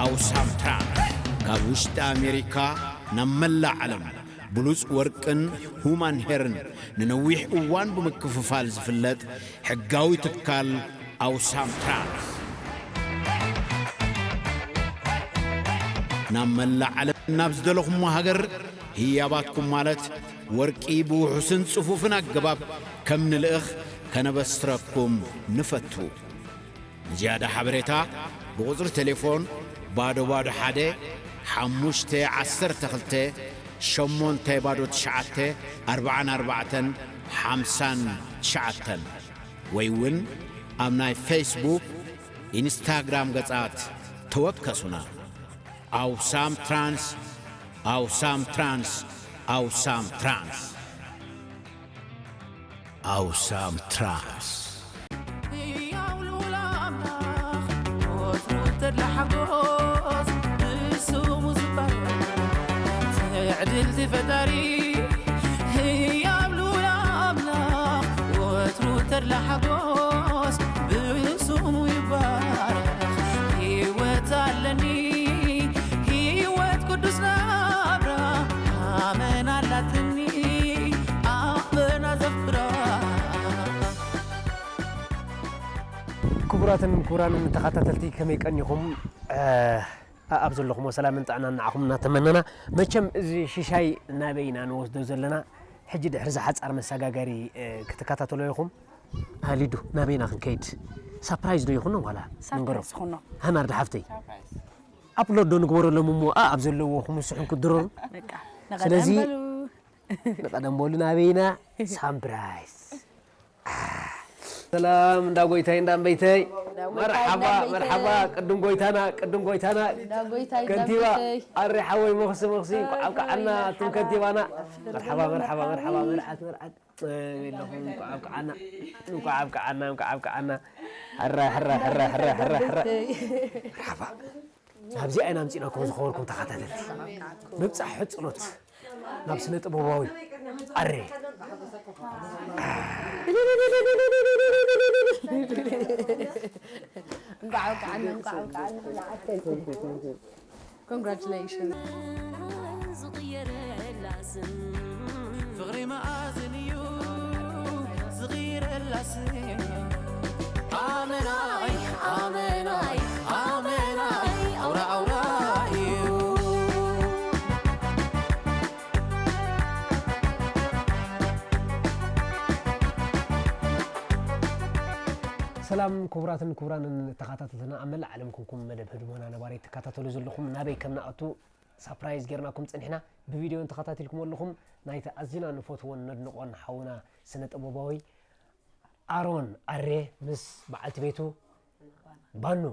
ኣውሳም ትራንስ ካብ ውሽጢ ኣሜሪካ ናብ መላእ ዓለም ብሉጽ ወርቅን ሁማን ሄርን ንነዊሕ እዋን ብምክፍፋል ዝፍለጥ ሕጋዊ ትካል ኣውሳም ትራንስ፣ ናብ መላእ ዓለም ናብ ዝደለኹሞ ሃገር ህያባትኩም ማለት ወርቂ ብውሑስን ጽፉፍን ኣገባብ ከም ንልእኽ ከነበስረኩም ንፈቱ። ንዝያዳ ሓበሬታ ብቁጽሪ ቴሌፎን ባዶ ባዶ ሓደ ሓሙሽተ ዓሰርተ ክልተ ሸሞንተ ባዶ ትሽዓተ ኣርባዓን ኣርባዕተን ሓምሳን ትሽዓተን ወይ እውን ኣብ ናይ ፌስቡክ፣ ኢንስታግራም ገጻት ተወከሱና። ኣውሳም ትራንስ፣ ኣውሳም ትራንስ፣ ኣውሳም ትራንስ። ኣውሳም ትራንስ። ህያው ልዑል ኣምላኽ፣ ወትሩ ተድላ ሓጎስ ብስሙ ዝባረኽ። ትዕድልቲ ፈጣሪ፣ ህያው ልዑል ኣምላኽ፣ ወትሩ ተድላ ሓጎስ ብስሙ ይባረኽ። ህይወት ኣለኒ፣ ህይወት ቅዱስ ናብራ፣ ኣመና ኣላትኒ፣ ኣመና ዘፍራ። ክቡራትን ክቡራንን ተኸታተልቲ ከመይ ቀኒኹም? እ፣ ኣብ ዘለኹሞ ሰላምን ጥዕናን ንዓኹም እናተመነና፣ መቸም እዚ ሽሻይ ናበይ ኢና ንወስዶ ዘለና? ሕጂ ድሕሪ እዛ ሓጻር መሰጋገሪ፣ እ፣ ክትከታተሎ ኢኹም። ሃሊዱ፣ ናበይና ክንከይድ? ሳፕራይዝ ዶ ይኹኖ ዋላ ንገሮም? ሳፕራይዝ ይኹኖ። ሃናርድ ሓፍተይ። ሳፕራይዝ። ኣፕሎድ ዶ ንግበረሎም እሞ፣ ኣ፣ ኣብ ዘለዎ ክምስሑን ክድረሩ? በቃ፣ ስለዚ፣ ንቐደም በሉ። ንቐደም በሉ ናበይና? ሳምፕራይዝ። ሰላም እንዳ ጎይታይ እንዳ እምበይተይ። እንዳ ጎይታይ መርሓባ፣ እንዳ እምበይተይ። መርሓባ፣ ቅድም ጎይታና፣ ቅድም ጎይታና። እንዳ ጎይታይ እንዳ ከንቲባ እምበይተይ። ኣሪ ሓወይ መኽሲ፣ መኽሲ፣ እንኳዕ ኣብቅዓና፣ ኣቱም ከንቲባና። መርሓባ፣ መርሓባ፣ መርሓባ፣ መርዓት፣ መርዓት። የለኹም፣ እንኳዕ ኣብቅዓና፣ እንኳዕ ኣብቅዓና፣ እንኳዕ ኣብቅዓና። ሕራ፣ ሕራ፣ ሕራ፣ ሕራ፣ ሕራ፣ ሕራ። መርሓባ። ኣብዚኣ ኢና ኣምጺእናኩም ዝኸበርኩም ተኸታተልቲ። ምብጻሕ ሕጽኖት ናብ ስነ ጥበባዊ ኣሬ። እንኳዕ ኣብቅዓና፣ እንኳዕ ኣብቅዓና። Congratulations. ዝቕየረላ ስም ፍቕሪ መኣዝን እዩ ዝቕይረላ ስም። ኣመናይ፣ ኣመናይ፣ ኣመናይ፣ ኣውራ፣ ኣውራ እዩ። ሰላም ክቡራትን ክቡራንን ተኸታተልትና፣ ኣብ መላእ ዓለም ኮንኩም መደብ ህድሞና ነባሪት ትከታተሉ ዘለኹም፣ ናበይ ከም ንኣቱ ሳፕራይዝ ጌርናኩም ጸኒሕና። ብቪድዮ እንተኸታቲልኩም ኣለኹም፣ ናይቲ ኣዝና ንፈትዎን ነድንቖን ሓውና ስነ ጥበባዊ ኣሮን ኣሬ ምስ በዓልቲ ቤቱ ባኑ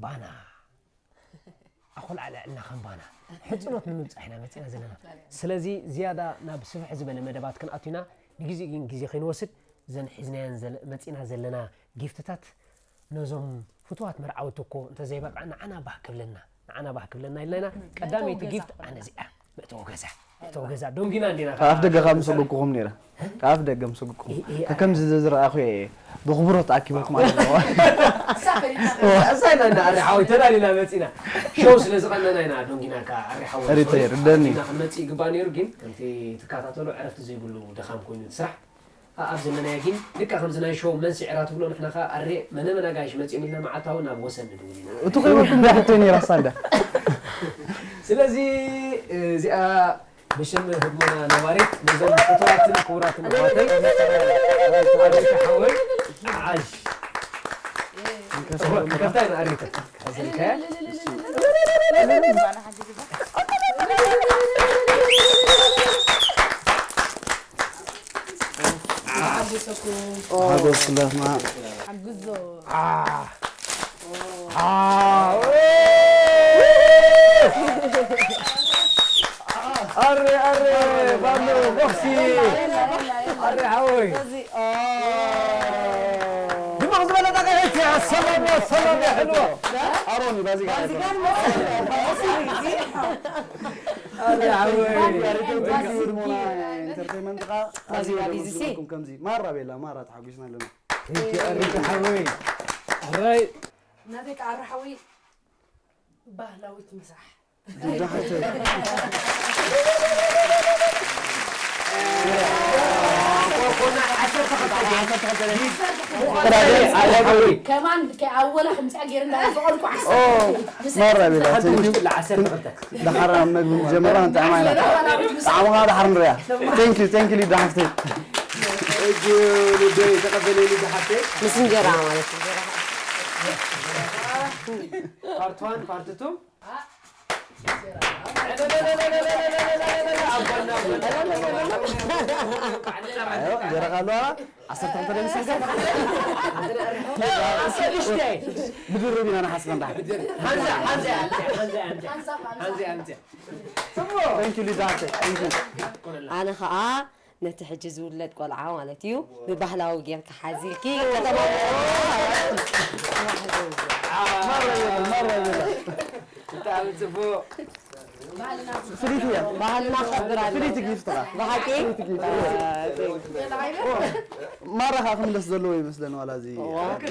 ባና። ኣኾል ኣልዕልና ከም ባና። ሕጽኖት ንምብጻሕ ኢና መጺና ዘለና። ስለዚ ዝያዳ ናብ ስፍሕ ዝበለ መደባት ክንኣቱ ኢና። ንግዜኡ ግን ግዜ ከይንወስድ፣ ዘን ሒዝናየን ዘለ-፣ መጺና ዘለና ጊፍትታት ነዞም ፍቱዋት መርዓውቲ እኮ እንተዘይበቕዐ ንዓና ባህ ክብለና፣ ንዓና ባህ ክብለና ኢልና ኢና። ቀዳመይቲ መእተዊ ገዛ ጊፍት ክኾነና። ኣነ እዚኣ፣ መእተዊ ገዛ፣ መእተዊ ገዛ ዶንጊና እንዲና ካብ ኣፍ ደገ ካብ ምሰጉኩኹም ነይረ። ካብ ኣፍ ደገ ምሰጉኩኹም። እ-፣ እ-፣ ከከምዚ ዘዝረኣኹ እየ ብኽብሮት ኣኪበኩም ኣለኹ። እሳ ፈሊጣ። እሳ ኢና እንዳ ኣሪ ሓወይ ተዳሊና መጺና። ሾው ስለ ዝቐነና ኢና ዶንጊናካ ኣሪ ሓወይ። ሪተ ሶሪ። ይርደኒ። ዶንጊና ክንመጽእ ይግባእ ነይሩ፣ ግን ከምቲ ትከታተሎ ዕረፍቲ ዘይብሉ ድኻም ኮይኑ እቲ ስራሕ። ኣብ ዘለናዮ ግን ልካ ከምዚ ናይ ሾው መንስዒራ ትብሎ፣ ንሕና ከኣ ኣሬ መነ መን ኣጋይሽ መጺኦም ኢልና መዓልታዊ ናብ ወሰን ንድውል ኢና። እቲ ከይበልኩም ዶ ሕቶይ ነይራ ሳንዳ? ስለዚ እዚኣ ብሽም ህድሞና ነባሪት ነዞም ፍቱዋትን ክቡራትን ኣሕዋተይ ኣሜሪካ ሓወይ ዓሽ። ከፍታ ኢና ኣሪተ። ኣዘልካያ? ሓጎስ ኩላትና። ሓግዞ። ኣረ፣ ኣረ፣ ባሉ፣ ቦክሲ። ኣረ፣ ሓወይ። ድምቕ ዝበለ ጣቕዒት፣ ሰላም፣ ሰላም፣ ሕልዋ። ኣሮን፣ ባዚጋ። ኣረ፣ ሓወይ። ኢንተርቴይንመንት ኸዓ ኣዝዩ ባዚጋ፣ ቢዚ ሲ። ከምዚ። ማራ ቤላ፣ ማራ ተሓጒስና ኣለና። ቴንኪ፣ ኣረ፣ ሓወይ። ኣራይ። ናተይ ከዓ ኣረ፣ ሓወይ። ባህላዊት ምሳሕ። ከማን ኣወላ ከምዚኣ ገይር እንዳፈቐድኩ ዓሰርተ መራ ቤላ ተንኪዩ። ደሓር ኣብ መግቢ ጀመራ ንጥዕማ ኢና። ጣዕምኻ ደሓር ንሪኣ። Thank you, thank you ሊዳ ሓፍተይ። Thank you ሊዶይ፣ ተቐበለይ ሊዳ ሓፍተይ። ምስ እንጀራ ማለት እንጀራ። Part one, part two. እንጀራኻ ኣለዋ ዓሰርተ ክልተ ደምስልካ ብድርብ ኢና ንሓስበ እንዳ ሓንቲ ኣምፅያ ሓንቲ ኣምፅያ ሓንቲ ኣምፅያ ሓንቲ ኣምፅያ Thank you ሊዳ ሓፍተይ። Thank you። ኣነ ከዓ ነቲ ሕጂ ዝውለድ ቆልዓ ማለት እዩ ብባህላዊ ጌርካ ሓዚልኪ ከተማምኦ። ማራ ይበል ማራ ይበል። ብጣዕሚ ፅቡቅ። ፍልይቲ እያ። ባህልና ክሕብር ኣሎ። ፍልይቲ ጊፍት ኻ። ብሓቂ ማራ ኸዓ ክምለስ ዘለዎ ይመስለኒ ዋላ እዚ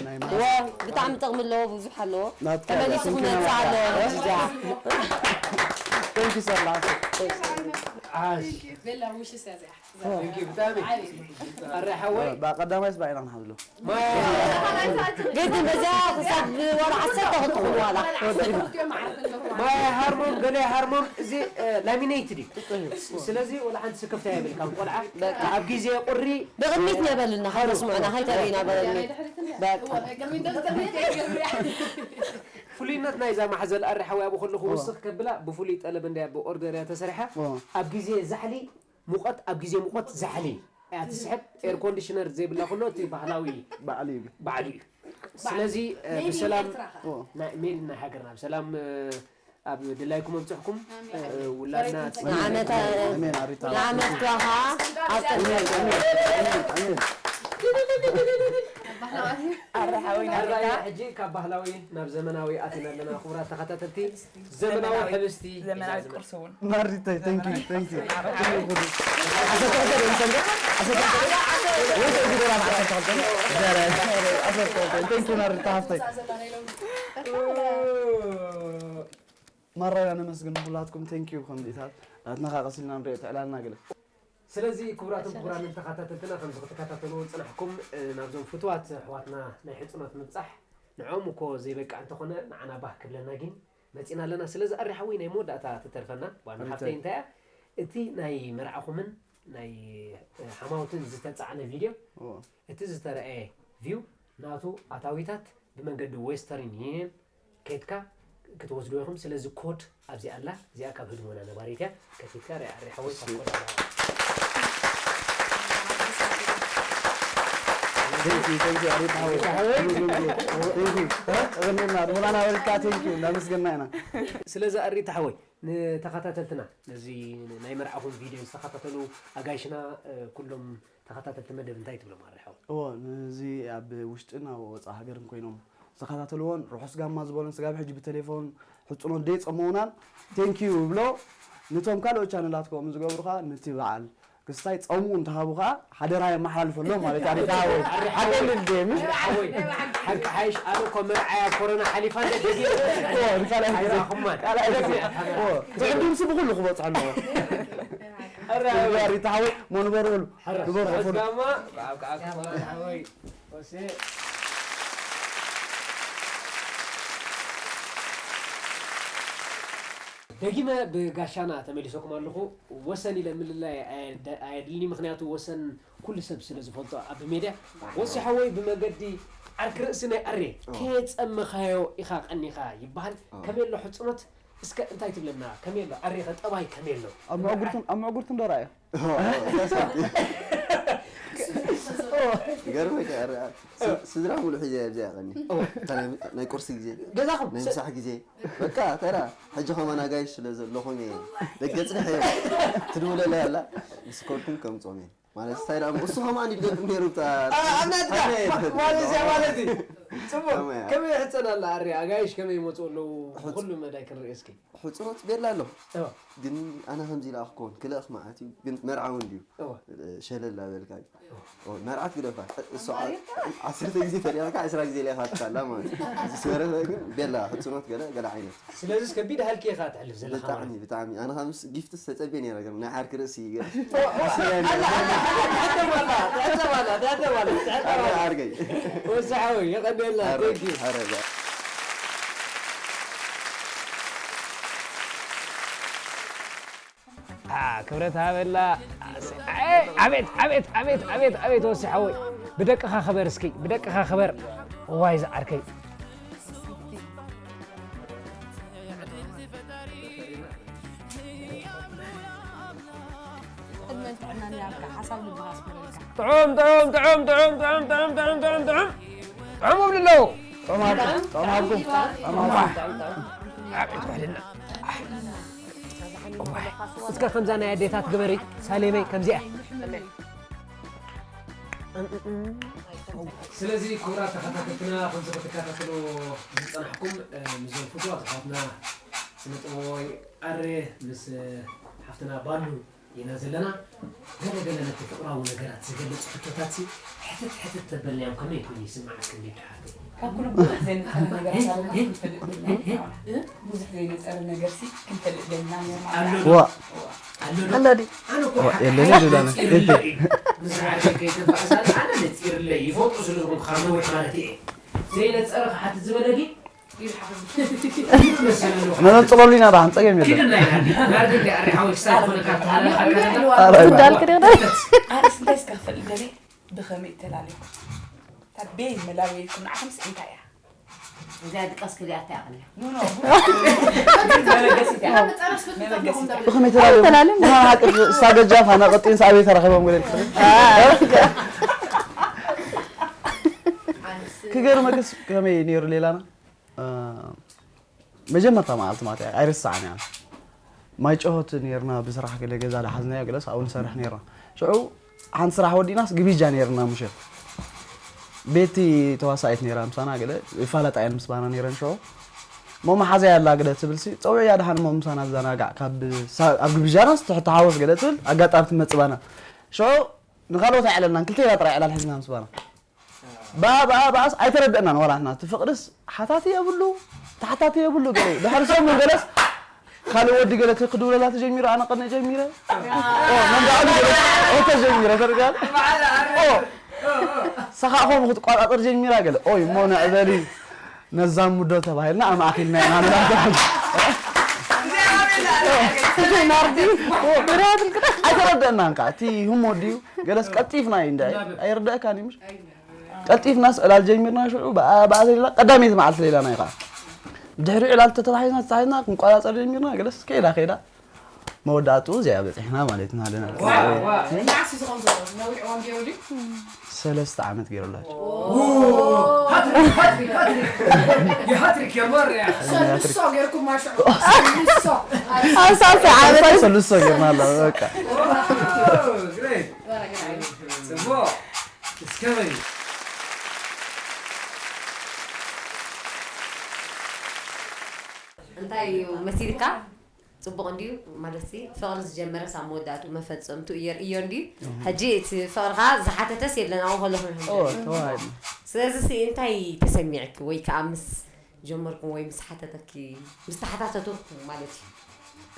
ናይ ዋ ብጣዕሚ ጥቕሚ ኣለዎ ብዙሕ ኣለዎ። ናትካ ተመሊሱ ስንኪ ክመፅእ ናባኻ። ኣለዎ ሕጂ እዚኣ። Thank you so much። ዓሽ ቤላ ውሽስ እያ እዚኣ። Thank you ብጣዕሚ። ኣረ ሓወይ ብቀዳማይስ ብዓይና ክንሓዝሎ። ግድን በዚኣ ክሳብ ወላ ዓሰርተ ክትኹን ዋላ። ማይ ሃርሞም ገለ ሃርሞም እዚ ላሚኔትድ እዩ። ስለዚ ወላ ሓንቲ ስክፍታ የብልካን ቆልዓ ኣብ ግዜ ቁሪ ብቕድሚት ነበልና ከይተስምዑና ከይተርእዩና ብቕድሚት። በቃ ፍሉይነት ናይዛ ማሕዘል ኣሪ ሓወይ ኣብኡ ከለኹ ውስኽ ከብላ ብፍሉይ ጠለብ እንድያ ብኦርደር እያ ተሰሪሓ ኣብ ግዜ ዛሕሊ ሙቐት ኣብ ግዜ ሙቐት ዛሕሊ እያ ትስሕብ ኤር ኮንዲሽነር ዘይብላ ከሎ እቲ ባህላዊ ባዕሉ እዩ ባዕሉ እዩ ስለዚ ብሰላም ሜድ ናይ ሃገርና ብሰላም ኣብ ድላይኩም ኣብፅሕኩም ውላድና ንዓመት ኳኻ ኣብ ቅድሚ ሕጂ ካብ ባህላዊ ናብ ዘመናዊ ኣቲና ኣለና ክቡራት ተኸታተልቲ ዘመናዊ ሕብስቲ ዘመናዊ ቁርሲ እውን ማሪታይ thank you thank you thank you ማሪታ ሃፍተይ ማራያ ነመስግን ኩላትኩም thank you ከምዚታት ናትና ካ ቀሲልና ንሪኦ ትዕላልና ገለ ስለዚ ክቡራትን ክቡራንን ተኸታተልትና ከምዚ ክትከታተልዎ ዝፅናሕኩም ናብዞም ፍትዋት ኣሕዋትና ናይ ሕፅኖት ምብፃሕ ንዕኦም እኮ ዘይበቅዕ እንተኾነ ንዓና ባህ ክብለና ግን መፂና ኣለና ስለዚ ኣሪ ሓወይ ናይ መወዳእታ ትተርፈና ዋና ሓፍተይ እንታይ እያ እቲ ናይ መርዓኹምን ናይ ሓማውትን ዝተፃዕነ ቪድዮ እቲ ዝተረኣየ ቪው ናቱ ኣታዊታት ብመንገዲ western union ከይድካ ክትወስድዎ ኢኹም ስለዚ ኮድ ኣብዚኣ ኣላ እዚኣ ካብ ህድሞና ነባሪት እያ ከፊትካ ርኣ ርሓወይ ካብ ኮድ ና ድሞና ናበሪካ ቴንኪዩ እናመስገና ኢና ስለዚ ኣሪታ ሓወይ ንተኸታተልትና ነዚ ናይ መርዓኹም ቪድዮ ዝተኸታተሉ ኣጋይሽና ኩሎም ተኸታተልቲ መደብ እንታይ ትብሎም ኣሪሓው እዎ ነዚ ኣብ ውሽጥን ኣብ ወፃእ ሃገርን ኮይኖም ዝተኸታተልዎን ርሑስ ጋማ ዝበሉን ስጋብ ሕጂ ብቴሌፎን ሕፅኖት ደይ ፀመውናን ቴንኪዩ ይብሎ ንቶም ካልኦት ቻነላት ከምኡ ዝገብሩ ከዓ ንቲ በዓል ክስታይ ፀምኡ እንተሃቡ ከዓ ሓደራ የመሓላልፈሎም ማለት ኣሪታ ሓወይ ሓደልል ደምሽ ሓቂ ሓይሽ ኣነ እኮ መርዓያ ኮሮና ሓሊፋ እንደ ደጊ ካልኣይ ግዜ ካልኣይ ግዜ ትዕድምሲ ብኩሉ ክበፅሖ ኣለዎ ሪታ ሓወይ መንበሩ በሉ ንበርሑ ፍሉ ደጊመ ብጋሻና ተመሊሰኩም ኣለኹ ወሰን ኢለ ምልላይ ኣየድልኒ ምክንያቱ ወሰን ኩሉ ሰብ ስለ ዝፈልጦ ኣብ ሜድያ ወሲ ሓወይ ብመገዲ ዓርኪ ርእሲ ናይ ኣሬ ከየፀመኻዮ ኢኻ ቀኒኻ ይበሃል ከመይ ኣሎ ሕፅኖት እስከ እንታይ ትብለና ከመይ ኣሎ ኣሬኸ ጠባይ ከመይ ኣሎ ኣብ መዕጉርትን ኣብ መዕጉርትን ዶ ረኣዮ ገርመካ ስድራ ሙሉ ሒዘ ኣብዚኣ ቀኒ ናይ ቁርሲ ግዜ ገዛኹም ናይ ምሳሕ ግዜ በቃ ተራ ሕጂ ከማን ኣጋይሽ ስለ ዘለኹም እየ ደገ ፅንሐ እዮም ትድውለለይ ኣላ ምስ ከድኩም ከምፆም እየ ማለት እንታይ ደኣ እሱ ከማን ይደግም ነይሩ። ኣብናትካ ማለዝያ ማለት እዩ። ፅቡቅ። ከመይ ሕፀን ኣላ ኣሪ ኣጋይሽ ከመይ ይመፁ ኣለዉ? ብኩሉ መዳይ ክንርኢ እስኪ። ሕፅኖት ቤላ ኣሎ። ግን ኣነ ከምዚ ኢላ ክኮን ክልእክ መዓት እዩ። ግን መርዓ እውን ድዩ? ሸለል ኣበልካ እዩ። መርዓት ግደፋ። እሱ ዓሰርተ ግዜ ተሪኣካ ዕስራ ግዜ ሌካ ትካላ ማለት እዩ። ዝስበረ ግን ቤላ ሕፅኖት ገለ ገለ ዓይነት። ስለዚስ ከቢድ ሃልኪ ኢኻ ትሕልፍ ዘለኻ ማለት ብጣዕሚ እዩ። ብጣዕሚ ኣነ ካብ ምስ ጊፍትስ ተጸብየ ነይረ ግን ናይ ዓርኪ ርእሲ ይገርም። ትሕተባላ ትሕተባላ ትሕተባላ ትሕተባላ ዓርገይ ወሳሓዊ የቐደላ ኣረ thank you ኣረ ዛ ክብረት ሃበላ። ኣቤት ኣቤት ኣቤት ኣቤት ኣቤት ወሲ ሓወይ ብደቅኻ ክበር እስኪ ብደቅኻ ክበር። እዋይ ዝዓርከይ። ዕድመን ጥዕናን ይሃብካ ሓሳብ ልብኻ ኣስምረልካ። ጥዑም ጥዑም ጥዑም ጥዑም ጥዑም ጥዑም ጥዑም ጥዑም ጥዑም ጥዑም ኣብልለው። ጥዑም ኣብኩም ጥዑም ኣብኩም ጥዑም ኣብኩም። ኣቤት ውሕልና። እስከ ከምዛ ናይ ኣዴታት ግበሪ ሳሌመይ ከምዚኣ። ስለዚ ክቡራት ተኸታተልትና ከምዚ ክትከታተሉ ዝፀናሕኩም ምስዞም ፍቱዋት ኣሕዋትና ስነ ጥበባዊ ኣሬ ምስ ሓፍትና ባሉ ኢና ዘለና። ገለ ገለ ነቲ ፍቕራዊ ነገራት ዝገልጽ ሕቶታት ሲ ሕትት ሕትት ተበልናዮም ከመይ ኮይኑ ይስምዓክን ሊዱ ሓፍተይ? ካብ ኩሉ ብዙሕ ዘይነጸረ ነገራት ኣለና ክንፈልጥ ደሊና። እ? ብዙሕ ዘይነጸረ ነገር ሲ ክንፈልጥ ደሊና ነይርና። ኣሎ ዶ? ዋ። ኣሎ ዶ? ኣሎ ድዩ? ኣነ እኮ ዋ፣ ሓ- የለን ሓ- ይብላና። ነጺርለይ እዩ። ምስ ዓርከይ ከይተባእሳኒ ኣነ ነጺርለይ ይፈልጦ ስለ ዝኾንኩ ካብ ነዊሕ ማለት እየ። ዘይነጸረ ክሓትት ዝበለ ድዩ? መነጽሮሉ ኢና ደሓን ጸገም የለን። ኣነስ እንታይ እስከ ክፈልጥ ደልየ ብኸመይ ተላልዩ? እታ ቤይ መላበይኩም ንዓኹምስ እንታይ እያ? እዚኣ ድቃስ ክሪኣታ እያ ቀልያ። ኖ ኖ። መበገሲት እያ። መበገሲት እያ። ብኸመይ ተላልዮም? ተላልዮም። ንሓቂ እሳ ገጃፍ ኣነ ቀጢን ሰኣበይ ተራኺቦም ገለ ኢልካ። ክገርመክስ ከመይ ነይሩ ሌላና? መጀመርታ መዓልቲ ማለት እያ ኣይርስዓን እያ። ማይ ጨሆት ነርና ብስራሕ ገለ ገዛ ዝሓዝናዮ ገለስ ኣብኡ ንሰርሕ ነርና። ሽዑ ሓንቲ ስራሕ ወዲእናስ ግብጃ ነርና ምሸት ቤቲ ተዋሳኢት ነራ ምሳና ገለ ይፋለጣ እየን ምስ ባና ነረን ሽዑ እሞ መሓዘያ ኣላ ገለ ትብልሲ ፀውዕያ ደሓን እሞ ምሳና ዘናጋዕ ካብ ኣብ ግብጃናስ ትሕቲ ሓወስ ገለ ትብል ኣጋጣሚ ትመፅእ ባና ሽዑ ንካልኦት ኣይዕለልናን ክልቴና ጥራይ ዕላል ሒዝና ምስ ባና ብኣ ብኣ ብኣስ ኣይተረደእናን ዋላ ንሕና እቲ ፍቕርስ ሓታቲ የብሉ ተሓታቲ የብሉ ገለ ድሕሪ ሰሙን ገለስ ካልእ ወዲ ገለ ክድውለላ ተጀሚሩ ኣነ ቀነ ጀሚረ መንዳዕሉ ገለ ኦተ ጀሚረ ተርጋል ሰኻእኾም ክትቋጣጠር ጀሚራ ገለ ኦይ እሞ ንዕበሊ ነዛ ሙዶ ተባሂልና ኣማእኪልና ኢና ንላተል ኣይተረደእናን ከዓ እቲ ህሞ ድዩ ገለስ ቀልጢፍና እዩ እንዳ ኣይርደእካን እዩ ቀልጢፍና ስዕላል ጀሚርና ሽዑ ብኣ ብኣ ተሌላ ቀዳመይቲ መዓልቲ ሌላና እዩ ከዓ ድሕሪ ዕላል ተተታሒዝና ተታሒዝና ክንቋፃፀር ጀሚርና ገለስ ከይዳ ከይዳ መወዳእትኡ እዚኣ በፂሕና ማለት ኢና ኣለና ሰለስተ ዓመት ገይሩላቸው ሃትሪክ ሃትሪክ ሃትሪክ የማርያ ሰልሶ ጌርኩም ማሽዑ ሰልሶ ኣሳሲ ዓመት ሰልሶ ጌርና ኣለ በቃ ጽቡቅ እስከመይ እንታይ እዩ መሲልካ? ፅቡቕ እንድዩ ማለት ፍቕሪ ዝጀመረስ ኣብ መወዳእትኡ መፈፀምትኡ የርእዮ እንድዩ ሕጂ እቲ ፍቕርኻ ዝሓተተስ የለን ኣብኡ ከለኹ ንሕምዶ ስለዚ ሲ እንታይ ተሰሚዕኪ ወይ ከዓ ምስ ጀመርኩም ወይ ምስ ሓተተኪ ምስ ተሓታተተኩም ማለት እዩ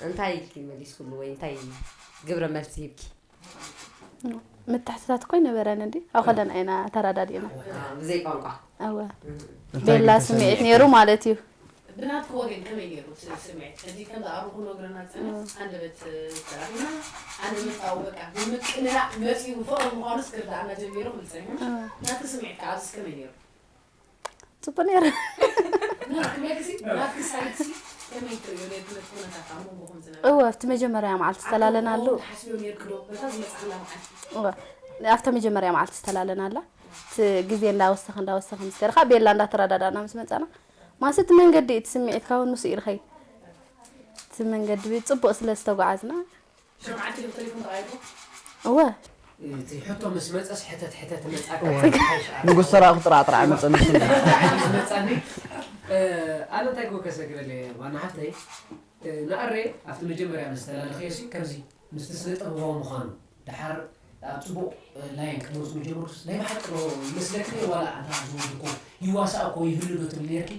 እንታይ ኢልኪ መሊስክሉ ወይ እንታይ ግብረ መልሲ ሂብኪ ምትሕትታት እኮ ኣይነበረን እንዲ ኣብ ከለና ኢና ተራዳዲእና ብዘይ ቋንቋ እወ ቤላ ስምዒት ነይሩ ማለት እዩ ብናትኪ ወገን ከመይ ነይሩ እቲ ስምዒት ሕጂ ከም ዝኣርኹ ነግረና ዝፀንሕ ኣንደበት ተራኺብና ኣንደበት ኣው በቃ ብምቅንናዕ መፂኡ ፍቕሪ ምዃኑስ ክርድኣና ጀሚሩ ክብል ፀኒሑ ናትኪ ስምዒት ከዓ ኣብዚስ ከመይ ነይሩ ፅቡቅ ነይሩ እወ ኣብቲ መጀመርያ መዓልቲ ዝተላለናሉ ኣብተ መጀመርያ መዓልቲ ዝተላለናላ እቲ ግዜ እንዳወሰኸ እንዳወሰኸ ምስ ገርካ ቤላ እንዳተረዳዳእና ምስ መፃና ማስ እቲ መንገዲ እቲ ስምዒትካ እውን ምስ ኢልኸይ እቲ መንገዲ ፅቡቅ ስለ ዝተጓዓዝና እወ እቲ ሕቶ ምስ መጸስ ሕተት ሕተት መጻካ እወ። ሓይሽ ንጉስ ሰራዊት ጥራጥራ መጸ ንሱ መጻኒ ኣነ እንታይ ክወከሰግረለ ዋና ሓፍተይ ንኣሬ ኣብቲ መጀመርያ ምስ ተላለኽዮ ሲ ከምዚ ምስቲ ስነ ጥበባዊ ምዃኑ ድሓር ኣብ ጽቡቕ ላይን ክመጹ ጀምሩስ ናይ ብሓቂ ዶ ይመስለኪ ዋላ ኣታ ዝወድኩ ይዋሳእ እኮ ይህሉ ዶ ትብል ነርኪ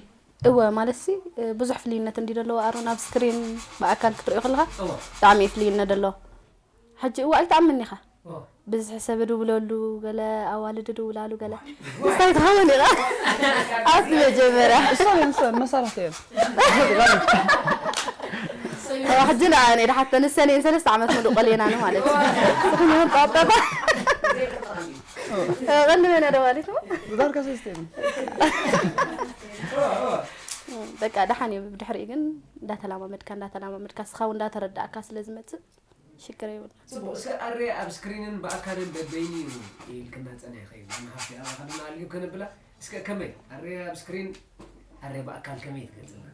እወ ማለት ሲ ብዙሕ ፍልይነት እንዲ ዘለዎ ኣሮን ኣብ ስክሪን ብኣካል ክትሪኦ ከለካ እወ ብጣዕሚ እዩ ፍልይነት ዘለዎ ሕጂ እወ ኣይትኣምን ኢኻ እወ ብዝሒ ሰብ ድውለሉ ገለ ኣዋልድ ድውላሉ ገለ እንታይ ትኸውን ኢኻ ኣብቲ መጀመርያ እሶም እዮም እሶም መሳርሕቲ እዮም ሕጂ ንኣነ ድሓቶ ንሰን እየን ሰለስተ ዓመት ሙሉእ ቆልየናኒ ማለት እዩ ንኽንህም ጣጣጣ ቀንዲ መን ደዋሊት ዳርካ ሰለስተ እዮም በቃ ደሓን እዩ ብድሕሪኡ ግን እንዳተላማመድካ እንዳተላማመድካ ስኻ እውን እንዳተረዳእካ ስለ ዝመፅእ ሽግር የብሉ ጽቡቕ እስከ ኣሬ ኣብ ስክሪንን ብኣካልን በበይኒ እዩ ኢልክና ጸኒሕኺ ንሃፍቲ ኣባኻ ድማ ኣልዩ ከነብላ እስከ ከመይ ኣሬ ኣብ ስክሪን ኣሬ ብኣካል ከመይ ትገልጽልና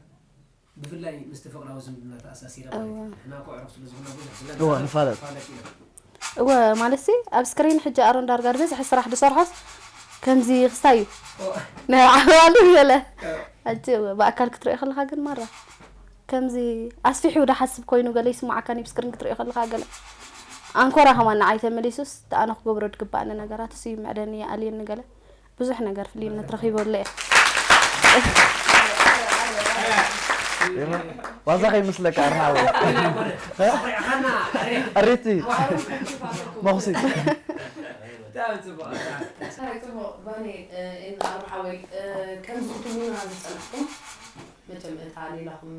ብፍላይ ምስቲ ፍቕራዊ ዝምድና ተኣሳሲረ ማለት እዩ ንሕና እኮ ዕሩኽ ስለ ዝኾና ብዙሕ ስለ እወ ንፋለጥ ፋለጥ ኢና እወ ማለት ሲ ኣብ ስክሪን ሕጂ ኣሮን ዳርጋ ዝበዝሐ ስራሕ ዝሰርሖስ ከምዚ ክስታይ እዩ ናይ ዓዋሉ ገለ ሕጂ እወ ብኣካል ክትሪኦ ከለካ ግን ማራ ከምዚ ኣስፊሑ ዝሓስብ ኮይኑ ገለ ይስማዓካ ብ ስክሪን ክትሪኦ ከለካ ገለ ኣንኮራ ከማን ንዓይ ተመሊሱስ ኣነ ክገብሮ ዝግባኣኒ ነገራት እሱ ይምዕደኒ ይኣልየኒ ገለ ብዙሕ ነገር ፍልይነት ረኺበሉ እየ ዋዛ ከይመስለካ ኣርሓዊ ኣሬቲ መኹሲ ባኒ ኤን ኣሮን ሓወይ ከምዚ ክትብሉና ዝፀናሕኩም መቸም እታ ሌላኹም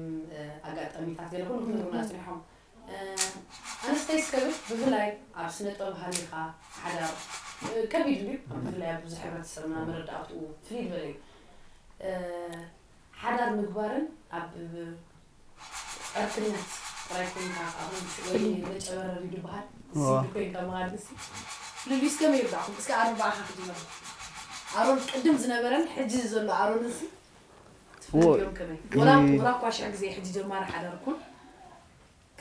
ኣጋጣሚታት ገለ ኩሉ ክትነግሩና ፅኒሖም ኣነስተይ ስከብል ብፍላይ ኣብ ስነ ጥበብ ሃሊኻ ሓዳር ከቢድ እዩ ብፍላይ ኣብ ብዙሕ ሕብረተሰብና መረዳእትኡ ፍልይ ዝበለ እዩ ሓዳር ምግባርን ኣብ ዕርክነት ጥራይ ኮይንካ ኣብኡ ወይ መጨበረር እዩ ዝበሃል ስዲ ኮይንካ መሃድንሲ ልሉስ ከመይ ይርዳእኩም እስከ ኣርባዕኻ ክጅመር ኣሮን ቅድም ዝነበረን ሕጂ ዘሎ ኣሮንሲ ትፈልዮም ከመይ ወላ ወላ እኳ ሽሕ ግዜ ሕጂ ጀማሪ ሓዳርኩም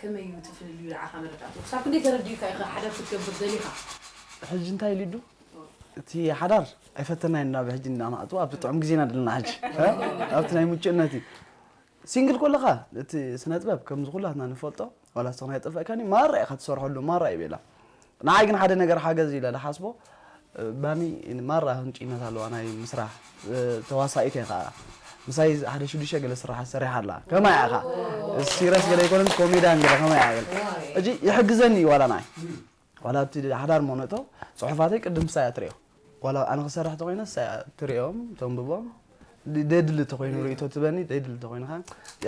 ከመይ እዩ ትፍልልዩ ንዓኻ መረዳእቱ ክሳብ ክንደይ ተረዲእካ ኢኻ ሓዳር ክትገብር ደሊኻ ሕጂ እንታይ ኢሉ ዱ እቲ ሓዳር ኣይፈተናይ ናብ ሕጂ እናማእቱ ኣብቲ ጥዑም ግዜና ዘለና ሕጂ ኣብቲ ናይ ምቹእነት እዩ ሲንግል ከለኻ እቲ ስነ ጥበብ ከምዚ ኩላትና ንፈልጦ ዋላ ስኻ ናይ ጠፍእካኒ ማራ ኢኻ ትሰርሐሉ ማራ እዩ ቤላ ንዓይ ግን ሓደ ነገር ሓገዝ ኢለ ዝሓስቦ ባኒ ማራ ህንጭነት ኣለዋ ናይ ምስራሕ ተዋሳኢት እየ ከዓ ምሳይ ሓደ ሽዱሽተ ገለ ስራሓት ሰሪሓ ኣላ ከማይ ኢኻ ሲረስ ገለ ይኮነን ኮሜዳን ገለ ከማይ እያ ገለ እጂ ይሕግዘኒ እዩ ዋላ ንዓይ ዋላ ኣብቲ ሓዳር ሞነቶ ፅሑፋተይ ቅድም ምሳይ እያ ትሪኦ ዋላ ኣነ ክሰርሕ ተኮይነ ንሳ እያ ትሪኦም ተንብቦም ደድሊ ተኮይኑ ርእቶ ትበኒ ደድሊ ተኮይኑ ከ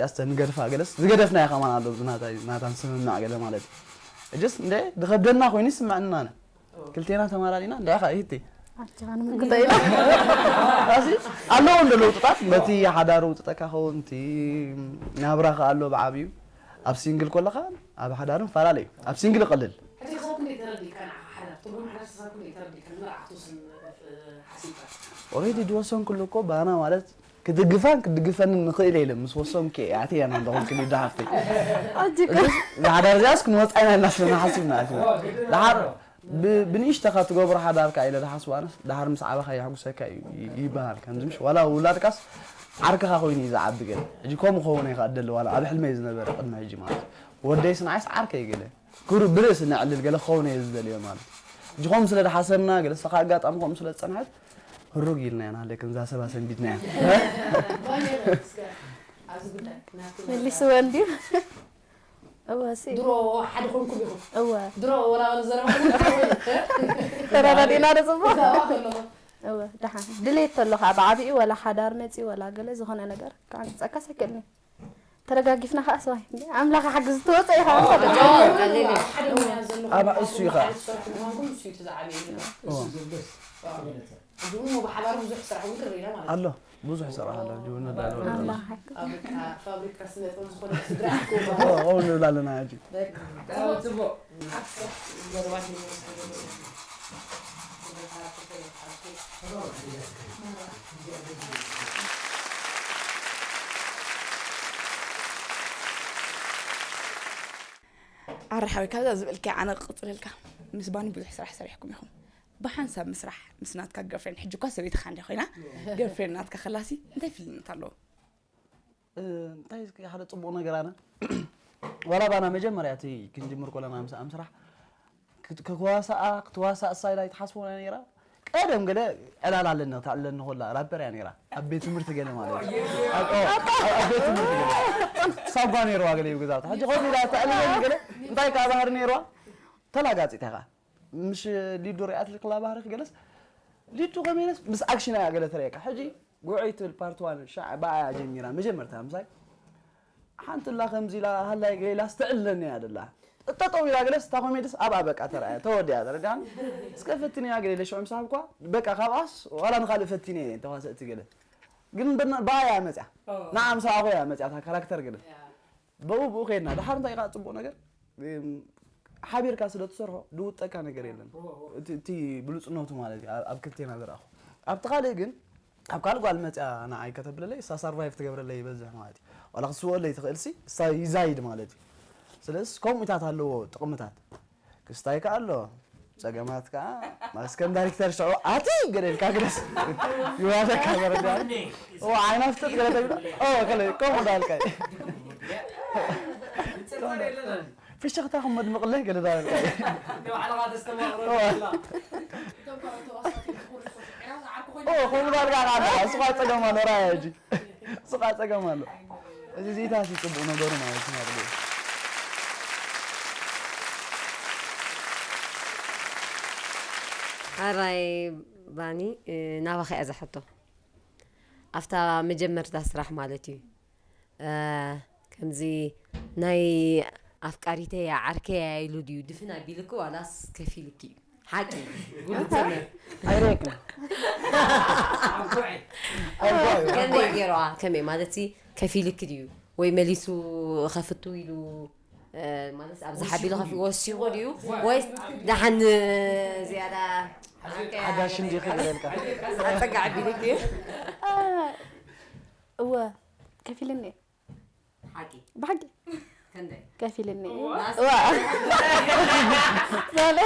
ያስተ ንገድፋ ገለስ ዝገደፍናዮ ከማን ኣሎ ብናታን ስምምዕ ገለ ማለት እዩ እጅስ እንደ ዝከብደና ኮይኑ ይስምዐና ነ ክልቴና ተማላሊና እንደ ኢኻ ይህቲ ኣጆኻ ንምግባእ ኢና ራሲ ኣለዎ እንደ ለውጥታት በቲ ሓዳር ውጥጠካ ከውን እቲ ናብራኻ ኣሎ ብዓብዩ ኣብ ሲንግል ኮለኻ ኣብ ሓዳርን ፈላለዩ ኣብ ሲንግል ይቐልል ሕጂ ክሳብ ክንደይ ተረዲእካ ንዓኻ ሓዳር ትርጉም ሓዳር ክሳብ ክንደይ ተረዲእካ ንመርዓ ክትውስን ሓሲብካ ኦሬዲ ዝወሰንኩሉ እኮ ባና ማለት ክድግፋን ክድግፈንን ንኽእል ኢለ ምስ ወሰንኩ ኣትያ ና እንደኹም ክልዳ ሃፍተይ ኣጅግ ዝሓዳር እዚኣስ ክንወፃ ኢና ኢልና ስለ ንሓስብ ንኣትና ድሓር ብንእሽተኻ ትገብሮ ሓዳርካ ኢለ ዝሓስቡ ኣነስ ድሓር ምስ ዓበኻ የሕጉሰካ እዩ ይበሃል ከምዚ ምሽ ዋላ ውላድካስ ዓርክኻ ኮይኑ እዩ ዝዓቢ ገለ ሕጂ ከምኡ ከውን ይኽእል ደሊ ዋላ ኣብ ሕልመይ ዝነበረ ቅድሚ ሕጂ ማለት ወደይስ ንዓይስ ዓርከይ ገለ ክብሩ ብርእሲ ነዕልል ገለ ክኸውን እየ ዝደልዮ ማለት ሕጂ ከምኡ ስለ ዝሓሰብና ገለ ሰኻ ኣጋጣሚ ከምኡ ስለ ዝፀንሐት ህሩግ ኢልና ኢና ሃለክን እዛ ሰባ ሰንቢድና እያ መልስወ እንድዩ እወ ሲ ድሮ ሓደ ኮንኩም ኢኹም እወ ድሮ ወላ ዘረባ ተረዳዲና ዶ ፅቡቅ እወ ደሓን ድሌት ተሎ ከዓ ብዓብኡ ወላ ሓዳር መፂ ወላ ገለ ዝኾነ ነገር ከዓንፀካስ ኣይክእልን እዩ ተረጋጊፍና ከዓ ሰዋይ ኣምላኽ ሓግዝ ትወፀ ኢኻ ኣብ እሱ ኢኻ ኣሎ ብዙሕ ስራሕ ኣሎ ጅውነ ዳሎ ፋብሪካ ስነ ጥበብ ዝኾነ ስድራ ንብላ ኣለና ሕጂ ኣረ ሓወይ ካብዛ ዝበልካያ ኣነ ክቕፅለልካ ምስ ባኒ ብዙሕ ስራሕ ሰሪሕኩም ኢኹም። ብሓንሳብ ምስራሕ ምስ ናትካ ገርፍሬንድ፣ ሕጂ እኳ ሰበይትኻ እንደ ኮይና፣ ገርፍሬንድ ናትካ ከላሲ እንታይ ፍልነት ኣለዎ? እ፣ እንታይ እስኪ ሓደ ጽቡቕ ነገር ኣነ ዋላ ባና መጀመርያ እቲ ክንጅምር ከለና ምስኣ ምስራሕ ክት- ክዋሳኣ ክትዋሳእ እሳ ኢላ ኣይትሓስቦ ነይራ። ቀደም ገለ ዕላል ኣለኒ ተዕልለኒ ከላ ራፐር እያ ነይራ ኣብ ቤት ትምህርቲ ገለ ማለት እዩ። ኣብ ኦ፣ ኣብ ቤት ትምህርቲ ገለ ሳጓ ነይርዋ ገለ እዩ ግዛት ሕጂ ኮፍ ኢላ ተዕልለኒ ገለ እንታይ ከዓ ባህሪ ነይርዋ። ተላጋጺት ኢኻ ምሽ ሊዱ ሪኣት ልክላ ባህሪ ክገለስ ሊዱ ከመይነስ ምስ ኣክሽን እያ ገለ ተርእየካ። ሕጂ ጉዑይ ትብል ፓርት ዋን ሻዕ ብኣያ ጀሚራ መጀመርታ ምሳይ ሓንቲ ላ ከምዚ ኢላ ሃላይ ገይላ ስትዕልለኒ እያ ደላ። ጠጠው ኢላ ገለስ እታ ኮሜድስ ኣብኣ በቃ ተረኣያ ተወዲያ ተረዲኣን። እስከ ፈትንያ ገለ ኢለ ሽዑ ምስ ሃብኳ በቃ ካብኣስ ዋላ ንኻልእ ፈቲነ እየ ተዋሰእቲ ገለ ግን ብና- ብኣያ መፅያ ንዓ ምስ ሃብኮ እያ መፅያ እታ ካራክተር ገለ ብኡ ብኡ ከይድና። ደሓር እንታይ ከዓ ፅቡቕ ነገር እም፣ ሓቢርካ ስለ ትሰርሖ ድውጠካ ነገር የለን። እቲ እቲ ብሉፅነቱ ማለት እዩ ኣብ- ኣብ ክልቴና ዝረኣኹ። ኣብቲ ካልእ ግን ኣብ ካልእ ጓል መፅያ ንዓይ ከተብለለይ እሳ ሳርቫይቭ ትገብረለይ ይበዝሕ ማለት እዩ። ዋላ ክትስወለይ ትኽእልሲ እሳ ይዛይድ ማለት እዩ። ስለዚ ከምኡታት ኣለዎ ጥቕምታት። ክስታይ ከኣ ኣሎ ጸገማት ከኣ ማለት ከም ዳይሬክተር ሽዑ ኣቲ ገለ ኢልካ ግደስ ይዋለካ መረዳ ኦ ዓይና ፍጥጥ ገለ ተብሎ ኦ ከለ ከምኡ ዳልካ ፍሽኽታኹም መድምቕለይ ገለ ዳልካ ባዕልኻ ተስተማቕሮ ኦ ከምኡ ዳልካ ካላ ስኻ ጸገማ ኖራ ያጂ ስኻ ጸገም ኣሎ። እዚ ዚታ ሲ ጽቡቕ ነገሩ ማለት እዩ። ኣራይ ባኒ ናባኻ እያ ዝሓቶ ኣብታ መጀመርታ ስራሕ ማለት እዩ ከምዚ ናይ ኣፍቃሪተይ ዓርከያ ኢሉ ድዩ ድፍን ኣቢልክ ዋላስ ከፊልክ እዩ ሓቂ ጉልተመ ኣይረክን ከመይ ገይረዋ ከመይ ማለት ከፊልክ ድዩ ወይ መሊሱ ከፍቱ ኢሉ ማለት ኣብዚ ሓቢሉ ከፊ ወሲኹ ድዩ ወይስ ደሓን ዝያዳ ሓዳሽ እንዲኺ ይብለልካ ኣፀጋዕ ቢልክ እዩ እወ ከፊልኒ እየ። ሓቂ ብሓቂ ክንደይ ከፊልኒ እየ። ናስ- እዋ ሳለ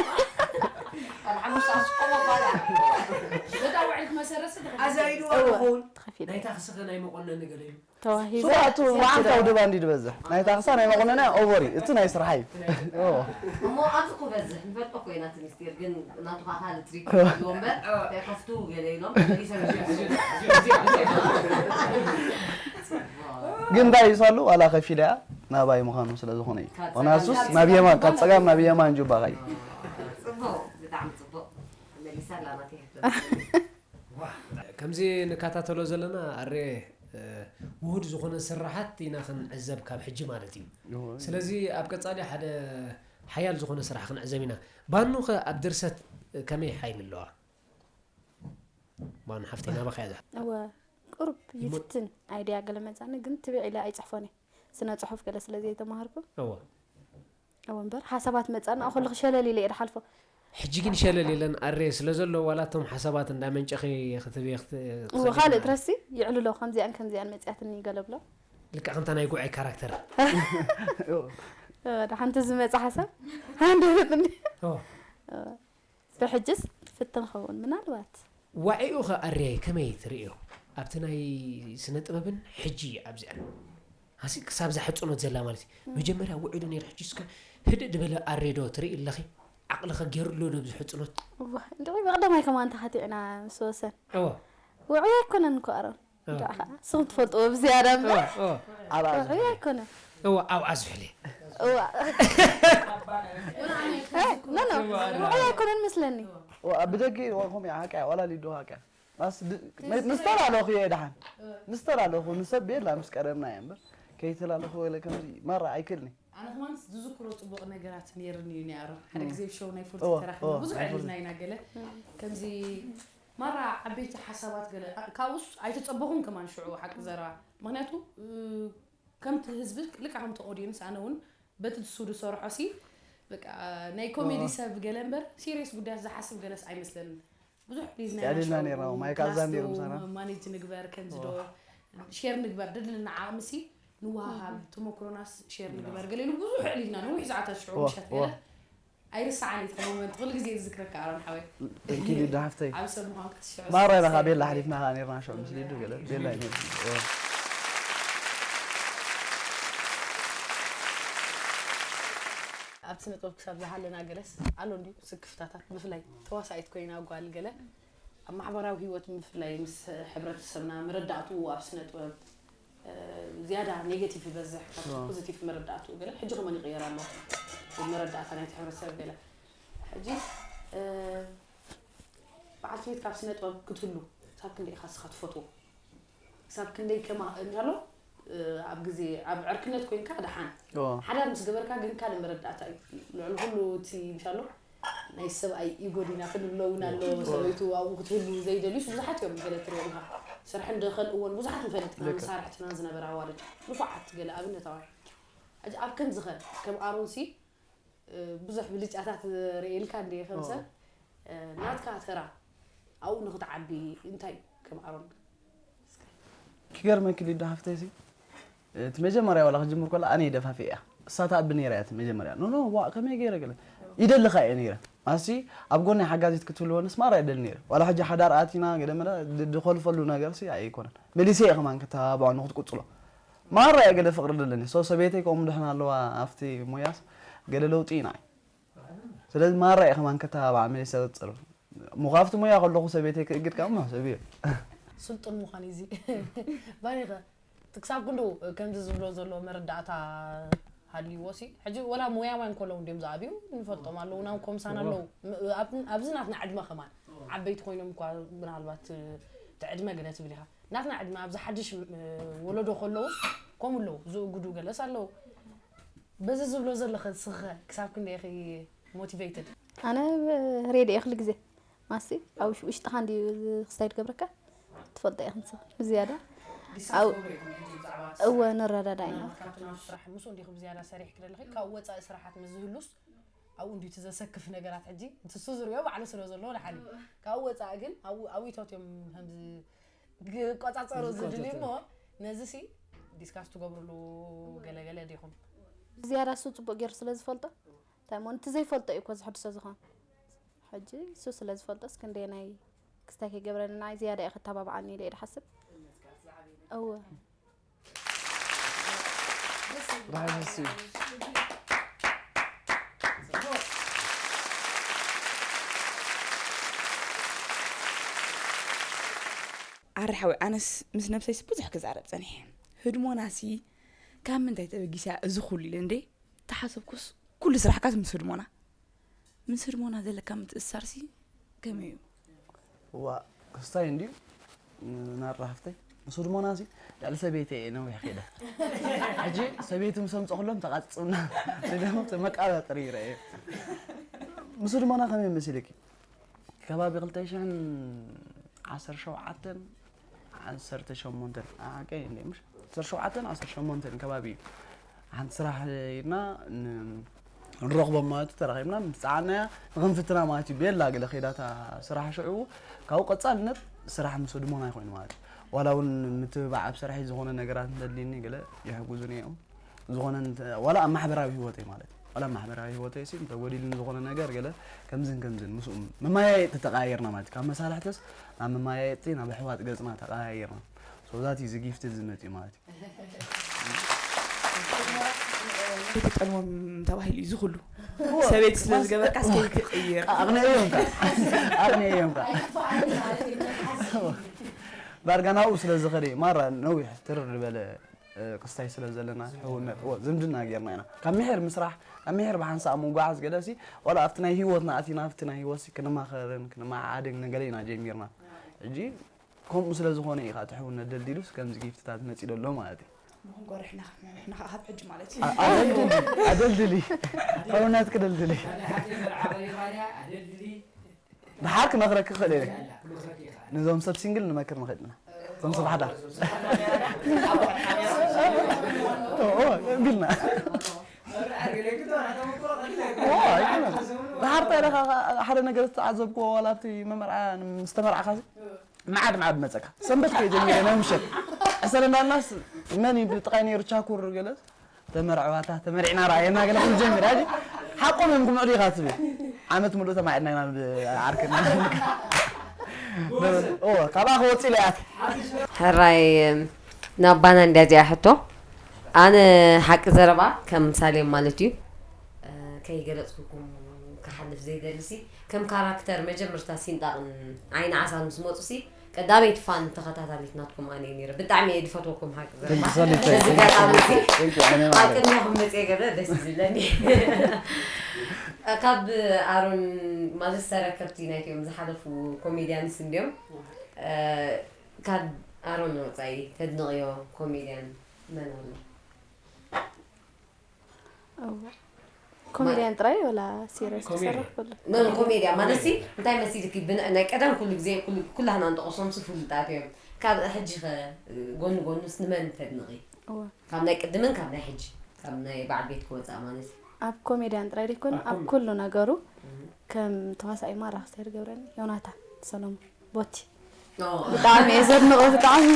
ኣብ ሓሙሽተ ኣስቆሞ ፋዳ በታ ውዕል ክመሰረስ ኣዛይድዋ እወ ይኸውን ተኸፊለ ናይ ታክስኸ ናይ መቆነኒ ገለ እዩ ተዋሂበ ሱራቱ መዓልታዊ ድባ እንዲ ዝበዝሕ ናይ ታክሳ ናይ መቆነንያ ኦቨር እዩ። እቲ ናይ ስራሕ እዩ። ኦ። እሞ ኣብዚ ክበዝሕ ንፈልጦ እኮ ኢና እቲ ምስጢር ግን ናቱ ከዓ ካልእ ትሪክ ይህልዎ እምበር እንታይ ከፍቱ ገለ ኢሎም መሊሶም ይሸፍቱ። ግን እንታይ ይሳሉ ዋላ ከፊል እያ ናባይ ምዃኑ ስለ ዝኾነ እዩ። ምክንያቱስ ናብ የማን ካብ ፀጋም ናብ የማን ጁባኻ እዩ። ፅቡቅ ብጣዕሚ ፅቡቅ መሊሳ ኣላ ናተይ ሕቶ ከምዚ ንከታተሎ ዘለና ኣሬ ውሁድ ዝኾነ ስራሓት ኢና ክንዕዘብ ካብ ሕጂ ማለት እዩ። ስለዚ ኣብ ቀፃሊ ሓደ ሓያል ዝኾነ ስራሕ ክንዕዘብ ኢና። ባኑ ከ ኣብ ድርሰት ከመይ ሓይሊ ኣለዋ? ባኑ ሓፍተይ ናባኻ እያ ዝሓ- እወ ቁሩብ ይፍትን ኣይድያ ገለ መፃኒ ግን ትብዕ ኢለ ኣይፅሕፎን እየ ስነ ፅሑፍ ገለ ስለ ዘይተማሃርኩ እወ እወ እምበር ሓሳባት መፃና ከለኹ ሸለል ኢለ እየ ድሓልፎ ሕጂ ግን ሸለል ኢለን ኣሬ ስለ ዘሎ ዋላ እቶም ሓሳባት እንዳመንጨኺ ክትብየ እወ ካልእ ትረሲ ይዕልሎ ከምዚኣን ከምዚኣን መፅያትኒ ገለ ብሎ ልክዕ ከምታ ናይ ጉዓይ ካራክተር እወ፣ ሓንቲ ዝመፀ ሓሳብ ሃንደበት እንዲ እወ ብሕጅስ ፍትን ኸውን ምናልባት ዋዒኡ ኸ ኣርያይ ከመይ ትርእዮ ኣብቲ ናይ ስነ ጥበብን ሕጂ ኣብዚኣን ሃሲ ክሳብ እዛ ሕፅኖት ዘላ ማለት እዩ መጀመርያ ውዒሉ ነይሩ ሕጂ እስከ ህድእ ድበለ ኣሬዶ ትርኢ ኣለኺ ዓቕልኸ ገይሩ ኣሎ ዶ ብዚ ሕፅኖት እዋ፣ እንድዒ ብቐዳማይ ከማን ተሓቲዕና ምስ ወሰን እወ ውዑይ ኣይኮነን እኮ ኣሮን እንድዒ ኸዓ ንስኹም ትፈልጥዎ ብዝያዳ እምበር ኣብኣ ውዑይ ኣይኮነን እወ ኣብኣ ዝሕለ እዋ ኖ ኖ ውዑይ ኣይኮነን መስለኒ ብደጊ ከምኡ ሓቂ ዋላ ሊዶ ሓቂ ምስ ተላለኹ እየ ደሓን ምስ ተላለኹ ንሰብ የላ ምስ ቀረብና እየ እምበር ከይተላለኹ ወለ ከምዚ ማራ ኣይክእልኒ ኣነ ከማን ዝዝክሮ ፅቡቕ ነገራት ነይርኒ እዩ ነይሩ ሓደ ግዜ ብ ሾው ናይ ፉርቲ እወ፣ ተራኺብና እወ፣ ብዙሕ ናይ ፉርቲ። ዕልልና ኢና ገለ ከምዚ ማራ ዓበይቲ ሓሳባት ገለ ኣ- ካብኡስ ኣይተፀበኹን ከማን ሽዑ ሓቂ ዘረባ ምክንያቱ እ፣ ከምቲ ህዝቢ ልክዕ ከምቲ ኦዲየንስ ኣነ እውን በቲ ንሱ ዝሰርሖ ሲ በቃ ናይ ኮሜዲ ሰብ ገለ እምበር ሲሪየስ ጉዳያት ዝሓስብ ገለስ ኣይመስለንን ብዙሕ ዕልልና ኢና ዕልልና ሽዑ ነይርና፣ ማይክ ኣዛን ነይሩ ምሳና። ክላስ ማኔጅ ንግበር ከምዚ ዶ ሼር ንግበር ደድልና ዓቕሚ ሲ ንወሃሃብ ተመክሮናስ ሼር ንግበር ገለ ኢሉ ብዙሕ ዕልልና ነዊሕ ሰዓታት ሽዑ ምሸት ገለ ኣይርስዓን እዩ እቲ ሞመንት፣ ኩሉ ግዜ ዝዝክረካ ኣሮን ሓወይ። Thank you ሊዱ ሓፍተይ። ዓቢ ሰብ ምዃንካ ትሽዑ ማራ ኢና ካብ ዝዝክረካ ቤላ እዩ። ሓሊፍና ከኣ ነርና ሽዑ ምስ ሊዱ ገለ ቤላ እዩ ነይሩ። ኣብ ስነ ጥበብ ክሳብ ዝሃለና ገለስ ኣሎ እንድዩ ስክፍታታት፣ ብፍላይ ተዋሳኢት ኮይና ጓል ገለ ኣብ ማሕበራዊ ህይወት፣ ብፍላይ ምስ ሕብረተሰብና መረዳእትኡ ኣብ ስነ ጥበብ ዝያዳ ኔጌቲቭ ይበዝሕ ካብ ፖዚቲቭ መረዳእትኡ ገለ። ሕጂ ከመን ይቕየር ኣሎ መረዳእታ ናይቲ ሕብረተሰብ ገለ። ሕጂ በዓልቲ ቤት ካብ ስነ ጥበብ ክትህሉ ክሳብ ክንደይ ኢኻ ንስኻ ትፈትዎ? ክሳብ ክንደይ ከማ እንታሎ ኣብ ግዜ ኣብ ዕርክነት ኮይንካ ደሓን ሓዳር ምስ ገበርካ ግን ካልእ መረዳእታ እዩ። ልዕሊ ኩሉ እቲ እንታሎ ናይ ሰብኣይ ኢጎ ዲና ክንብሎ እውን ኣሎ። ሰበይቱ ኣብኡ ክትህሉ ዘይደልዩስ ብዙሓት እዮም። ገለ ትሪኦም ኢኻ ስርሒ እንደኸልእዎን ብዙሓት ንፈልጥ ኢና። መሳርሕትና ዝነበረ ኣዋልድ ንፉዓት ገለ ኣብነታውያን። ሕጂ ኣብ ከምዚ ኸ ከም ኣሮንሲ ብዙሕ ብልጫታት ርእየልካ እንድየ ከም ሰብ ናትካ ተራ ኣብኡ ንክትዓቢ እንታይ ከም ኣሮን ክገርመኪ ሊዱ ሓፍተይ ሲ እቲ መጀመርያ ዋላ ክጅምር ከላ ኣነ ደፋፊ እያ እሳ ትኣቢ ነይራ እያ እቲ መጀመርያ ኖ ኖ ዋ ከመይ ገይረ ገለ ይደልኻ እየ ነይረ ኣሲ ኣብ ጎኒ ሓጋዚት ክትህልወንስ ማራ ይደል ነይረ ዋላ ሕጂ ሓዳር ኣቲና ገለ መለ ድኾልፈሉ ነገር ሲ ኣይኮነን መሊሰ እየ ከማን ክተባብዖ ንክትቁጽሎ ማራ እየ ገለ ፍቅሪ ደለኒ ሶ ሰበይተይ ከምኡ ድሕና ኣለዋ ኣብቲ ሞያስ ገለ ለውጢ ኢና ስለዚ ማራ እየ ከማን ከተባብዓ መሊሰ ቅጽል እሞ ካብቲ ሞያ ከለኹ ሰበይተይ ክእግድ ካብ መሕሰብ እየ ስልጡን ምዃን እዩ እዚ ባኒኸ ክሳብ ክንድኡ ከምዚ ዝብሎ ዘሎ መረዳእታ ሃልይዎ ሲ ሕጂ ወላ ሞያውያን ከለዉ እንዲዮም ዝኣብዩ ንፈልጦም ኣለዉ ናብ ኮምሳን ኣለዉ ኣብዚ ናትና ዕድመ ከማን ዓበይቲ ኮይኖም እኳ ምናልባት እቲ ዕድመ ገለ ትብል ኢኻ ናትና ዕድመ ኣብዚ ሓድሽ ወለዶ ከለዉ ከምኡ ኣለዉ ዝእግዱ ገለስ ኣለዉ በዚ ዝብሎ ዘለኸ ንስኸ ክሳብ ክንደይ ኢኺ ሞቲቬትድ ኣነ ሬድዮ እየ ኩሉ ግዜ ማሲ ኣብ ውሽጥኻ እንዲ ክስታይ ትገብረካ ትፈልጦ ኢኺ ንስኺ ብዝያዳ እወ ንረዳዳ ኢና ስራሕ ምስ እንዲኹ ብዝያዳ ሰሪሕ ክደለኺ ካብ ወፃኢ ስራሓት ምስ ዝህሉስ ኣብኡ እንዲቱ ዘሰክፍ ነገራት ሕጂ እንትሱ ዝሪኦ ባዕሉ ስለ ዘለዎ ድሓን ካብኡ ወፃኢ ግን ኣብኡ ኣዊቶት እዮም ከምዚ ክቆፃፀሩ ዝድልዩ እሞ ነዚ ሲ ዲስካስ ትገብርሉ ገለገለ ዲኹም ዝያዳ እሱ ፅቡቅ ገይሩ ስለ ዝፈልጦ እንታይ ሞ እቲ ዘይፈልጦ እዩ እኮ ዝሕድሶ ዝኾን ሕጂ እሱ ስለ ዝፈልጦስ ክንደየናይ ክስታይ ከይገብረኒ ንዓይ ዝያዳ እዩ ክተባብዓኒ ኢለ እየ ድሓስብ እወ ብርሃን ንሱ እዩ ኣረ ሓወይ ኣነስ ምስ ነብሰይስ ብዙሕ ክዛረብ ፀኒሐ ህድሞናሲ ካብ ምንታይ ተበጊሳ እዚ ኩሉ ኢለ እንዴ ተሓሰብኩስ ኩሉ ስራሕካስ ምስ ህድሞና ምስ ህድሞና ዘለካ ምትእስሳርሲ ከመይ እዩ? እዋ ክስታይ እንድዩ ናራ ሃፍተይ ምስ ህድሞናሲ ልዕሊ ሰበይተይ እየ ነዊሕ ከይደ ሕጂ ሰበይቲ ምስ ኣምፀኹሎም ተቓፅፁና ስለ መቃባጥሪ ይረአ ምስ ህድሞና ከመይ መሲልኪ ከባቢ ክልተ ሽሕን ዓሰርተ ሸውዓተን ዓሰርተ ሸሞንተን ሓቀይ እንደ ምሽ ዓሰርተ ሸውዓተን ዓሰርተ ሸሞንተን ከባቢ እዩ ሓንቲ ስራሕ ኢልና ንረኽቦም ማለት ተራኺብና ምስ ፀዓናያ ንኽንፍትና ማለት እዩ ቤላ ገለ ከይዳታ ስራሕ ሽዑ ካብኡ ቀፃልነት ስራሕ ምስ ድሞና ይኮይኑ ማለት እዩ ዋላ እውን ምትብባዕ ኣብ ስራሕ ዝኾነ ነገራት እንተድልኒ ገለ ይሕጉዙኒ እዮም ዝኾነ ዋላ ኣብ ማሕበራዊ ህይወተይ ማለት እዩ ዋላ ኣብ ማሕበራዊ ህይወተይ ሲ እንተጎዲልኒ ዝኾነ ነገር ገለ ከምዝን ከምዝን ምስኡ መማያየጢ ተተቃየርና ማለት ካብ መሳርሕትስ ናብ መማያየጢ ናብ ኣሕዋት ገጽና ተቀያይርና so that is gift ዝመጽእ ማለት እዩ ተጠልሞም ተባሂሉ እዩ ዝኩሉ ሰበይቲ ስለ ዝገበርካ እስከ ትቅይር ኣቅንዕዮም ኣቅንዕዮም ዳርጋ ናብኡ ስለ ዝኸደ ማራ ነዊሕ ትርር ዝበለ ክስታይ ስለ ዘለና ሕውነት ዝምድና ጌርና ኢና ካብ ምሕር ምስራሕ ካብ ምሕር ብሓንሳእ ምጓዓዝ ገለሲ ዋላ ኣብቲ ናይ ህይወትና ኣቲና ኣብቲ ናይ ህይወት ክንማኸርን ክንመዓዓድን ንገለ ኢና ጀሚርና ሕጂ ከምኡ ስለ ዝኾነ እዩ እቲ ሕውነት ደልዲሉስ ከምዚ ጊፍትታት መፂ ደሎ ማለት እዩ ንኽንቆርሕ ንኻ ካብ ሕጂ ማለት እዩ ኣደልድሊ ኣደልድሊ ሕውነት ክደልድሊ ድሓር ክመኽረኪ ክእል እየ ነዞም ሰብ ሲንግል ንመክር ንኽእል ኢና እቶም ሰብ ሓዳር ቢልና ድሓር እንታይ ሓደ ነገር ዝተዓዘብክዎ ዋላ ኣብቲ መመርዓ ምስ ተመርዓኻ መዓድ መዓድ መፀካ ሰንበት ከይ ጀሚረ ናይ ምሸት ሕሰለ እንዳልናስ መን እዩ ብጥቃይ ነይሩ ቻኩር ገለ ተመርዕዋታ ተመሪዕና ረኣየና ገለ ክንጀምር ኣጂ ሓቆም እዮም ክምዕዱ ኢኻ ትብል። ዓመት ሙሉእ ተማዒድና ኢና ብዓርክና። ኦ፣ ካብኣ ክወፅእ ኢለ እያ። ሕራይ ናባና እንድያ እዚኣ ሕቶ። ኣነ ሓቂ ዘረባ ከም ሳሌም ማለት እዩ። እ፣ ከይገለጽኩኩም ክሓልፍ ዘይደልሲ ከም ካራክተር መጀመርታ ሲንጣቕን ዓይኒ ዓሳን ምስ መጹሲ ቀዳመይቲ ፋን ተኸታታሊት ናትኩም ኣነ እየ ነይረ። ብጣዕሚ እየ ዝፈትወኩም ሓቂ ዘረባ። Thank you so much. በዚ ኣጋጣሚ እዚ Thank you. ኣነ ኣብ ማለት ቅድሚኹም መጽየ ገለ ደስ እዩ ዝብለኒ። ካብ ኣሮን ማለት ዝተረከብቲ ናይቲኦም ዝሓለፉ ኮሜድያንስ እንዲዮም። እ፣ ካብ ኣሮን ወጻኢ ተድንቕዮ ኮሜድያን መን ኣሎ? እወ። ኮሜድያን ጥራይ ወላ ሲሪየስ ኮሜድያን። ክሰርሕ ከሎ? ኖ ኮሜድያ ማለት ሲ እንታይ መሲልኪ ብን- ናይ ቀደም ኩሉ ግዜ ኩሉ- ኩላህና እንጠቐሶም ሲ ፍሉጣት እዮም። ካብ ሕጂ ኸ ጎኒ ጎኑስ ንመን ተድንቒ? እወ። ካብ ናይ ቅድምን ካብ ናይ ሕጂ ካብ ናይ በዓል ቤት ክወፃእ ማለት እዩ። ኣብ ኮሜድያን ጥራይ ዘይኮነ ኣብ ኣብ ኮሜዲ። ኩሉ ነገሩ ከም ተዋሳኢ ማራ ክስተር ገብረኒ ዮናታን ሰሎሞን ቦቲ ኦ፣ ብጣዕሚ እየ ዘድንቖ ብጣዕሚ።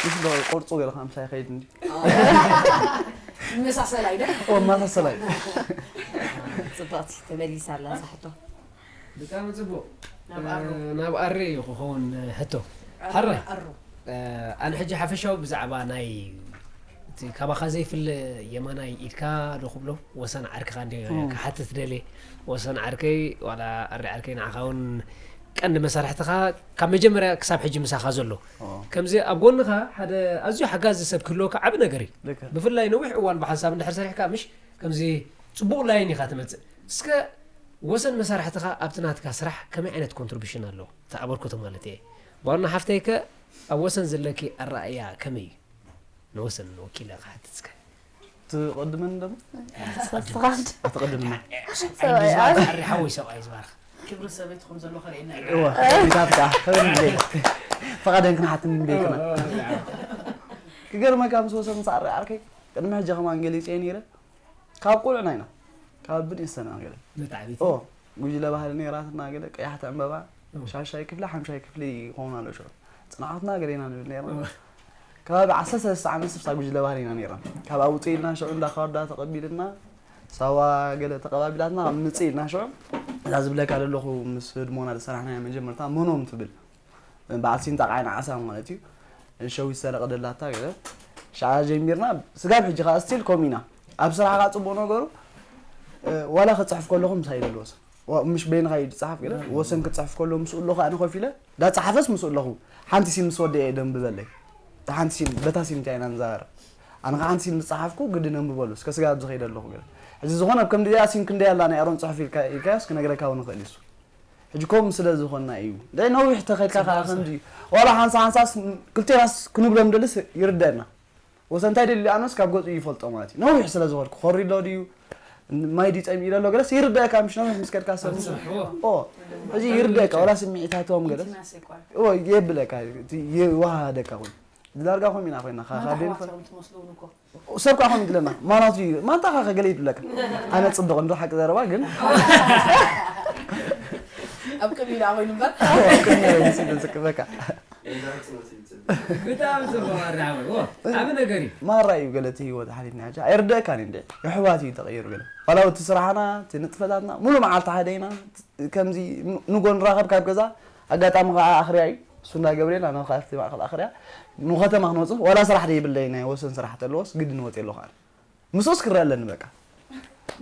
ምስ ዶ ቅርጹ ገለ ከምሳ ይኸይድ እንዲ። መሳሰል ኣይደ ኦ፣ መሳሰል ኣይደ። ፅብቕቲ ተመሊሳ ኣላ እዛ ሕቶ። ብጣዕሚ ፅቡቅ። ናብ ኣሮ። ናብ ኣሬ እዩ ክኸውን ሕቶ። ሓራይ። ኣሮ። ኣነ ሕጂ ሓፈሻዊ ብዛዕባ ናይ እቲ ካባኻ ዘይፍለ የማናይ ኢድካ ዶ ክብሎ ወሰን ዓርክኻ እንዲ እም። ክሓትት ደልየ። ወሰን ዓርከይ ዋላ ኣሬ ዓርከይ ንዓኻ እውን ቀንዲ መሳርሕትኻ ካብ መጀመርያ ክሳብ ሕጂ ምሳኻ ዘሎ። ኦ። ከምዚ ኣብ ጎንኻ ሓደ ኣዝዩ ሓጋዚ ሰብ ክህልወካ ዓቢ ነገር እዩ። ልክዕ። ብፍላይ ነዊሕ እዋን ብሓንሳብ እንድሕር ሰሪሕካ ምሽ ከምዚ ጽቡቕ ላይን ኢኻ ትመጽእ። እስከ ወሰን መሳርሕትኻ ኣብቲ ናትካ ስራሕ ከመይ ዓይነት ኮንትሪቢሽን ኣለዎ? እቲ ኣበርክቶ ማለት እየ። ዋና ሓፍተይ ከ ኣብ ወሰን ዘለኪ ኣረኣእያ ከመይ እዩ? ንወሰን ወኪለ ክሓትት እስከ። ትቐድመኒ ደሞ? ሰስኻድ ኣትቐድምና። ሰብኣይ ኣብ ኣሪ ሓወይ ሰብኣይ ዝባርኽ። ክብሪ ሰበይትኹም ዘሎ ከርእየና እዩ። እወ፣ ቤታትካ፣ ፈቐደን ክንሓትም ቤትና። ክገርመካ ምስ ወሰን ምስ ኣረኣርኪ ቅድሚ ሕጂ ከማን ገሊጸ ነይረ። ካብ ቁልዕና ኢና። ካብ ብንእስተና ገለ። መታዕቢት። ኦ፣ ጉጅለ ባህሊ ነይራትና ገለ፣ ቀያሕቲ ዕምበባ፣ ሻሻይ ክፍሊ፣ ሓምሻይ ክፍሊ ይኸውን ኣሎ ሽዑ። ጽንዓትና ገለ ኢና ንብል ነይርና። ከባቢ ዓሰርተ ሰለስተ ዓመት ስብሳ ጉጅለ ባህሊ ኢና ነይርና። ካብ ውጽእ ኢልና ሽዑ እንዳ ካርዳ ተቐቢልና፣ ሳዋ ገለ ተቐባቢላትና፣ ምጽእ ኢልና ሽዑ። እዛ ዝብለካ ዘለኹ ምስ ህድሞና ዝሰራሕናያ መጀመርታ መኖም ትብል። በዓል ሲንጣቕ ዓይኒ ዓሳ ማለት እዩ። ሸዊት ሰረቐ ደላታ ገለ። ሽዓ ጀሚርና፣ ስጋብ ሕጂ ኸዓ ስቲል ከምኡ ኢና። ኣብ ስራሕ ኸዓ ጽቡቕ ነገሩ፣ እ፣ ዋላ ክጽሕፍ ከለኹ ምሳይ ይደሊ ወሰን። ዋ-፣ ምሽ በይንኻ እዩ ዝጸሓፍ ገለ። ወሰን ክጽሕፍ ከሎ ምስኡ ኣለኹ ኣነ ኮፍ ኢለ፣ ዳጸሓፈስ ምስኡ ኣለኹ። ሓንቲ ሲን ምስ ወደአ እየ ደንብበለይ። እታ ሓንቲ ሲን፣ በታ ሲን እንታይ ኢና ንዛረብ። ኣነ ኸዓ ሓንቲ ሲን ምስ ጸሓፍኩ ግድን ኣንብበሉ። እስከ ስጋብ ኣብዚ ኸይደ ኣለኹ ገለ። ሕጂ ዝኾነ ኣብ ከምዚ እዚኣ ሲን ክንደይ ኣላ ናይ ኣሮን ጽሑፍ ኢልካ፣ ኢልካዮስ ክነግረካ እውን ይኽእል እዩ እሱ። ሕጂ ከምኡ ስለ ዝኾንና እዩ። እንታይ ነዊሕ ተኸድካ ከዓ ከምዚ እዩ። ዋላ ሓንሳ ሓንሳስ ክልቴናስ ክንብሎም ደልስ ይርደአና። ወሰን እንታይ ደልዩ ኣነስ ካብ ገጹ ይፈልጦ ማለት እዩ። ነዊሕ ስለ ዝኸድኩ ኮሪሎ ድዩ ማይ ድዩ ጸሚኡ ኢለ ኣሎ ገለስ ይርደአካ ምሽ ነዊሕ ምስ ከድካ ሰብ ምስ ኦ ሕጂ ይርደአካ ዋላ ስምዒታቶም ገለስ ኢንቲማሲ እኮ። ኦ የብለካ እቲ ይዋሃደካ ወይ ዳርጋ ከምኡ ኢና ኮይና ካብ ማንታ ቤት ኣሕዋት እዮም ትመስሉ እውን እኮ። ሰብ ከዓ ከምኡ ይብለና ማናቱ እዩ ማንታ ኸ ገለ ይብለካ ኣነ ጽቡቕ እንዶ ሓቂ ዘረባ ግን ኣብ ቅድሚ ኢሉ ኣበይኑ እምበር። ስበካ ብጣዕሚ ጽቡቕ ኣራኸበ። ኦ፣ ዓቢ ነገር እዩ። ማራ እዩ ገለ እቲ ህይወት ሓሊፍና ሕጂ ኣይርደእካን እዩ እንደ የሕዋት እዩ ተቐይሩ ገለ ዋላ እቲ ስራሕና እቲ ንጥፈታትና ሙሉ መዓልቲ ሓደ ኢና ከምዚ ንጎ ንራኸብ ካብ ገዛ ኣጋጣሚ ከዓ ኣኽርያ እዩ እሱ እንዳ ገብርኤል ኣነ ከዓ ኣብቲ ማእኸል ኣኽርያ ንኸተማ ክንወፅእ ዋላ ስራሕ ደይብለይ ናይ ወሰን ስራሕ ተለዎስ ግዲ ንወፅ ኣለኹ ኣነ ምስኡስ ክረአ ኣለኒ በቃ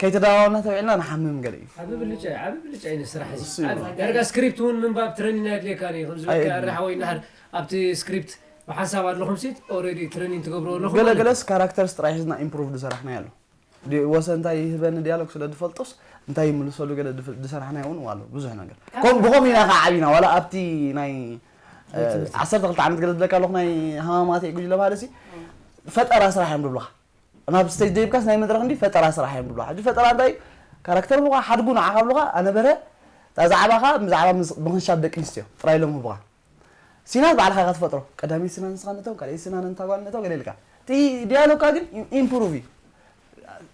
ከይተደዋወልና ተውዒልና ንሓምም ገለ እዩ ዓቢ ብልጫ እዩ፣ ዓቢ ብልጫ እዩ ንስራሕ እዚ። እሱ እዩ። ዓቢ። ዳርጋ ስክሪፕት እውን ምንባብ ትረኒን ኣየድልየካን እዩ። ከም ዝበልካ ኣየድልን። ኣረ ሓወይ ናህር ኣብቲ ስክሪፕት ብሓንሳብ ኣለኹም ሲት ኦልሬዲ ትረኒን ትገብሩ ኣለኹም ገለ ማለት እዩ። ገለስ ካራክተርስ ጥራሕ ሒዝና ኢምፕሩቭ ዝሰራሕናዮ ኣሎ ዲ- ወሰን እንታይ ይህበኒ ድያሎግ ስለ ዝፈልጦስ እንታይ ይምልሰሉ ገለ ድፍ- ዝሰራሕናዮ እውን ኣሎ ብዙሕ ነገር ከም ብኸም ኢና ከዓ ዓቢና ዋላ ኣብቲ ናይ እ፣ ዓሰርተ ክልተ ዓመት ገለ ዝብለካ ኣለኹ ናይ ሃማማተ ጉጅለ ባህሊ ሲ ፈጠራ ስራሕ እዮም ዝብሉኻ ናብ ስቴጅ ደይብካስ ናይ መድረክ እንዲ ፈጠራ ስራሕ እዮም ዝብሉኻ ሕጂ ፈጠራ እንታይ እዩ? ካራክተር ምዃ ሓድጉ ንዓኻ ብሉኻ ኣነበረ እታ ዛዕባኻ ብዛዕባ ምስ- ምኽንሻብ ደቂ ኣንስትዮ ጥራይ ኢሎም ህቡኻ ሲናት ባዕልኻ ኢኻ ትፈጥሮ ቀዳመይቲ ሲናን ንስኻ ነቶም ካልኣይቲ ሲናን እንታ ጓል ነቶ ገለ ኢልካ እቲ ዲያሎግካ ግን ኢምፕሩቭ እዩ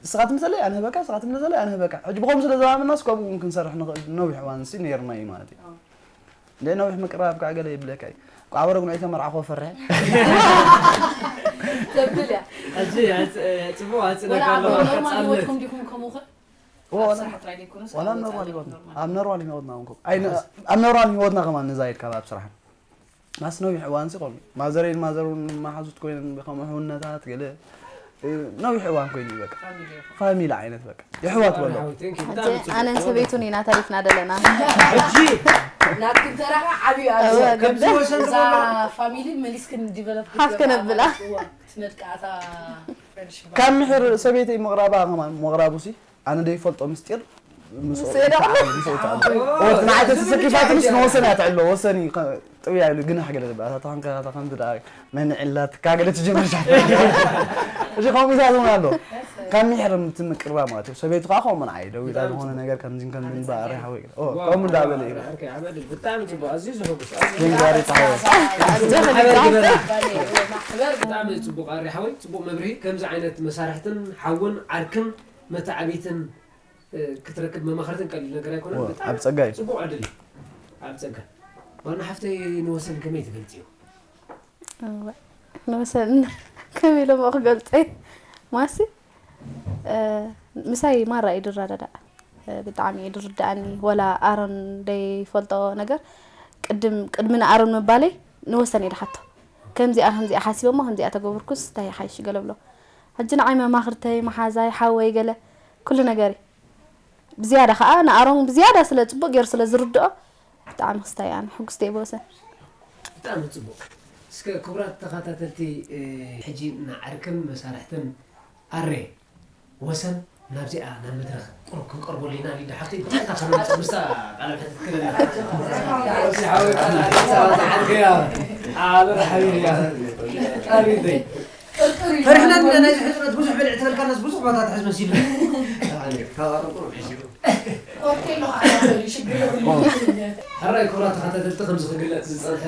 ንስኻ ትምሰለይ ኣነ ህበካ ንስኻ ትምሰለይ ኣነ ህበካ ሕጂ ብኸም ስለ ዘማምናስ ከምኡ እውን ክንሰርሕ ንኽእል ነዊሕ እዋን ሲ ነይርና እዩ ማለት እዩ እንደ ነዊሕ ምቅራብ ከዓ ገለ ይብለካ እዩ ቋዕበረ ጉንዒ ተመርዓኾ ፈርሐ ተብል እያ። ሕጂ ኣጽ- ጽቡቕ ኣጽለካ ወላ ኣብ ኣለዋ ኖርማል ቀጻልነት ህይወትኩም ዲኹም ከምኡ ኸ ኦ፣ ኣብ ዋላ- ስራሕ ጥራይ ዘይኮነስ ዋላ ኣብ ኖርማል ህይወትና ኣብ ኖርማል ህይወትና እውን ከምኡ። ኣይ፣ ን- ኣብ ኖርማል ህይወትና ከማን ንዛይድ ካብ ኣብ ስራሕ ማስ ነዊሕ እዋን ሲ ቆም ማዘረይን ማዘሩን መሓዙት ኮይነን ከም ሕውነታት ገለ እ፣ ነዊሕ እዋን ኮይኑ እዩ በቃ ፋሚሊ ዓይነት በቃ የሕዋት በሎ። ኣነን ሰበይቱን ኢና ተሪፍና ደለና። ናትክን ተራ ዓብዩ ኣብዚ እወ፣ ግዳ። እዛ ፋሚሊ መሊስክን ዲቨሎፕ ሓፍ ከነብላ። ትነድቃታ ካብ ምሕር ሰበይተይ ምቕራባ ከማን ምቕራቡ ሲ ኣነ ደይፈልጦ ምስጢር ምስ ምስጢር። ተዓረብ ምስ ተዓረብ። ኦ፣ ንዓይ ተሰኪፋትንስ ንወሰን እያ ትዕሎ ወሰን እዩ ከ- ጥውያ ኢሉ ግናሕ ገለ ልበ ኣታ ተኸንከ ኣታ ከምዚ ደኣ መን ዕላትካ ገለ ትጅምር ሻ። እዚ ከምኡ ኢታት እውን ኣሎ ካብ ምሕር ምትምቅርባ ማለት እዩ ሰበይቱ ከዓ ከምኡ ንዓይ ደው ኢላ ዝኾነ ነገር ከምዚን ከምዚን በኣሪ ሓወይ ኦ ከምኡ እንዳበለ እዩ ብጣዕሚ ጽቡቕ ኣዝዩ ዘሕጉስ ጀንጋሪ ተሓወ ብጣዕሚ ጽቡቕ ኣሪ ሓወይ ጽቡቕ መብርሂ ከምዚ ዓይነት መሳርሕትን ሓውን ዓርክን መተዓቢትን ክትረክብ መማኽርትን ቀሊል ነገር ኣይኮነን። ኣብ ጸጋ እዩ። ጽቡቕ ዕድል እዩ። ኣብ ጸጋ ዋና ሓፍተይ ንወሰን ከመይ ትገልጽዮ? ንወሰን ከመይ ኢሎም ክገልጸ ማሲ ምሳይ ማራ እዩ ድረዳዳእ ብጣዕሚ እዩ ድርዳእኒ ወላ ኣሮን ደይፈልጦ ነገር ቅድም ቅድሚ ንኣሮን ምባለይ ንወሰን እዩ ድሓቶ ከምዚኣ ከምዚኣ ሓሲበሞ ከምዚኣ ተገብርኩስ እንታይ ሓይሽ ገለ ብሎ ሕጂ ንዓይ መማኽርተይ መሓዛይ ሓወይ ገለ ኩሉ ነገር እዩ ብዝያዳ ከዓ ንኣሮን ብዝያዳ ስለ ፅቡቅ ገይሩ ስለ ዝርድኦ ብጣዕሚ ክስታይ ኣነ ሕጉስቲ እየ ብወሰን ብጣዕሚ ፅቡቅ እስከ ክቡራት ተኸታተልቲ ሕጂ ንዓርክን መሳርሕትን ኣሬ ወሰን ናብዚኣ ናብ መድረኽ ቁሩብ ክንቀርቦ ሊና ሊዳ ሓፍቲ ብቀጥታ ከነምፅእ ምስታ ቃለ መሕትት ክለና ፈሪሕና ዲና ናይዚ ሕፅረት ብዙሕ በልዕ ትበልካናስ ብዙሕ ቦታ ትሕዝ መሲሉ ኮርቴሎ ሽግር ሕራይ ክቡራት ተኸታተልቲ ከምዚ ክግለፅ ዝፀንሐ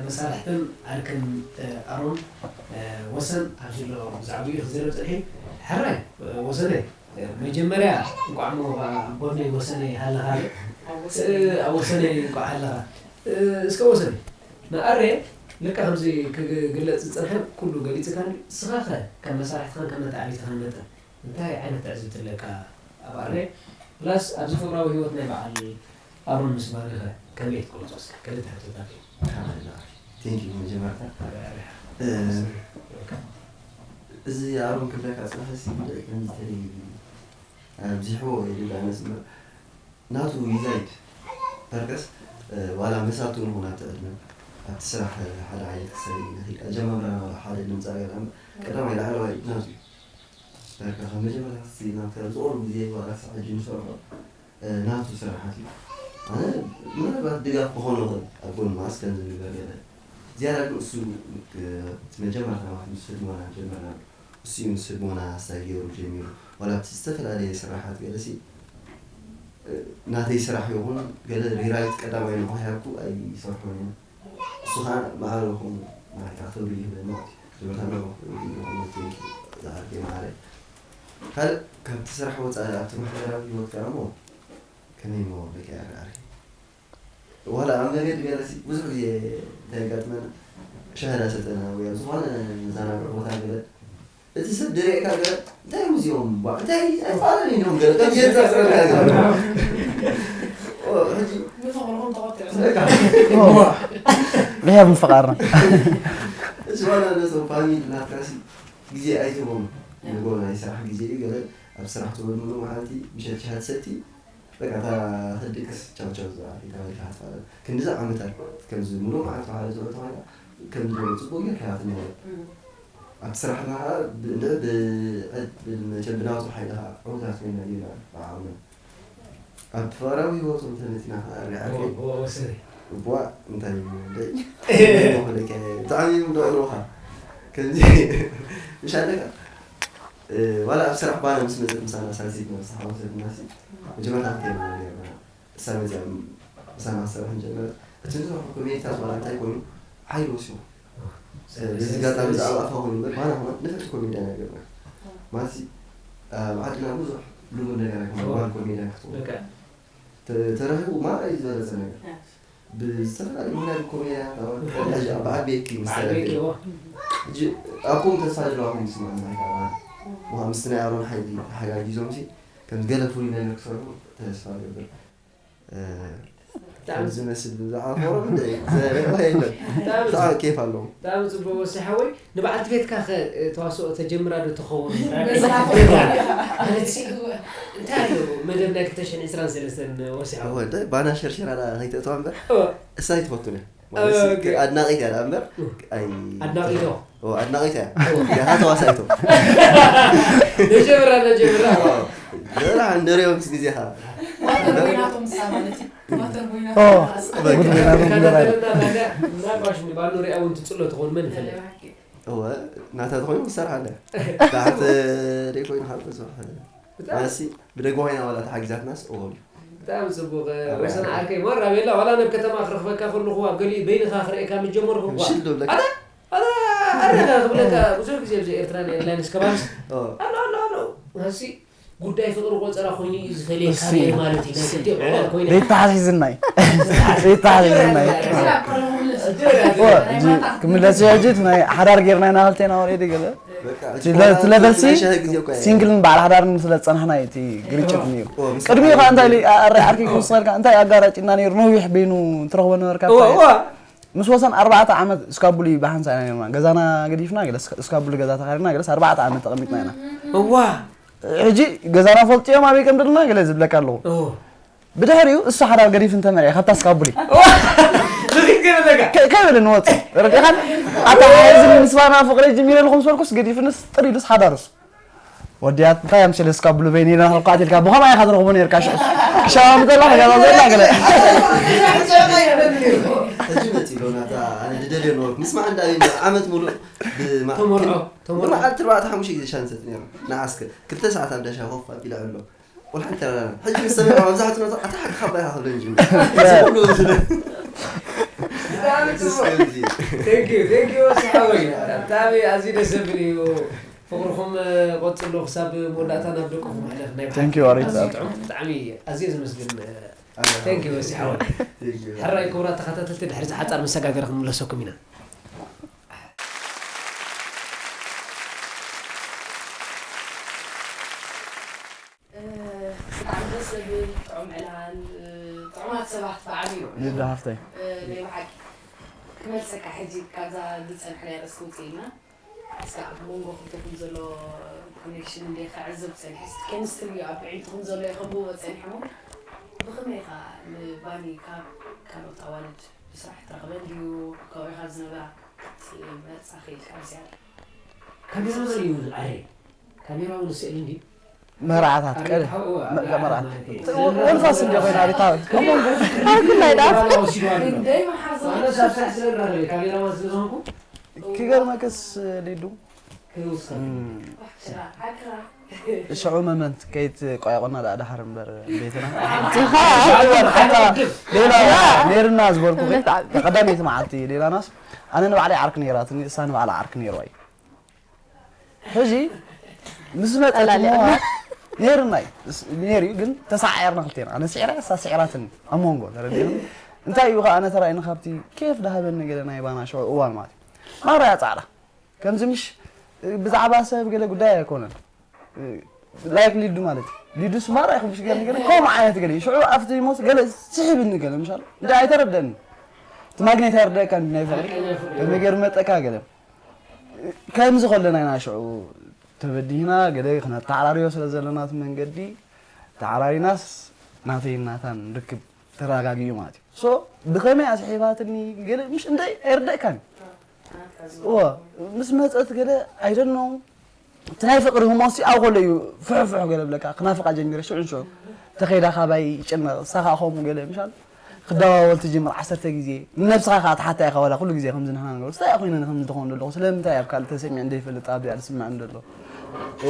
መሳርሕትን ኣርክን ኣሮን ወሰን ኣብዚ ኣሎ ብዛዕባኡ ክዝረብ ፀንሒ ሕራይ ወሰነ መጀመርያ እንኳዕ ሞ ኣብ ጎነይ ወሰነ ሃለኻ ኣብ ወሰነ እንኳዕ ሃለኻ እስከ ወሰነ ንኣሬ ልካ ከምዚ ክግለፅ ዝፀንሐ ኩሉ ገሊፅካኒ ስኻ ኸ ከም መሳርሕትኻን ከም መተዓቢትኻን መጠን እንታይ ዓይነት ትዕዝብቲ ኣለካ ኣብ ኣሬ ፕላስ ኣብዚ ፍቅራዊ ሂወት ናይ በዓል ኣሮን ምስ ባሪ ኸ ከመይ ትገልፆ እስከ ክልተ ሕቶታት እዮም Thank you መጀመርታ እዚ ኣሮን ክብለካ ፅባሕ ሲ ብልዒ ከምዚ ተደጊ ኣብዚሕዎ ኢሉ ዳነስ እምበር ናቱ ይዛይድ በርከስ ዋላ መሳቱ ንኹን ኣብቲ ዕድመ ኣብቲ ስራሕ ሓደ ዓይነት ክሰሪ ንኽእል ኣጀማምራና ሓደ ድምፃ ገለ እምበር ቀዳማይ ላዕለዋይ ናቱ እዩ በርከ ካብ መጀመርያ ክሲ ናትካ ዝቆሉ ግዜ ዋላ ክሳብ ሕጂ ንሰርሖ ናቱ ስራሓት እዩ ኣነ ምናልባት ድጋፍ ክኾኖ ኽእል ኣብ ጎን ማስ ከም ዝንገር ገለ ዝያዳ ግን እሱ እቲ መጀመርታ ማለት ምስ ህድሞና ጀመርና እሱ እዩ ምስ ህድሞና ኣሳጊሩ ጀሚሩ ዋላ ኣብቲ ዝተፈላለየ ስራሓት ገለሲ ናተይ ስራሕ ይኹን ገለ ሪራይት ቀዳማይ ንኽሕያኩ ኣይሰርሖን እዮም እሱ ከዓ ማዕረ ይኹን ማዕረ ከዓ ክብሪ ይህበኒ ማለት እዩ ክብርታ ኣለዎ ክብሪ ይኹን ቴንኪ ዝዓርከይ ማዕረ ካልእ ካብቲ ስራሕ ወፃኢ ኣብቲ ማሕበራዊ ህይወት ከዓ እሞ ከመይ እሞ በቂ ኣርኣሪ ዋላ ኣብ መገዲ ገለሲ ብዙሕ ግዜ እንታይ የጋጥመና ሻህዳ ሰጠና ወይ ኣብ ዝኾነ መዘናግዒ ቦታ ገለ እቲ ሰብ ድሬካ ገለ እንታይ እዮም እዚኦም ባ እንታይ ኣይፋለን እዮም ገለ ከም ጌታ ዝረዳ ገለ ሕጂ ንፍቅርኩም ተቆጢዑ ብሄር ምፍቃርና እዚ ዋላ ነቶም ፋሚሊ ናትካሲ ግዜ ኣይትቦም ንጎ ናይ ስራሕ ግዜ እዩ ገለ ኣብ ስራሕ ትወድምሉ መዓልቲ ምሸት ሻሃት ሰቲ በቃ እታ ክድቅስ ቻው ቻው ዝኣ ተባሂልካ ክትፋለን ክንድዚ ዓመታት ከምዚ ሙሉእ መዓልቲ ሓደ ዝውዕል ተኾይና ከም ዝበሎ ፅቡቅ ጌርካ ትነበረ ኣብቲ ስራሕ ከዓ ብእንድዕ ብመቸም ብናቱ ሓይሊ ከዓ ዕውታት ኮይና ዲና ብዓቕምና ኣብ ፍቕራዊ ህይወቶም ተነፂና ከዓ ሪዓከ ወሰሪ እቧ እንታይ እዩ ደይ ብጣዕሚ እዮም ደቕልኻ ከምዚ ምሽ ኣለካ ዋላ ኣብ ስራሕ ባና ምስ መፀት ምሳና ሳልሲት ነብሳ ሓወሰትና ሲ መጀመርታ ክተልና ነርና እሳ መፅያ ምሳና ክሰርሕ ንጀመረ እቲ ንሰርሖ ኮሜዲታት ዋላ እንታይ ኮይኑ ሓይሊ ወሲኹ በዚ ጋጣሚ ብዛዕባ ኣፋ ኮይኑ እምበር ባና ኾና ንፍዕቲ ኮሜድያ ነገርና ማለት ኣብ ዓድና ብዙሕ ልሙድ ነገር ኣይኮነ ጓል ኮሜድያ ክትኮን ተረኺቡ ማራ እዩ ዝበለፀ ነገር ብዝተፈላለዩ ምክንያት ኮሜድያ በዓል ቤኪ ምስ ተረኺቡ ሕጂ ኣብኩም ተስፋ ዘለዋ ኮይኑ ይስማዓኒ። ምዃን ምስቲ ናይ ኣሮን ሓይሊ ተሓጋጊዞም ሲ ከም ገለ ፍሉይ ነገር ክሰርሑ ተስፋ ገብር። ከም ዝመስል ብዛዕባ ፎረም እንደ ዘረባ የለን። ብጣዕሚ ብጣዕሚ ኬፍ ኣለዎም። ብጣዕሚ ጽቡቅ ወሲ ሓወይ። ንበዓልቲ ቤትካ ከ ተዋስኦ ተጀምራ ዶ ትኸውን? ማለት ሲ እንታይ ኣሎ መደብ ናይ ክልተ ሽሕን ዕስራን ሰለስተን ወሲ ሓወይ? እወ፣ እንታይ ባና ሸርሽራ ዳ ከይተእተዋ እምበር እወ። እሳ ኣይትፈቱን እያ። ማለት ሲ ኦኬ። ኣድናቂት እያ ዳ እምበር ኣይ ኣድናቂቶ። ኦ ኣድናቂት እያ። እወ። ያታ ተዋሳይቶ። ነጀምራ ነጀምራ። ዘራ እንደሪኦም ምስ ግዜኻ። ዋተር ኮይናቶም ንሳ ማለት እዩ። ዋተር ኮይናቶም ኦ፣ ንሳ። ጉድ ኮይናቶም ንገራ። ተከታተልና ታዲያ ምናልባሽ ንባሉ ሪኣ እውን ትጽሎ ትኸውን መን ይፈልጥ? እወ፣ ናታ ተኮይኑ ክሰርሓ ኣለ። ታሕቲ ደይ ኮይኑ ካብ ክሰርሓ ኣለ። ብጣዕሚ ማለትሲ ብደገ ኮይና ዋላ ተሓጊዛትናስ እወ። ብጣዕሚ ጽቡቕ፣ ኣረ፣ ወሰን ኣረ። ዓርከይ፣ ማራ ቤላ፣ ዋላ ናብ ከተማ ክረኽበካ ከለኹ ኣብ ገሊኡ በይንኻ ክርእየካ ምስ ጀመርኩ እኳ። ሽል ዶ ብለካ? ኣታ፣ ኣታ፣ ኣረ ክብለካ፣ ብዙሕ ግዜ ኣብዚ ኤርትራን ኤርላይንስ ከባቢስ። ኦ። ኣሎ፣ ኣሎ፣ ኣሎ። ማለትሲ ጉዳይ ፍቕሪ ቆጸራ ኮይኑ እዩ ዝፈልየካ እሲ፣ ነይሩ ማለት እዩ። ናይ እሲ። ክልቲኦም ዕላል ኮይነ። ዘይተሓሲዝናይ። ዘይተሓሲዝናይ። ኦ፣ እዚ ክምለስ እዩ ሕጂ እቲ ናይ ሓዳር ጌርና ኢና ክልቴና ወሬዲ ገለ። በቃ፣ እቲ ለ-፣ እቲ ለበሲ ናይ ሻሂ ግዜ እኮ እዩ። ሲንግልን በዓል ሓዳርን ስለ ዝጸናሕና እዩ እቲ ግርጭት ነይሩ። ኦ፣ ምስ ቅድሚኡ ከዓ እንታይ ኢሉ፣ ኣ-፣ ኣረ ዓርኪ ክውስኸልካ፣ እንታይ ኣጋራጭና ነይሩ፣ ነዊሕ በይኑ ትረኽቦ ነበርካ፣ እወ፣ እንታይ እወ። ምስ ወሰን ኣርባዕተ ዓመት እስካቡሊ ብሓንሳ ኢና ነርና። ገዛና ገዲፍና፣ ገለ እስካ-፣ እስካቡሊ ገዛ ተኻሪና፣ ገለስ ኣርባዕተ ዓመት ተቐሚጥና ኢና። እዋ። ሕጂ ገዛና ፈልጥዮም ኣበይ ከም ደለና ገለ ዝብለካ ኣለኹ። እወ። ብድሕሪኡ እሱ ሓዳር ገዲፍ እንተመርያ ካብታ እስካቡሊ። እዋ። ብርግግ ገለ በቃ። ከ-፣ ከይበለ ንወጽእ። ረዲኻን ኣታ ሓይዚ ምስባና ፍቕሪ ጅሚረ ኣለኹ ምስ በልኩስ ገዲፍንስ ጥሪዱስ ሓዳርስ። ወዲያት እንታይ ኣምስለ እስካቡሉ በይኒ ኢና ክልኳት ኢልካ ብኸምኣ ኢኻ ትረኽቦ ነርካ ሽዑ። ክሻባ ምተላ ከጋዛ ዘላ ገለ። ሕጂ መጺእ ኣሎ ናታ ኣነ ድደልዮ ነበርኩ። ምስማዕ እንዳ ዓመት ሙሉእ ብማ-፣ ተመርዖ፣ ተመርዖ። ብመዓልቲ ኣርባዕተ ሓሙሽተ ግዜ ሻንሰት ነይሩ። ንዓስከ ክልተ ሰዓት ኣብ ዳሻ ኮፍ ኣቢለ ኣሎ። ወላ ሓንቲ ተራራ። ሕጂ ምስ ሰሚዐ መብዛሕትኡ ነታ ኣታ ሓቂ ካብ ባይኻ ክብለኒ ጀሚሩ። እዚ ኩሉ ስለ-፣ ብጣዕሚ ጽቡቕ። እስከ እዚ። Thank you፣ thank you፣ ወሲ ሓወይ። ብጣዕሚ ኣዝዩ ደስ ዘብል እዩ። ፍቕርኹም፣ እ፣ ቀጽሎ ክሳብ መወዳእታ ናብ ደቅኹም ሕለፍ። ናይ Thank you፣ ኣሬት። ብጣዕሚ ጥዑም፣ ብጣዕሚ ኣዝየ ዘመስግን፣ እ፣ ኣነ thank you፣ ወሲ ሓወይ። Thank you። ሕራይ ክቡራት ተኸታተልቲ፣ ድሕሪ እዚ ሓጻር መሰጋገሪ ክንምለሰኩም ኢና። እ፣ ብጣዕሚ ደስ ዘብል ጥዑም ዕላል፣ እ፣ ጥዑማት ሰባት ብዓብዩ። ንዳ ሃፍተይ። እ፣ ናይ ብሓቂ ክመልሰካ ሕጂ ካብዛ ዝጸንሐ ናይ ርእሲ ውጽእ ኢልና። እስከ ኣብ መንጎ ክልተኹም ዘሎ ኮኔክሽን እንደ ክዕዘብ ጸኒሐ፣ ኬሚስትሪ ኣብ ኣዒንትኹም ዘሎ የኸንብቦ ጸኒሐ እሞ፣ ብኸመይ ኢኻ ንባኒ ካብ ካልኦት ኣዋልድ ብስራሕ ትረኽበን ድዩ? ካብኡ ኢኻ ዝነበራ መጻኺ ኢልካ ብዝያዳ። ካሜራ መን እዩ ዝዓረየ? ካሜራ እውን ስእሊ እንድዩ? መርዓታት፣ ኣቤት ቀ-፣ ሓው፣ እዋ፣ መ-፣ መርዓታት መርዓታት ማለት እዩ። ት-፣ ወ-፣ ወንፋስ እንደ ኮይና፣ ኣቤት ሓው። ከመን? ኣብ ግላይ ዳስ? ካሜራ ወሲዱ ኣሎ። ክንደይ መሓዛ። ኣነ ሳብ ስራሕ ስለ ንረኸበ፣ ካሜራ ማለት ስለ ዝኾንኩ። ክገርመክስ፣ ሊዱ። ክውስኸል። እም። ሽራ፣ ዓክራ። ሽዑ መመንት ከይት ቆያቆና ደኣ ደሓር እምበር ቤትና። ትኻ። ሽዑ ሓታ ሌላ ነይርና ዝበልኩ። እምነት ዓቢ። ቀዳመይቲ መዓልቲ ሌላናስ፣ ኣነ ንባዕለይ ዓርክ ነይራትኒ፣ እሳ ንባዕላ ዓርክ ነይርዋ እዩ። ሕጂ ምስ መጠት ቀላል እሞ እያ። ነይርና እዩ። እስ-፣ ነይሩ እዩ፣ ግን ተሳዒርና ክልቴና። ኣነ ስዒረ፣ እሳ ስዒራትኒ። ኣብ መንጎ፣ ተረዲእና። እንታይ እዩ ኸዓ፣ ኣነ ተራእይኒ ካብቲ ኬፍ ዳሃበኒ ገለ ናይ ባና ሽዑ እዋን ማለት እዩ። ማራ እያ ጻዕዳ። ከምዚ ምሽ ብዛዕባ ሰብ ገለ ጉዳይ ኣይኮነን። ላይክ ሊዱ ማለት እዩ። ሊዱስ ማራ ይኹን ብሽ ገለ ገለ ከምኡ ዓይነት ገለ እዩ። ሽዑ ኣብቲ ሞስ ገለ ስሒብኒ ገለ ምሻል። እንታይ ኣይተረደእኒ። እቲ ማግኔት ኣይርደእካን ናይ ፍቕሪ። ከመይ ገይሩ መጠካ ገለ። ከምዚ ከለና ኢና ሽዑ ተበዲህና ገለ ክነተዓራርዮ ስለ ዘለና እቲ መንገዲ ተዓራሪናስ ናተይ ናታን ርክብ ተረጋጊኡ ማለት እዩ። ሶ ብኸመይ ኣስሒባትኒ ገለ ምሽ እንታይ ኣይርደእካን። እወ፣ ምስ መጸት ገለ I don't know። እቲ ናይ ፍቕሪ ህሞትሲ ኣብ ከሎ እዩ ፍሕፍሕ ገለ ብለካ፣ ክናፍቓ ጀሚረ ሽዑ ንሽዑ። ተኸይዳ ካባይ ይጭነቕ፣ ንሳ ኸኣ ከምኡ ገለ ምሻል ክደዋወል ትጅምር ዓሰርተ ግዜ። ንነብስኻ ኸኣ ትሓታ ኢኻ ዋላ ኩሉ ግዜ ከምዚ ንሕና ንገብሮ። እንታይ እያ ኮይነ ከምዚ ትኸውን ዘለኹ? ስለምንታይ ኣብ ካልእ ተሰሚዑ እንደይፈልጥ ኣብዚኣ ዝስምዐኒ ዘሎ? እ፣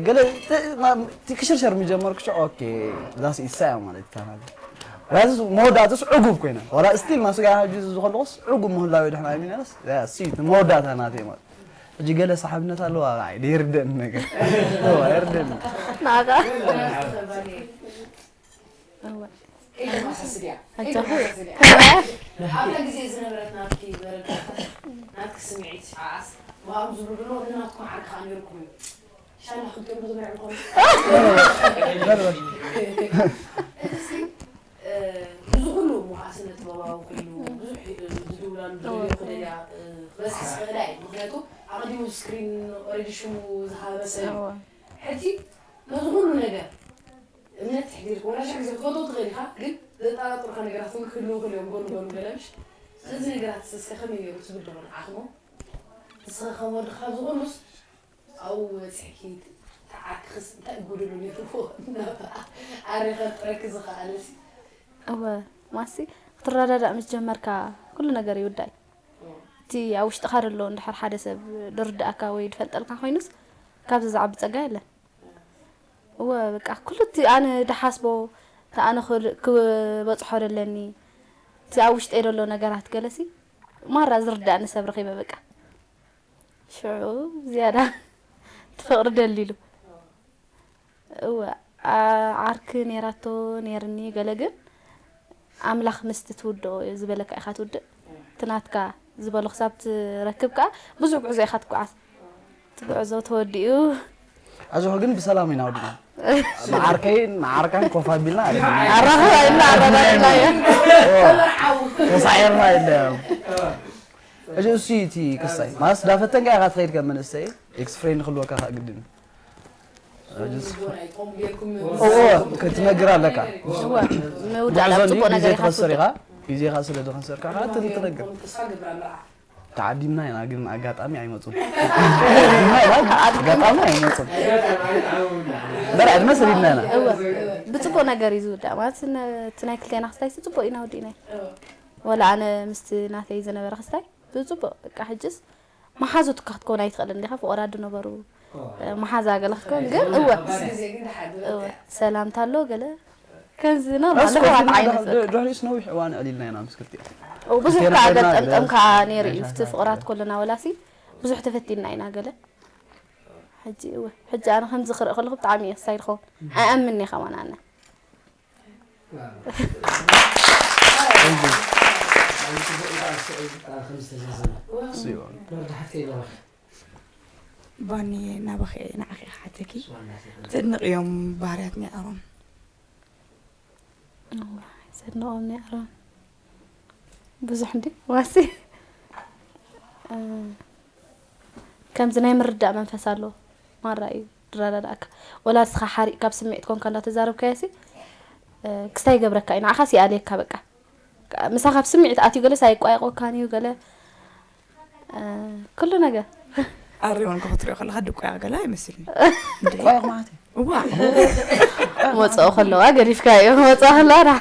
ገለ ተ-፣ ማ-፣ እቲ ክሽርሸር ምጀመርኩ ሽዑ፣ ኦኬ፣ እዛስ ኢሳ እያ ማለት እታ ናት። ራስስ መወዳእትስ ዕጉብ ኮይነ። ዋላ ስቲል ናሱ ጋር ሕጂ ዝኸለኹስ ዕጉብ ምህላዊ ድሕና የሚነስ፣ ያ፣ ሲ፣ መወዳእታ ናተይ ማለት። ሕጂ ገለ ሰሓብነት ኣለዋ፣ ኣይ፣ ደይርደእኒ ነገር። ኦ፣ ኣይርደእኒ። ናኻ። እወ። ከይተመሳስልያ። ኣጆኺ። ከይተመሳስልያ። ኣብታ ግዜ ዝነበረት ናትኪ መረዳእታ፣ ናትኪ ስምዒት፣ ዓዓስ፣ ብኣም ዝብሉ ድማ ወደ ናትኩም ዓርኪ ከዓ ነይርኩም እዩ። ሻላ ክልቲኦም ብዙ ምርዕ ዝኾኑ። እዚ ሲ፣ እ፣ ብዙ ኩሉ መዓስ ስነ ጥበባዊ ኮይኑ ብዙሕ፣ እ፣ ዝድውላሉ ዝደልዮ ክደልያ፣ እ፣ ክበዝሕ ዝኽእላ እዩ። ምኽንያቱ ኣቐዲሙ ስክሪን ኦልሬዲ ሽሙ ዝሃበ ሰብ እዩ። ሕጂ ነዚ ኩሉ ነገር እምነት ትሕዲርካ ወላ ሽሕ ግዜ ክትፈልጦ ትኽእል ኢኻ፣ ግን ዘጠራጥሩኻ ነገራት እውን ክህልዉ ይኽእሉ እዮም፣ ጎኒ ጎኒ ገለ ምሽ። ስለዚ ነገራት እስከ ከመይ ነይሩ ትብል ዶ ንዓኹም? ንስኻ ከም ወድኻ ኣብዚ ኩሉስ ኣብኡ በጺሕኪ፣ እቲ ዓርክኽስ እንታይ ጎደሎ ነይርዎ? ኣረ ከጥረኪ ዝኸኣለሲ። እወ፣ ማሲ፣ ክትረዳዳእ ምስ ጀመርካ ኩሉ ነገር ይውዳእ እዩ። እቲ ኣብ ውሽጥኻ ዘሎ እንድሕር ሓደ ሰብ ዝርድኣካ ወይ ዝፈልጠልካ ኮይኑስ ካብዚ ዝዓቢ ጸጋ የለን። እወ፣ በቃ ኩሉ እቲ ኣነ ድሓስቦ፣ እቲ ኣነ ክል-፣ ክበጽሖ ደለኒ፣ እቲ ኣብ ውሽጠይ ዘሎ ነገራት ገለሲ ማራ ዝርድኣኒ ሰብ ረኺበ በቃ። ሽዑ ዝያዳ እቲ ፍቕሪ ደሊሉ። እወ፣ ዓ-፣ ዓርኪ ነይራቶ ነይርኒ ገለ ግን ኣምላኽ ምስቲ ትውድኦ ዝበለካ ኢኻ ትውድእ። እቲ ናትካ ዝበሎ ክሳብ ትረክብ ከኣ ብዙሕ ጉዕዞ ኢኻ ትጓዓዝ። እቲ ጉዕዞ ተወዲኡ። ኣጆኺ ግን ብሰላም ኢና ወዲና። መዓርከይን መዓርካን ኮፍ ኣቢልና ኣረድና። ኣራኽባ ኢልና ኣረዳድናዮ። ተሳዒርና የለ። እሺ፣ እሱ እቲ ክስታይ ማለት ዳፈተንካ ኢኻ ትኸይድ ከም መንእሰይ፣ ኤክስ ፍሬንድ ክህልወካ ከኣ ግድን እዩ። እዎ፣ ክትነግር ኣለካ። እወ፣ ምውዳእ ጉዕዞ ናብ እንድዩ፣ ጽቡቕ ግዜ ነገር ኢኻ ትኸስር ትውድእ። ኢኻ፣ ግዜኻ ስለ ዝኸሰርካ ከኣ ትን-፣ ትነግር። ተዓዲምና ኢና፣ ግን ኣጋጣሚ ኣይመጹን። ተዓዲምና ኢና፣ ኣጋጣሚ ኣይመጹን። በላ፣ ዕድመ ሰዲድና ኢና። እወ፣ ብጽቡቕ ነገር እዩ ዝውዳእ። ማለት፣ ነ-፣ እቲ ናይ ክልቴና ክስታይ ጽቡቕ ኢና ወዲእናዮ። ወላ ኣነ ምስቲ ናተይ ዝነበረ ክስታይ ብጽቡቕ፣ በቃ፣ ሕጅስ መሓዙትካ ክትከውን ኣይትኽእልን ዲኻ? ፍቑራት ዝነበሩ፣ እ፣ መሓዛ ገለ ክትከውን ግን፣ እወ፣ እወ፣ ሰላምታ ኣሎ ገለ ከምዚ ኖርማል ኣስኮት ኣሕዋት ግን ዓይነት ድ-፣ በቃ። ድሕሪኡስ ነዊሕ እዋን ኣዕሊልና ኢና ምስ ክልቲኦም። እወ፣ ብዙሕ ክልቴና ከኣ ኮይና ገጠምጠም ገለ ከኣ ነይሩ እዩ። ናይ እቲ ሻሻ ፍቕራት ገለ። ኮለና ወላሲ ብዙሕ ተፈቲንና ኢና ገለ። ሕጂ፣ እወ፣ ሕጂ ኣነ ከምዚ ክርኢ ከለኹ ብጣዕሚ እየ ክሳይ ዝኸውን። ኣይኣምንን እየ ከማን ኣነ። ባኒ ናባኺ ንዓኺ ክሓተኪ። ዘድንቕዮም ባህርያት ናይ ኣሮን? እዋ፣ ዘድንቖም ናይ ኣሮን ብዙሕ እንዲ ዋሲ፣ እ፣ ከምዚ ናይ ምርዳእ መንፈስ ኣለዎ። ማራ እዩ ዝረዳድኣካ። ወላ ንስኻ ሓሪቕ ካብ ስምዒት ኮንካ እንዳተዛረብካዮሲ፣ እ፣ ክስታይ ይገብረካ እዩ። ንዓኻስ ይኣልየካ በቃ። ምሳኻ ኣብ ስምዒት ኣትዩ ገለስ ኣይቋየቖካን እዩ ገለ፣ እ፣ ኩሉ ነገር። ኣሬ እውን ክትሪኦ ከለኻ ድቋያ ገለ ኣይመስልን። እንዴ? ቋይቕ ማለት እዩ። እዋ። መጽኦ ከለዋ ገዲፍካዮ፣ መጽኦ ከለዋ ዳ።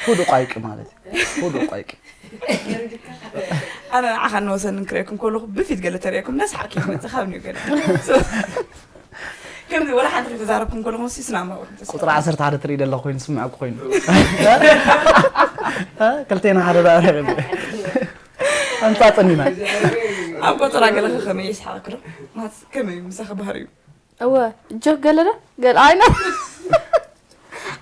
ሁዱ ቋይቂ ማለት እዩ። ሁዱ ቋይቂ። ኣነ ንዓኻ ንወሰን ክርእየኩም ከለኹ ብፊት ገለ ተርእየኩም እንዳስሓቅኪ መጽእ ካብ ንዩ ገለ። ከምዚ ወላ ሓንቲ ተዛረብኩም ከለኹም ሲ ስናማ ወርድ። ቁጽሪ ዓሰርተ ሓደ ትርኢ ደለኹ ኮይኑ ስምዐኩ ኮይኑ። እ? ክልቴና ሓደ ዳርዒ። ኣንጻጽኒና። ኣብ ቆጸራ ገለኸ ከመይ ይስሓቅክ ዶ? ማለት ከመይ ምሳኺ ባህሪኡ? እወ፣ ጆክ ገለ ዶ? ገለ ኣይነ።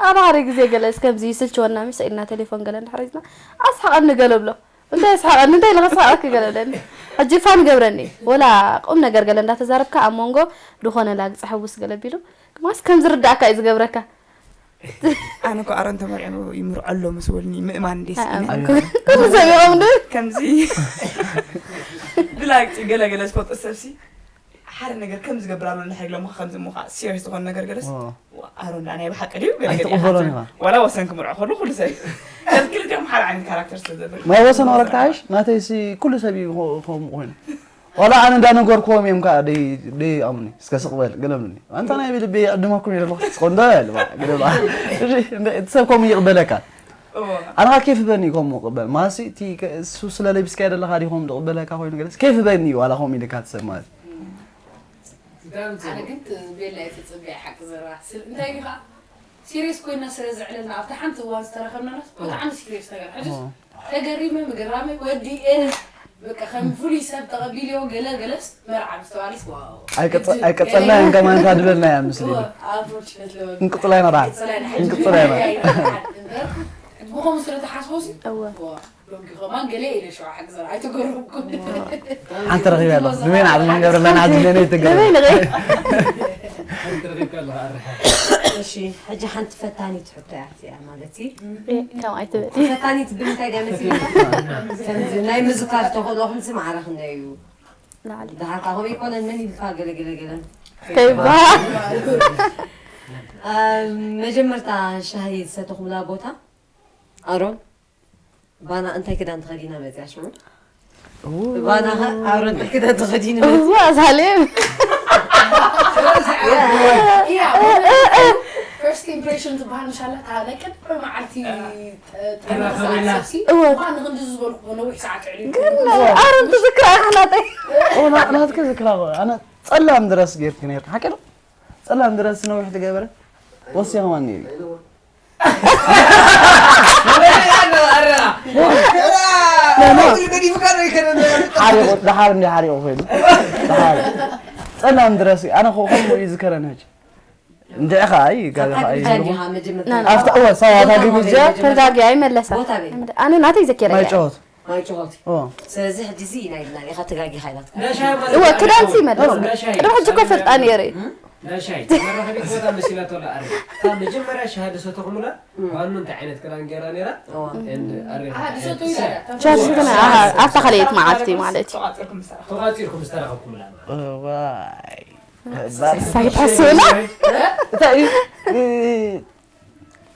ኣነ ሓደ ግዜ ገለ እስከምዚ ይስልችወና ምስ ኢልና ቴሌፎን ገለ እንድሕር ሒዝና፣ ኣስሓቐኒ ገለ ብሎ። እንታይ ኣስሓቐኒ? እንታይ ኢለ ከስሓቐኪ ገለ ብለኒ። ሕጂ ፋን ገብረኒ። ወላ ቁም ነገር ገለ እንዳተዛረብካ ኣብ መንጎ ዝኾነ ላግጺ ሕውስ ገለ ቢሉ፣ ማስ ከም ዝርዳእካ እዩ ዝገብረካ። ኣነ እኮ ኣሮን ተመርዕዮ ይምርዖ ኣሎ ምስ በሉኒ ምእማን ደስ ኢሉኒ። ኣኣምኩ። ኩሉ ሰብ ይኸውን ዶ? ከምዚ ብላግጺ ገለ ገለ ዝፈልጦ ሰብሲ ሓደ ነገር ከም ዝገብር ኣሎ እንድሕር ኢሎምኻ ከምዚ እሞ ከዓ ሲሪየስ ዝኾነ ነገር ገለስ፣ ኦ። ዋ፣ ኣሮን ደኣ ናይ ብሓቂ ድዩ? ገለ ገለ ኣይትቕበሎን ኢኻ ኢኻ። ትብል። ዋላ ወሰን ክምርዖ ከሎ ኩሉ ሰብ እዩ። ከም ክልቲኦም ሓደ ዓይነት ካራክተር ስለ ዘበሉ። ናይ ወሰን ወረቅቲ ሓይሽ ናተይሲ ኩሉ ሰብ እዩ ኸ-፣ ከምኡ ኮይኑ። ዋላ ኣነ እንዳነገርኩዎም እዮም ከዓ ደይ-፣ ደይኣምኑኒ። እስከ ስቕ በል፣ ገለ ብሉኒ። ኣንታ ናይ ብልቢ ይዕድመኩም እየ ዘለኹ። ስቕ እንዶ በል፣ ባ፣ ገለ ባ። እሺ፣ እንደ-፣ እቲ ሰብ ከምኡ ይቕበለካ። እዎ። ኣነ ከዓ ኬፍ በኒ ከምኡ ቅበል። ማሲ፣ እቲ ከ-፣ እሱ ስለ ለቢስካዮ ዘለኻ ድዩ ከምኡ ዝቕበለካ ኮይኑ ገለስ? ኬፍ በኒ ዋላ ከምኡ ኢልካ ትሰብ ማለት። ኣነ ግን ት-፣ ቤላ እየ ተጸቢያ ሓቂ ዘረባ። ስል-፣ እንታይ እዩ ከዓ? ሲሪየስ ኮይና ስለ ዘዕለልና ኣብታ ሓንቲ እዋን ዝተረኸብናና ብጣዕሚ ሲሪየስ ነገር። ሕጅስ ኦ። ተገሪመ፣ ምግራመይ ወዲኤ፣ በቃ ከም ፍሉይ ሰብ ተቐቢልዮ፣ ገለ ገለስ መርዓ ምስ ተባለስ፣ ዋው። ኣይቀጸ-፣ ኣይቀጸልናዮን ከማን እታ ዝበልናያ ምስሊ። እወ፣ unfortunately ወዲኤ። ክንቅጽላ ኢና ደሓን። ክንቅጽላ ኢና ደሓን። ክንቅጽላ ኢና። እምበር፣ ብኸምኡ ስለ ትሓስቦ ሲ እወ ዋ ሎምጊ ከማን ገለ ኢለ ሸዋ ሓግዘር ኣይተገረምኩን ሓንቲ ረኺበ ኣለኹ ንበይና ዓድማ ንገብረለና ሕጂ ነነ ይትገረ ንበይ ንበይ ሓንቲ ረኺብካ ኣለኻ ኣርሓ እሺ ሕጂ ሓንቲ ፈታኒት ሕቶ እያ እዚኣ ማለት እዩ ከም ኣይትበል ፈታኒት ብምንታይ ድያ መሲለካ ከምዚ ናይ ምዝካር ተኽእሎኹም ሲ ማዕረ ክንደይ እዩ ላዕሊ ድሓርካ ከምኡ ይኮነን መን ኢልካ ገለገለገለን ከይበሃል መጀመርታ ሻሂ ዝሰተኹምላ ቦታ ኣሮን ባና እንታይ ክዳን ተኸዲና መፅያ ሽዑ ባና ኣሮን እንታይ ክዳን ተኸዲኑ መፅያ እዋ ሳሌም ፈርስት ኢምፕሬሽን ዝበሃል ምሻላ እታ ናይ ቅድሚ መዓልቲ ጠረሰብሲ እወ እኳ ንክንዲ ዝበልኩ ነዊሕ ሰዓት ዕልዩ ግን ኣሮን ትዝክራ ኢኻ ናጠይ ናትከ ዝክራ ኣነ ፀላም ድረስ ጌርክ ነርካ ሓቂ ዶ ፀላም ድረስ ነዊሕ ትገበረ ወሲኽዋኒ ኢሉ ሓሪቑ ደሓር እንዲ ሓሪቑ ኮይኑ ደሓር ፀላም ድረስ ኣነ ከምኡ እዩ ዝከረን ሕጂ እንድዒ ከዓ እዩ ጋቢ ከዓ እዩ ኣብታ እወ ሳዋታ ግብጃ ተጋጊ ኣይመለሳ ቦታ በይ ኣነ ናተይ ዘኪረ ናይ ጨወት ማይ ጭሆት ኦ ስለዚ ሕጂ እዚ ኢና ኢልና ኢኻ ተጋጊኻ ኢላትካ ናሻይ ማለት እወ ክዳንሲ ይመለስ ናሻይ ቅድሚ ሕጂ እኮ ፈልጣ ነይረ እዩ ናሻይ መራኸቢት ቦታ መሲላቶ ኣላ ኣረ እታ መጀመርያ ሻሃ ዝሰተኹምላ ዋኑ እንታይ ዓይነት ክዳን ገይራ ነይራ እዋ። and ኣሬ ዝሰተዩ ቻርጅ ግን ኣብታ ካልኣየት መዓልቲ ማለት እዩ ተቋፂርኩም ዝተረኸብኩምላ ዋይ ሳይትሕስብና እንታይ እዩ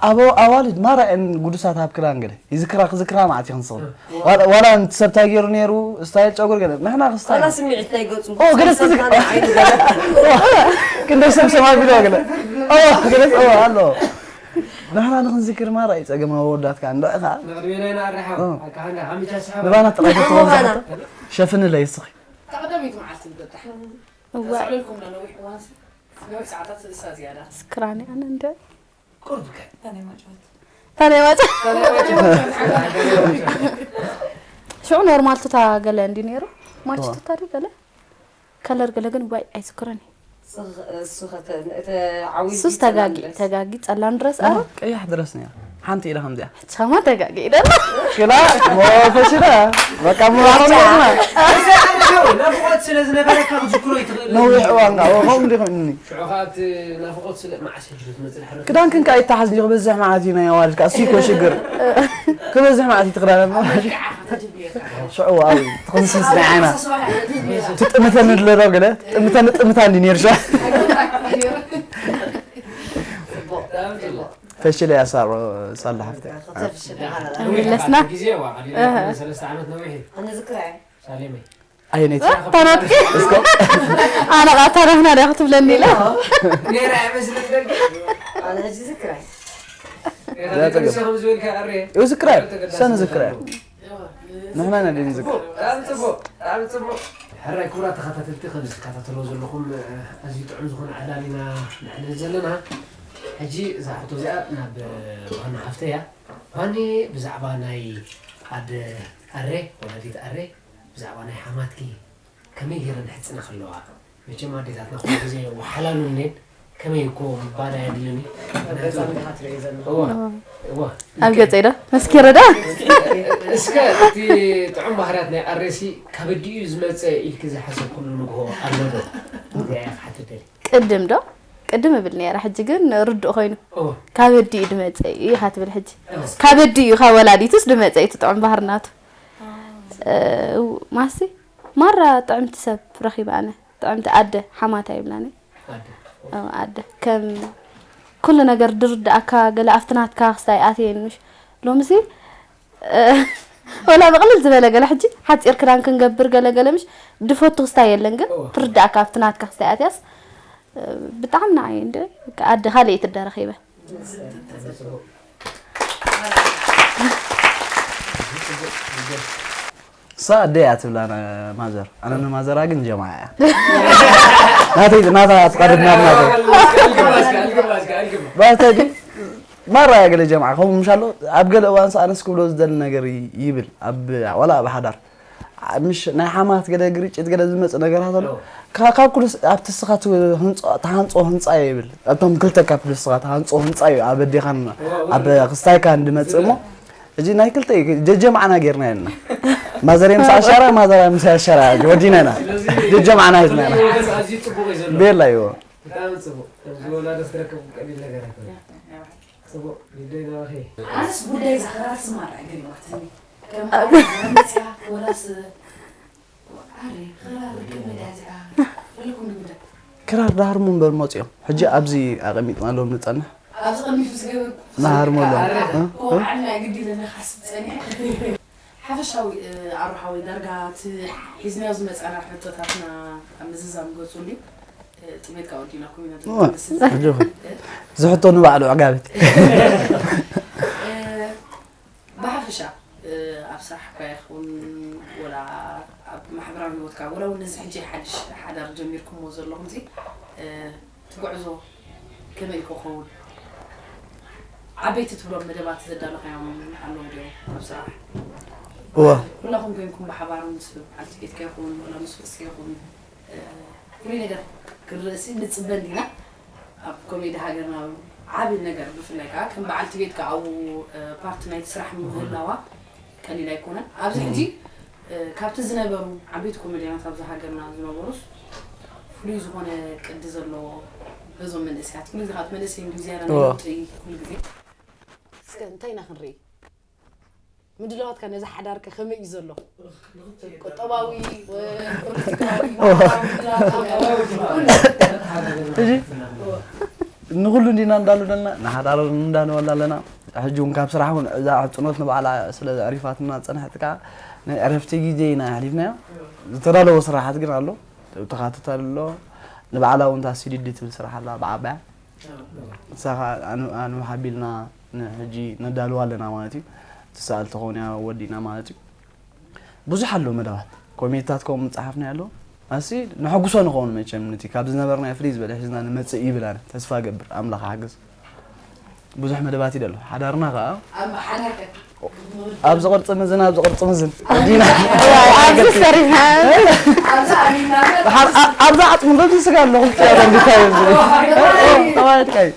ኣብ ኣዋልድ ማራ እን ጉዱሳት ኣብ ክዳን ገለ ይዝክራ ክዝክራ ማለት ይኽን ስኽል ዋላ ዋላ እቲ ሰብታይ ገይሩ ነይሩ ስታይል ጨጉሪ ገለ ንሕና ክስታይ ዋላ ስምዒት ናይ ገጹ ኦ፣ ገለ ሰብሰብና ትዝግ- ንዓይኑ ገለ ክንደይ ሰብ ሰማቢሎ ገለ ኦ፣ ገለ ኦ፣ ኣሎ ንሕና ንክንዝክር ማራ እዩ ጸገም ኣወዳትካ እንዶ ኢኻ ንቕድሜና ኢና ኣርሓ ኦ። ካህና ሓሚቻ ስሓ ንባና ጥራይ ተተወዛሕታ ሸፍንለይ እስኺ ቀዳመይቲ መዓልቲ ንበጣሕ እዋ ዘዕለልኩም ነዊሕ እዋንሲ ነዊሕ ሰዓታት ስልሳ ዝያዳ ስክራኒ ኣነ እንደ ቁርብከ ታዲያ ማጫ ሽዑ ኖርማል ቱታ ገለ እንዲ ነይሩ ማች ቱታ ድዩ ገለ ከለር ገለ ግን ዋይ ኣይዝክረን እሱ ኸተ እቲ ዓዊ ሱስ ተጋጊ ተጋጊ ጸላም ድረስ ኣረ ቀያሕ ድረስ ነያ ሓንቲ ኢላ ከምዚኣ ቻማ ተጋጊ ደላ ሽላ ሞፈሽላ በቃ ሞፈሽላ ናፍቆት ስለ ዝነበረካ ክትዝክሮ ይትኽእል ነዊሕ እዋን ጋር ወኸም እንዲኹም እኒ ሽዑ ከዓ እቲ ናፍቆት ስለ መዓስ ሕጂ ክትመፅእ ድሕሪ ክዳን ክንካ ይተሓዝ እንዲኹ በዝሕ መዓት እዩ ናይ ኣዋልድ ከዓ እሱ ይኮ ሽግር ክበዝሕ መዓት እዩ ትኽዳነ ሽዑ ኣብ ትኽንስስ ናይ ዓይና ትጥምተኒ ድለዶ ገለ ጥምተኒ ጥምታ እንዲ ነርሻ ፈሽለ ያሳሮ ሳላ ሓፍተ መለስና ግዜ ዋ ቀሊል ሰለስተ ዓመት ነዊሕ እዩ ኣነ ዝክራ እየ ሳሌመይ ኣይነይቲ ተረድኪ ኣነ ቃ ተረፍና ዲያ ክትብለኒ ኢለ ነይራ እየ መስለኒ ደቂ ኣነ ሕጂ ዝክራ እየ ተገሰ ከም ዝበልካ ኣሬ ይዝክራ ሰን ዝክራ ንሕና ኢና ደንዝክር ብጣዕሚ ፅቡቅ ብጣዕሚ ፅቡቅ ሕራይ ክቡራት ተኸታተልቲ ከም ዝትከታተልዎ ዘለኹም ኣዝዩ ጥዑም ዝኾነ ዕላል ኢና ንዕልል ዘለና ሕጂ እዛ ሕቶ እዚኣ ናብ ባና ሓፍተ እያ ባኒ ብዛዕባ ናይ ኣደ ኣሬ ወላዲት ኣሬ ብዛዕባ ናይ ሓማትኪ ከመይ ገይረን ሕፅና ከለዋ መቸም ኣዴታትና ኩሉ ግዜ ወሓላሉ እኔን ከመይ እኮ ምባል ኣየድልን እዩ በፃም ድኻ ትርኢ ዘሎ እዋ እዋ ኣብ ገፀይ ዶ መስኪረ ዶ እስከ እቲ ጥዑም ባህርያት ናይ ኣሬሲ ካብ ኣዲኡ ዝመፀ ኢልኪ ዝሓሰብኩሉ ንግሆ ኣሎ ዶ እዚኣ እያ ክሓትት ደሊ ቅድም ዶ ቅድም እብል ነይረ ሕጂ ግን ርዱእ ኮይኑ እዋ ካብ ኣዲኡ ዝመፀ እዩ ኢኻ ትብል ሕጂ ካብ ኣዲኡ ካብ ወላዲቱስ ዝመፀ እዩ እቲ ጥዑም ባህርናቱ ማሲ ማራ ጥዕምቲ ሰብ ረኺበ ኣነ ጥዕምቲ ኣደ ሓማታ ይብላኒ ኣደ ኣደ ከም ኩሉ ነገር ድርድኣካ ገለ ኣብቲ ናትካ ክስታይ ኣትየን ምሽ ሎምሲ ወላ ብቕልል ዝበለ ገለ ሕጂ ሓፂር ክዳን ክንገብር ገለ ገለ ምሽ ድፈቱ ክስታይ የለን ግን ትርድኣካ ኣብቲ ናትካ ክስታይ ኣትያስ ብጣዕሚ ንዓይ እንደ ኣደ ካልኣይቲ እደ ረኺበ እሳ ኣደ እያ ትብላ ማዘር ኣነ ንማዘራ ግን ጀማ እያ ናተይ ናታ ትቀርብ ናብ ናተይ ባተዲ ማራ እያ ገለ ጀምዓ ከምኡ ምሽ ኣሎ ኣብ ገለ እዋን ሰኣነስ ክብሎ ዝደሊ ነገር ይብል ኣብ ዋላ ኣብ ሓዳር ምሽ ናይ ሓማት ገለ ግርጭት ገለ ዝመፅእ ነገራት ኣሎ ካብ ኩሉ ኣብቲ ስኻ ትሃንፆ ህንፃ ይብል ኣብቶም ክልተ ካብ ኩሉ ስኻ ትሃንፆ ህንፃ እዩ ኣብ ኣዴኻን ኣብ ክስታይካን ድመፅእ እሞ እዚ ናይ ክልተ እዩ፣ ጀጀማዕና ጌርና የለና። ማዘር ምስ ኣሻራ፣ ማዘር ምስ ኣሻራ ወዲናና። ጀጀማዕና ሂዝናና። ቤላ እዩ። ብጣዕሚ ጽቡቕ። ከም ዝወላዶ ክትረክብ ቀሊል ነገር ኣይኮነን። ጽቡቕ። ይደይ ናባኺ። ኣነስ ጉዳይ ዛዕባ ስማር ኣይገርማትኒ። ከም መጽያ ወላስ ኣረ፣ ክራር ርክብ መዳዚኣ። ኣለኩም ድምዳ። ክራር ዳሃርሙ እምበር መጽዮም። ሕጂ ኣብዚ ኣቐሚጥናሎም ንጸንሕ። ኣብዚ ቅድሚት ምስ ገበርኩ። ናሃርመሎም። ኣረ፣ እ? እ? ዓልና ግዲ ለና ሓስብ ጸኒሐ። ሓፈሻዊ፣ እ፣ ኣሮሓዊ ዳርጋ እቲ ሒዝናዮ ዝመጻና ሕቶታትና ኣብ ምዝዛም ገጹ እንድዩ። እ፣ ጥሜትካ ወዲናኩም ኢና እወ፣ ዝመስል። ኣጆኹም። እ? ዝሕቶ ንባዕሉ ዕጋበት። እ፣ ብሓፈሻ፣ እ፣ ኣብ ስራሕ እኳ ይኹን፣ ወላ ኣብ ማሕበራዊ ህይወትካ፣ ወላ እውን ነዚ ሕጂ ሓድሽ ሓዳር ጀሚርኩምዎ ዘለኹም፣ እዚ፣ እ፣ እቲ ጉዕዞ ከመይ ክኸውን? ዓበይቲ ትብሎም መደባት ዘዳለኻዮም ኣለዉ ድዮም ኣብ ስራሕ? እወ። ኩላኹም ኮይንኩም ብሓባር ምስ በዓልቲ ቤትካ ይኹን፣ ወላ ምስ ወስኪ ይኹን፣ እ፣ ፍሉይ ነገር ክንርእሲ ንጽበ እንዲና። ኣብ ኮሜዲ ሃገርና ዓቢ ነገር፣ ብፍላይ ከኣ ከም በዓልቲ ቤት ከኣ ኣብኡ፣ እ፣ ፓርቲ ናይቲ ስራሕ ምህላዋ ቀሊል ኣይኮነን። ኣብዚ ሕጂ፣ እ፣ ካብቲ ዝነበሩ ዓበይቲ ኮሜድያናት ኣብዚ ሃገርና ዝነበሩስ ፍሉይ ዝኾነ ቅዲ ዘለዎ በዞም መንእሰያት። ኩሉ ግዜ ካብቲ መንእሰይ እንዲሁ ዝያዳ ናይ እወ። ለውጢ ኩሉ ግዜ። እስከ እንታይ ኢና ክንርኢ? ምድላዋትካ ነዚ ሓዳርከ ከመይ እዩ ዘሎ? ቁጠባዊ፣ ወ-፣ ፖለቲካዊ፣ ማሕበራዊ ምድላዋትካ? እዚ ንኹሉ እንዲና እንዳሉ ዘለና፣ ንሓዳር እንዳንበላ ኣለና። ሕጂ እውን ካብ ስራሕ እውን እዛ ሕጽኖት ንባዕላ ስለ ዘዕሪፋትና ዝጸንሐት ከኣ ናይ ዕረፍቲ ግዜ ኢና ኣሕሊፍናዮ። ዝተዳለወ ስራሓት ግን ኣሎ። ተኻትት ኣሎ። ንባዕላ እውን እታ ሲዲዲ ትብል ስራሕ ኣላ ብዓባያ። ንሳ ኸኣ ኣኑ-፣ ኣኑ ሓቢልና ንሕጂ ነዳልዋ ኣለና ማለት እዩ። ትስኣል ተኾንያ ወዲእና ማለት እዩ። ብዙሕ ኣሎ መደባት። ኮሜዲታት ከምኡ ምጽሓፍና ኣሎ። ኣሲ ነሐጉሶ ንኸውን መቸም ነቲ ካብ ዝነበርናዮ ፍልይ ዝበለ ሒዝና ንመጽእ ይብል ኣነ። ተስፋ እገብር ኣምላኽ ሓግዝ። ብዙሕ መደባት ይደሎ። ሓዳርና ኸኣ ኣብ ሓዳርከ ኣብዚ ቅርጺ ምዝን፣ ኣብዚ ቅርጺ ምዝን። ወዲና። ኣብዚ ሰሪሕና። ኣብዚ ኣሚንና። ድሓር ኣ-፣ ኣብዚ ዓጽሚ በዚ ስጋ ኣሎ፣ ክልቲኡ ኣሎ፣ እንታይ እዩ? ማለት ካይ።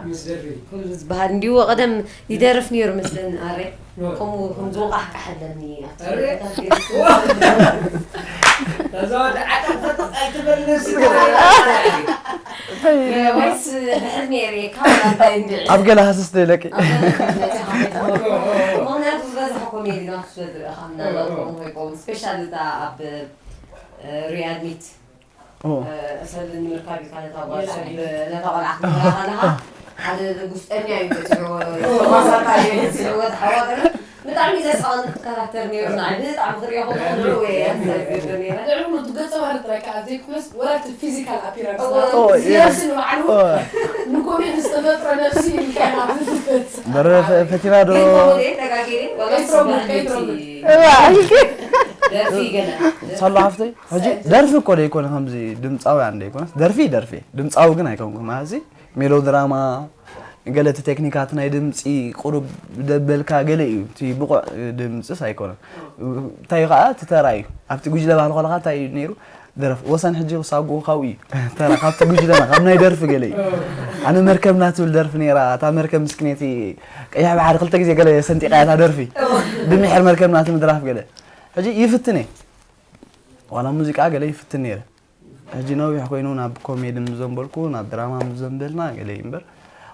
ምስ ደርፊ። ከምዚ ዝበሃል እንዲሁ ቀደም ይደርፍ ነይሩ መስለኒ፣ ኣረ። ከምኡ ከምዚ ወቃሕቃሕ ኣለኒ። ኣረ። እዛ ወዲ ዓጠቕ ፈጠቕ ኣይትበልስ። ወይስ ድሕር ነይረ፣ ካብ እንታይ እንድዒ? ኣብ ገለ ሃስስ ደለቂ። ኣብ ገለ ሃስስ ደለቂ። ምኽንያቱ ዝበዝሐ ኮሜዲ ናቱ ስለ ዝረእኻ፣ ምናልባት ከምኡ ከይከውን። ስፔሻል እታ ኣብ፣ እ፣ ሪያድ ሚት ኦ። እ፣ እሰሊ ንምርካብ ኢልካ ነታ ጓል፣ ነታ ቆልዓ ክትረኣ ከለኻ፣ ሓደ ጉስጠኛ እዩ ገፂዕዎ፣ ተዋሳጣይ እዩ ገፂዕዎ፣ ተሓዋወሰ። ብጣዕሚ ዘስቕን ካራክተር ነይሩ፣ ንዓይ ብጣዕሚ ክሪኦ ከለኹ ድሮ እየ ኣንሳይዝ ነይረ። ልዕሊ ኩሉ እቲ ገፀ ባህሪ ጥራይ ከዓ ዘይኮነስ፣ ወላ እቲ ፊዚካል ኣፒራንስ እዎ። ናቱ፣ ኦ፣ እዚ እየ። ነብሲ ንባዕሉ ኦ። ንኮሜዲ ዝተፈጥረ ነብሲ ኢልካ ኢኻ ትፈልጥ። በረ ፈ-፣ ፈቲና ዶ? ከይትረጉ፣ ከይትረጉ፣ ወላ ከይትረጉ፣ ጽቡቅ ከይትረጉ። ነቲ እዋ፣ ኢልኪ። ደርፊ ገለ። ሳሎ ሓፍተይ፣ ሕጂ ደርፊ እኮ ደይኮነ፣ ከምዚ ድምፃውያን ደይኮነስ፣ ደርፊ፣ ደርፊ። ድምፃዊ ግን ኣይኮንኩን። ማለት፣ ሜሎድራማ፣ ገለ እቲ ቴክኒካት ናይ ድምፂ ቁሩብ ደበልካ ገለ እዩ። እቲ ብቑዕ ድምፅስ ኣይኮነን። እንታይ እዩ ከዓ፣ እቲ ተራ እዩ። ኣብቲ ጉጅለ ባህሊ ከለኻ እንታይ እዩ ነይሩ? ደረፍ። ወሰን ሕጂ ክሳጉኡ ካብኡ እዩ። ተራ፣ ካብቲ ጉጅለና፣ ካብ ናይ ደርፊ ገለ እዩ። ኣነ መርከብ ናትብል ደርፊ ነይራ፣ እታ መርከብ ምስኪነይቲ ቀይሕ ባሕሪ ክልተ ግዜ ገለ ሰንጢቓ እያ እታ ደርፊ። ብምሒር መርከብ ናቲ ምድራፍ ገለ። ሕጂ ይፍትን እየ። ዋላ ሙዚቃ ገለ ይፍትን ነይረ። ሕጂ ነዊሕ ኮይኑ ናብ ኮሜዲ ምስ ዘንበልኩ፣ ናብ ድራማ ምስ ዘንበልና ገለ እዩ እምበር፣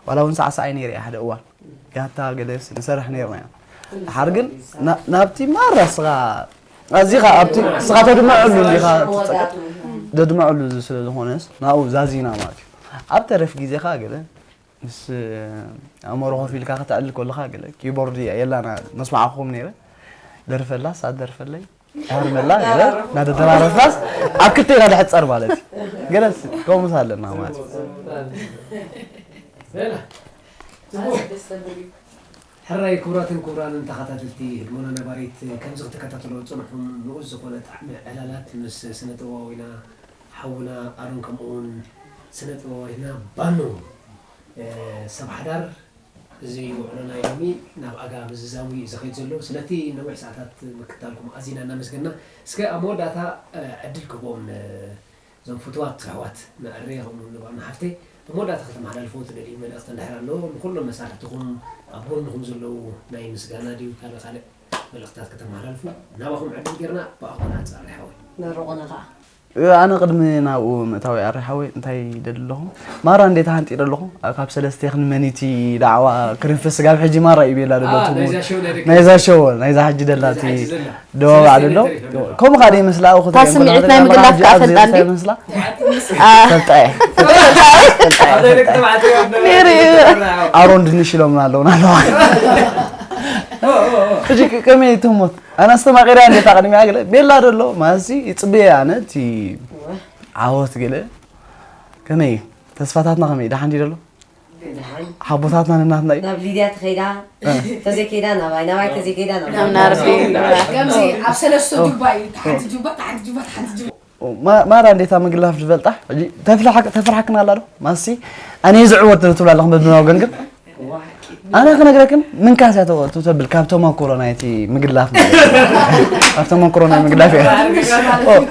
ዋላ እውን ሳዕሳዓይ ነይረ እየ ሓደ እዋን። ያታ ገለስ ንሰርሕ ነይርና ኢና። ድሓር ግን ና-፣ ናብቲ ማራ ስኻ ኣዚኻ ኣብቲ ስኻ ተድምዐሉ እንዲኻ ትጸቀጥ። ተድምዐሉ እዚ ስለ ዝኾነስ ናብኡ ዛዚና ማለት እዩ። ኣብ ተረፍ ግዜኻ ገለ ምስ ኣእምሮ ኮፍ ኢልካ ከተዕልል ከለኻ ገለ ኪቦርድ የላና መስማዕኩም ነይረ። ደርፈላስ ኣደርፈለይ። ሃርመላ ገለ እናተደራረፍናስ ኣብ ክልተ ኢና ንሕጸር ማለት እዩ። ገለስ ከምኡስ ኣለና ማለት እዩ። በላ። ጽቡቕ። ደስ ዘብል እዩ። ሕራይ ክቡራትን ክቡራንን ተኸታተልቲ ህድሞና ነባሪት፣ ከምዚ ክትከታተልዎ ዝጸንሑም ንኡስ ዝኾነ ጣዕሚ ዕላላት ምስ ስነ ጥበባዊና ሓውና ኣሮን ከምኡውን ስነ ጥበባዊትና ባኑ፣ እ፣ ሰብ ሓዳር እዚ ውዕሎ ናይ ሎሚ ናብ ኣጋ ምዝዛሙ እዩ ዝኸይድ ዘሎ። ስለቲ ነዊሕ ሰዓታት ምክታልኩም ኣዚና እናመስገና፣ እስከ ኣብ መወዳእታ፣ እ፣ ዕድል ክህቦም፣ እ፣ እዞም ፍቱዋት ኣሕዋት ንኣረይ ከምኡ ንባዕልና ሓፍተይ ኣብ መወዳእታ ከተመሓላልፍዎ ትደልዩ መልእኽቲ እንድሕር ኣሎ ንኩሎም መሳርሕትኹም ኣብ ጎንኹም ዘለዉ ናይ ምስጋና ድዩ ካልእ ካልእ መልእኽትታት ከተመሓላልፉ ናባኹም ዕድል ጌርና ብኣኹም ኣንጻር ሓወይ። መርቑና ኸዓ። ኣነ ቅድሚ ናብኡ ምእታዊ ኣረ ሓወይ እንታይ ይደሊ ኣለኹ ማራ እንዴት ሃንጢ ኣለኹ ካብ ሰለስተ ክን መኒቲ ዳዕዋ ክርንፍስ ጋብ ሕጂ ማራ እዩ ቤላ ደሎ ናይዛ ሸው ናይዛ ሕጂ ደላቲ ደባብ ዓደሎ ከምኡ ካደ ይመስላ እኹ እታ ስምዒት ናይ ምግላፍ ከዓ ፈልጣ እንዲ ይመስላ ፈልጣ እየ ነይሩ እዩ ኣሮን ድንሽ ኢሎምና ኣለውና ኣለዋ ሕጂ ከመይ ትሞት ኣነ ኣስተማቒርያ እንዴት ኣቕድሚያ ገለ ቤላ ደሎ ማዚ ይፅብየ ኣነ እቲ ዓወት ገለ ከመይ ተስፋታትና ከመይ ደሓን ድዩ ደሎ ሓቦታትና ንናትና እዩ ናብ ሊድያ ተኸይዳ ተዘይከይዳ ናባይ ናባይ ተዘይከይዳ ናብ ናርቢ ከምዚ ኣብ ሰለስተ ጁባ እዩ ሓንቲ ጁባ ሓንቲ ጁባ ሓንቲ ጁባ ማራ እንዴታ ምግላፍ ዝፈልጣ ተፍርሓክን ኣላ ዶ ማሲ ኣነ ዝዕወት ትብላ ኣለኹም በብናው ገንግር ኣነ ክነግረክን ምንካስ እያ ተብል ካብ ተመክሮ ናይቲ ምግላፍ ካብ ተመክሮ ናይ ምግላፍ እያ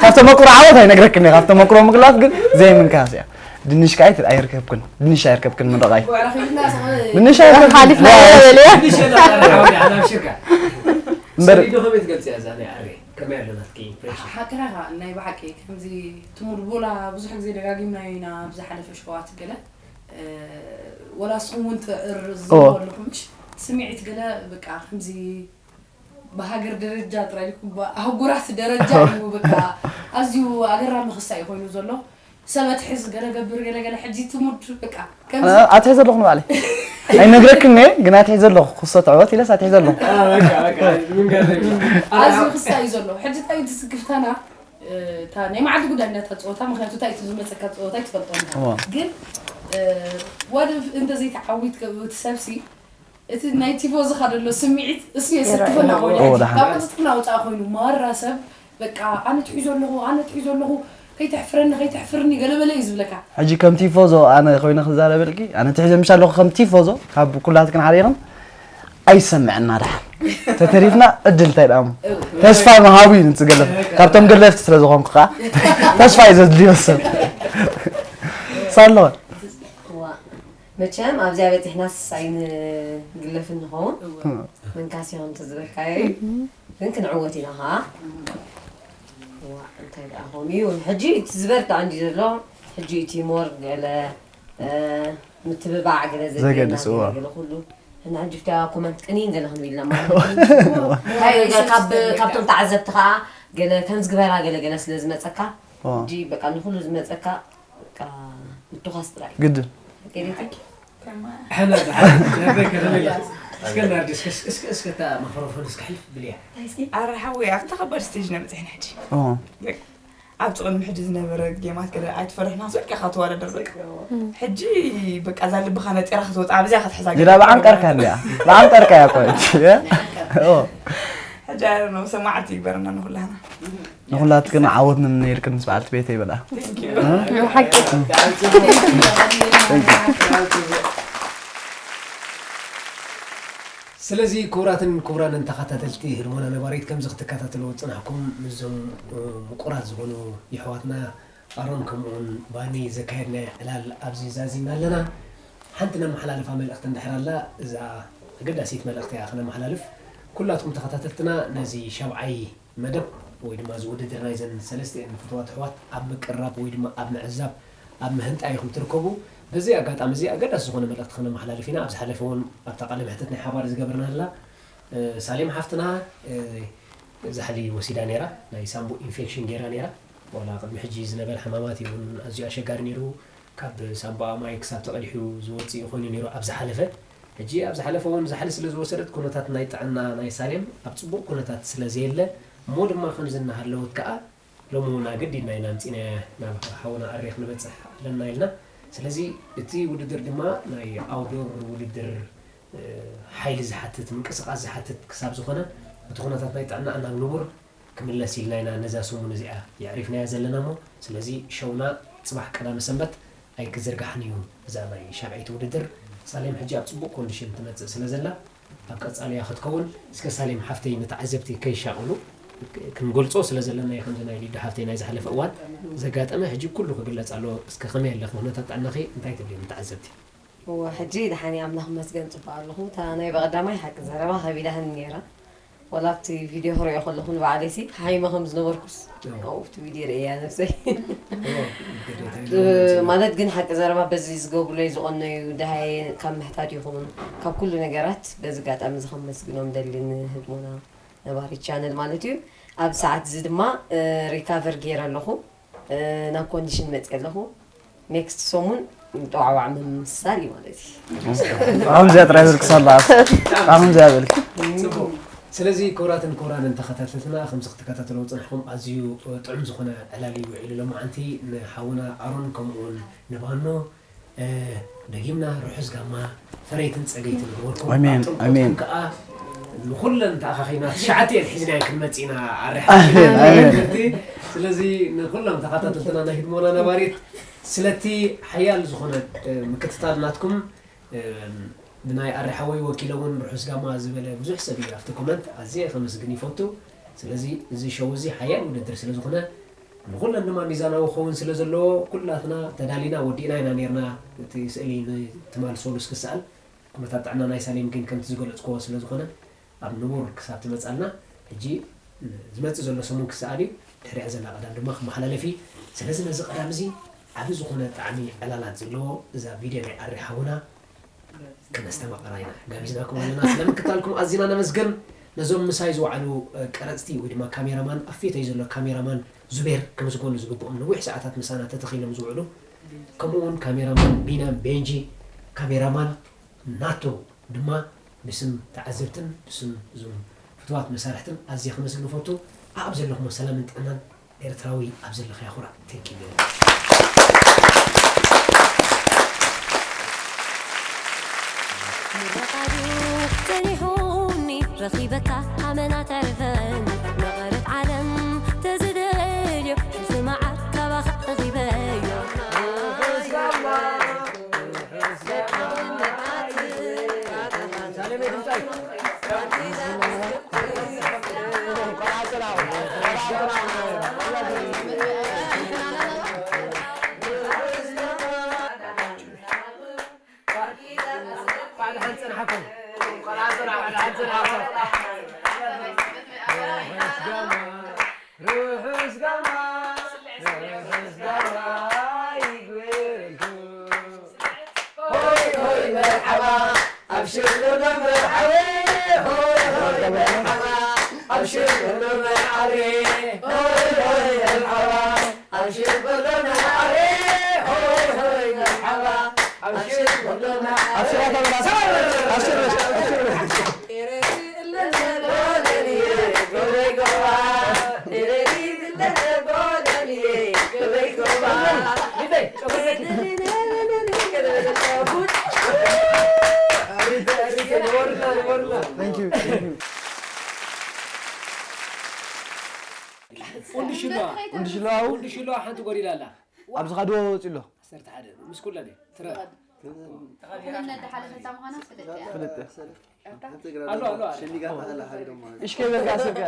ካብ ተመክሮ ዓወት ኣይነግረክን ካብ ተመክሮ ምግላፍ ግን ዘይ ምንካስ እያ ድንሽ ከኣ ኣይት- ኣይርከብክን ድንሽ ኣይርከብክን ምርቓይ ድንሽ ኣይርከብክን ሓሊፍና በልያ እምበር ሰሊዶ ከመይ ትገልጽያ እዛ ናይ ኣሬ ከመይ ኣሎ ናትኪ ኢምፕሬሽን ሓቅና ኸዓ ናይ ብሓቂ ከምዚ ትሙድ ቦላ ብዙሕ ግዜ ደጋጊምናዮ ኢና ኣብ ዝሓለፈ ሸዋት ገለ ወላ ንስኹም እውን ትዕር ዝዘለኹምሽ ስምዒት ገለ በቃ ከምዚ ብሃገር ደረጃ ጥራይ ኢልኩም ብኣህጉራት ደረጃ እዩ በቃ ኣዝዩ ኣገራሚ ክሳእ እዩ ኮይኑ ዘሎ ሰብ ኣትሕዝ ገለ ገብር ገለ ገለ ሕጂ ትሙድ በቃ ከምዚ ኣትሕዝ ኣለኹ ንባዕለይ ኣይነግረክን እየ ግን ኣትሕዝ ኣለኹ ክሶ ትዕወት ኢለስ ኣትሕዝ ኣለኹ ኣዝዩ ክሳእ እዩ ዘሎ ሕጂ እንታይ እዩ ትስክፍታና እታ ናይ መዓልቲ ጉዳይ እንዳ እታ ፀወታ ምክንያቱ እንታይ እቲ ዝመፀካ ፀወታ ኣይትፈልጦን ኢኻ እዋ። ግን what if እንተዘይተዓዊት እቲ ሰብሲ እቲ ናይ ቲፎዝኻ ደሎ ስምዒት እሱ የሰክፈና ኮይኑ ኦ፣ ደሓን። ካብ ቅልጥፍና ወፃእ ኮይኑ ማራ ሰብ በቃ ኣነ ትሒዞ ኣለኹ ኣነ ትሒዞ ኣለኹ ከይተሕፍረኒ ከይተሕፍርኒ ገለመለ እዩ ዝብለካ ሕጂ ከም ቲፎዞ ኣነ ኮይነ ክዛረበልኪ ኣነ ትሕዘ ምሽ ኣለኹ ከም ቲፎዞ ካብ ኩላትክን ሓሪኽን ኣይሰምዐና ደሓን ተተሪፍና ዕድል እንታይ ደኣ እሞ ተስፋ ምሃቡ እዩ ንትገለፍ ካብቶም ገለፍቲ ስለ ዝኾንኩ ከዓ ተስፋ እዩ ዘድልዮ ሰብ ሳለወ መቸም ኣብዚኣ በፂሕናስ ኣይንግለፍን ንኸውን መንካስ ይኹን ተዝበልካዮ እዩ ግን ክንዕወት ኢና ከዓ እንታይ ደኣ ኾም እዩ ሕጂ እቲ ዝበርትዕ እንዲ ዘሎ ሕጂ እቲ ሞር ገለ ምትብባዕ ገለ ዘገድስ እዋ ገለ ኩሉ እና ሕጂ ፍትያ ኮመንት ቅኒን ገለ ክንብል ኢና ማለት ካብቶም ተዓዘብቲ ከዓ ገለ ከምዚ ግበራ ገለ ገለ ስለ ዝመፀካ ሕጂ በቃ ንኩሉ ዝመፀካ በቃ ምትኳስ ጥራይ ግድን ከይደቲ ሕና ደሓን ነርበይ ከረመላ እስከ ናርዲ እስከ እስከ እስከ እታ ማክሮፎን እስከ ሕልፍ ብልያ ኣረ ሓወይ ኣብታ ከባድ ስቴጅ ኢና በፂሕና ሕጂ ኣብ እቲ ቅድሚ ሕጂ ዝነበረ ጌማት ገለ ኣይትፈርሕና ዝወልቀ ካብ ትወዳደር በቃ ሕጂ በቃ እዛ ልብኻ ነፂራ ክትወፅእ ኣብዚኣ ክትሕዛ ሌላ ብዓንቀርካ እንዲያ ብዓንቀርካ እያ እኮ ሕጂ ሕጂ ኣረ ነው ሰማዕቲ ይግበረና ንኩላህና ንኹላትክን ዓወት ንምነየልክን ምስ በዓልቲ ቤተይ በላ ሓቂ ስለዚ ክቡራትን ክቡራንን ተኸታተልቲ ህድሞና ነባሪት ከምዚ ክትከታተልዎ ዝፅናሕኩም ምስዞም ምቁራት ዝኾኑ የሕዋትና ኣሮን ከምኡውን ባኒ ዘካየድናዮ ዕላል ኣብዚ ዛዚምና ኣለና። ሓንቲ ነመሓላልፋ መልእኽቲ እንድሕር ኣላ እዛ ኣገዳሲት መልእኽቲ እያ ክነመሓላልፍ። ኩላትኩም ተኸታተልትና ነዚ ሻብዓይ መደብ ወይ ድማ እዚ ውድድር ናይዘን ሰለስቲኤን ፍትዋት ኣሕዋት ኣብ ምቅርራብ ወይ ድማ ኣብ ምዕዛብ ኣብ ምህንጣ ኢኹም ትርከቡ። በዚ ኣጋጣሚ እዚ ኣገዳሲ ዝኾነ መልእኽቲ ክነመሓላልፍ ኢና። ኣብ ዝሓለፈ እውን ኣብታ ቃለ መሕተት ናይ ሓባር ዝገበርናላ ሳሌም ሓፍትና ዛሕሊ ወሲዳ ነይራ፣ ናይ ሳምቡእ ኢንፌክሽን ገይራ ነይራ። ዋላ ቅድሚ ሕጂ ዝነበረ ሕማማት እዩ እውን ኣዝዩ ኣሸጋሪ ነይሩ። ካብ ሳምቡኣ ማይ ክሳብ ተቐዲሑ ዝወፅእ ኮይኑ ነይሩ ኣብ ዝሓለፈ። ሕጂ ኣብ ዝሓለፈ እውን ዛሕሊ ስለ ዝወሰደት ኩነታት ናይ ጥዕና ናይ ሳሌም ኣብ ፅቡቕ ኩነታት ስለ ዘየለ እሞ ድማ ከምዚ እናሃለወት ከዓ ሎሚ እውን ኣገዲድና ኢና ኣምፂእናያ ናብ ሓውና ኣሬ ክንበፅሕ ኣለና ኢልና። ስለዚ እቲ ውድድር ድማ ናይ ኣውዶር ውድድር ሓይሊ ዝሓትት ምንቅስቃስ ዝሓትት ክሳብ ዝኾነ እቲ ኩነታት ናይ ጥዕና ናብ ንቡር ክምለስ ኢልና ኢና ነዛ ሰሙን እዚኣ የዕሪፍናያ ዘለና እሞ ስለዚ ሸውና ፅባሕ ቀዳመ ሰንበት ኣይክዝርጋሕን እዩ እዛ ናይ ሻብዐይቲ ውድድር ሳሌም ሕጂ ኣብ ፅቡቅ ኮንዲሽን ትመፅእ ስለ ዘላ ኣብ ቀፃሊ እያ ክትከውን እስከ ሳሌም ሓፍተይ ንተዓዘብቲ ከይሻቀሉ ክንገልጾ ስለ ዘለና እዩ። ከምዚ ናይ ሊዱ ሓፍተይ ናይ ዝሓለፈ እዋን ዘጋጠመ ሕጂ ኩሉ ክግለጽ ኣለዎ። እስከ ከመይ ኣለኺ? ኩነታት ጥዕናኺ እንታይ ትብሊ ንተዓዘብቲ? እወ፣ ሕጂ ደሓን እየ፣ ኣምላኽ ይመስገን፣ ጽቡቕ ኣለኹ። እታ ናይ ብቐዳማይ ሓቂ ዘረባ ከቢዳትኒ ነይራ። ዋላ ኣብቲ ቪድዮ ክርእዮ ከለኹ ንባዕለይሲ ሓሚመ ከም ዝነበርኩስ እዎ። ኣብኡ ኣብቲ ቪድዮ ርእየያ ነብሰይ። እዎ፣ ግዴታ እዩ። እ፣ ማለት ግን ሓቂ ዘረባ በዚ ዝገብሩለይ ዝቐነዩ ደሃየ ካብ ምሕታት ይኹን ካብ ኩሉ ነገራት በዚ ኣጋጣሚ እዚ ከመስግኖም ደሊ ንህድሞና ነባሪ ቻነል ማለት እዩ። ኣብ ሰዓት እዚ ድማ፣ እ፣ ሪካቨር ገይረ ኣለኹ። እ፣ ናብ ኮንዲሽን መፅእ ኣለኹ። ኔክስት ሰሙን ጠዋዕዋዕ ምምሳል እዩ ማለት እዩ። ከምዚያ ጥራይ ብልኪ ሳላ። ከምዚያ በልኪ። ጽቡቕ። ስለዚ ክቡራትን ክቡራንን ተኸታተልትና፣ ከምዚ ክትከታተልዎ ዝጸናሕኩም ኣዝዩ ጥዑም ዝኾነ ዕላል እዩ ውዒሉ ሎማዓንቲ ንሓውና ኣሮን ከምኡ እውን ንባኖ፣ እ፣ ደጊምና ርሑስ ጋማ ፈረይትን ጸገይትን ይግበርኩም። ኣሜን፣ ኣብ ጥምቀትኩም ኣሜን። ከኣ ንኹለን ተኣኻኺብና ትሽዓተ እየን ሒዝናየን ክንመጽእ ኢና ኣሪሓ። ኣሜን፣ ኣሜን። ስለዚ ንኹሎም ተኸታተልትና ናይ ህድሞና ነባሪት ስለቲ ሓያል ዝኾነ፣ እ፣ ምክትታል ናትኩም፣ እ፣ ብናይ ኣሪ ሓወይ ወኪለ እውን ርሑስ ጋማ ዝበለ ብዙሕ ሰብ እዩ ኣብቲ ኮመንት ኣዝየ ከመስግን ይፈቱ። ስለዚ እዚ ሸው እዚ ሓያል ውድድር ስለ ዝኾነ ንኹለን ድማ ሚዛናዊ ክኸውን ስለ ዘለዎ ኩላትና ተዳሊና ወዲእና ኢና ነይርና። እቲ ስእሊ ንትማል ሶሉስ ክሰኣል ኩነታት ጥዕና ናይ ሳሌም ግን ከምቲ ዝገለጽክዎ ስለ ዝኾነ ኣብ ንቡር ክሳብ ትመጻልና ሕጂ ዝመጽእ ዘሎ ሰሙን ክሰኣል እዩ። ድሕሪኣ ዘላ ቀዳም ድማ ክመሓላለፍ እዩ። ስለዚ ነዚ ቀዳም እዚ ዓቢ ዝኾነ ጣዕሚ ዕላላት ዘለዎ እዛ ቪድዮ ናይ ኣሪ ሓውና ክነስተማቕራ ኢና ጋቢዝናኩም ኣለና። ስለ ምክታልኩም ኣዚና ነመስግን። ነዞም ምሳይ ዝወዓሉ፣ እ፣ ቀረጽቲ ወይ ድማ ካሜራማን፣ ኣብ ፊተይ ዘሎ ካሜራማን ዙቤር ክምስገኑ ዝግብኦም፣ ነዊሕ ሰዓታት ምሳና ተተኺሎም ዝውዕሉ፣ ከምኡ እውን ካሜራማን ቢንያም ቤንጂ፣ ካሜራማን ናቶ ድማ ብስም ተዓዘብትን ብስም እዞም ፍቱዋት መሳርሕትን ኣዝየ ከመስግን እፈቱ። ኣብ ዘለኹሞ ሰላምን ጥዕናን ኤርትራዊ ኣብ ዘለኻዮ ኩራዕ። Thank you very much። ምርቓ ድዩ ጸኒሑኒ ረኺበካ ኣመና ተርፈኒ መቐረት ዓለም ተዝደልዮ ሕልፊ መዓት ካባኻ ረኺበዮ። ርሑስ ጋማ፣ ርሑስ ጋማ ይግበረልኩም። ሆይ ሆይ መርሓባ፣ ኣብሽር ሎና መርዓዊ። ሆይ ሆይ መርሓባ፣ ኣብሽር ሎና መርዓዊ። ሆይ ሆይ መርሓባ፣ ኣብሽር ሎና መርዓዊ። ሆይ ሆይ መርሓባ፣ ኣብሽር ሎና መርዓዊ። ኣብሽር ኣታ በላ፣ ኣብሽር፣ ኣብሽር። Thank you, thank you. ቁንዲ ሽሎዋ። ቁንዲ ሽሎዋ። ቁንዲ ሽሎዋ ሓንቲ ጎዲላ ኣላ። ኣብዚ ኻድዎ ወፂ ኣሎ። ዓሰርተ ሓደ ምስ ኩለን እየ። ትረ። ኩለን እናተሓለፈታ ምዃና ፍልጥ እያ። ፍልጥ እያ። ኣሎ፣ ኣሎ፣ ኣሎ። ሸኒጋታ ኣላ ሓሪዶም ማለት። እሽ ከይበልካ ስልከ።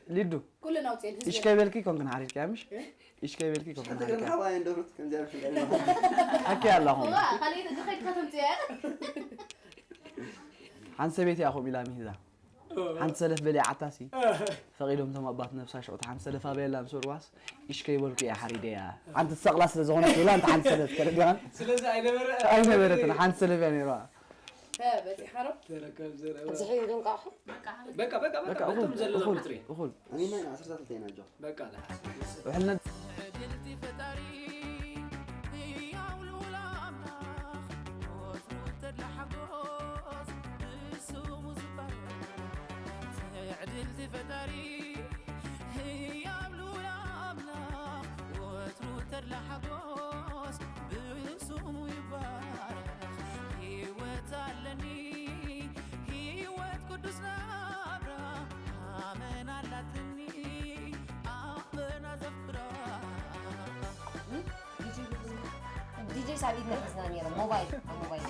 ሊዱ። ኩለን ኣውፅኤን ህዝቢ። እሽ ከይበልኪ ኮንክን ሓሪድካ ምሽ? እሽ ከይበልኪ ኮንክን ሓሪድካ። ሓቂ ኣለኹም። ዋ፣ ካልእ ተኸይድካ ተምፅእ እያ። ሓንቲ ሰበይቲ እያ ከምኡ ኢላ ምሂዛ። ሓንቲ ሰለፍ በሊዓታሲ፣ ፈቒዶም እቶም ኣባት ነብሳ ሽዑ፣ ሓንቲ ሰለፍ ኣበየላ ምስ በልዋስ፣ እሽ ከይበልኩ እየ ሓሪደያ። ሓንቲ ትሰቕላ ስለ ዝኾነት ብላ፣ እንተ ሓንቲ ሰለፍ ተረዲኻን? ስለዚ ኣይነበረ-፣ ኣይነበረትን፣ ሓንቲ ሰለፍ እያ ነይራ። እ፣ በፂሓ ዶ? ተረከብ ዘረባ። ኣብዚ ሕጂ ድንቋቑ? በቃ፣ በቃ፣ በቃ፣ በቃ፣ በቶም እኹል፣ ዘለና እኹል፣ ቁፅሪ። እኹል። ኣነ ናይ ዓሰርተ ክልተ ኢና፣ ጆ። በቃ፣ ደሓን። ውሕልና ዕድልቲ ፈጣሪ ህያው ልዑል ኣምላኽ፣ ወትሩ ተድላ ሓጎስ ብስሙ ዝባረኽ። ዕድልቲ ፈጣሪ ህያው ልዑል ኣምላኽ፣ ወትሩ ተድላ ሓጎስ ብስሙ ይባረኽ። ህይወት ኣለኒ፣ ህይወት ቅዱስ ናብራ፣ ኣመና ኣላትኒ፣ ኣመና ዘፍቅራ። ዲጄ ሳቢት ነሕዝና ነይረ፣ ሞባይል፣ ኣብ ሞባይል።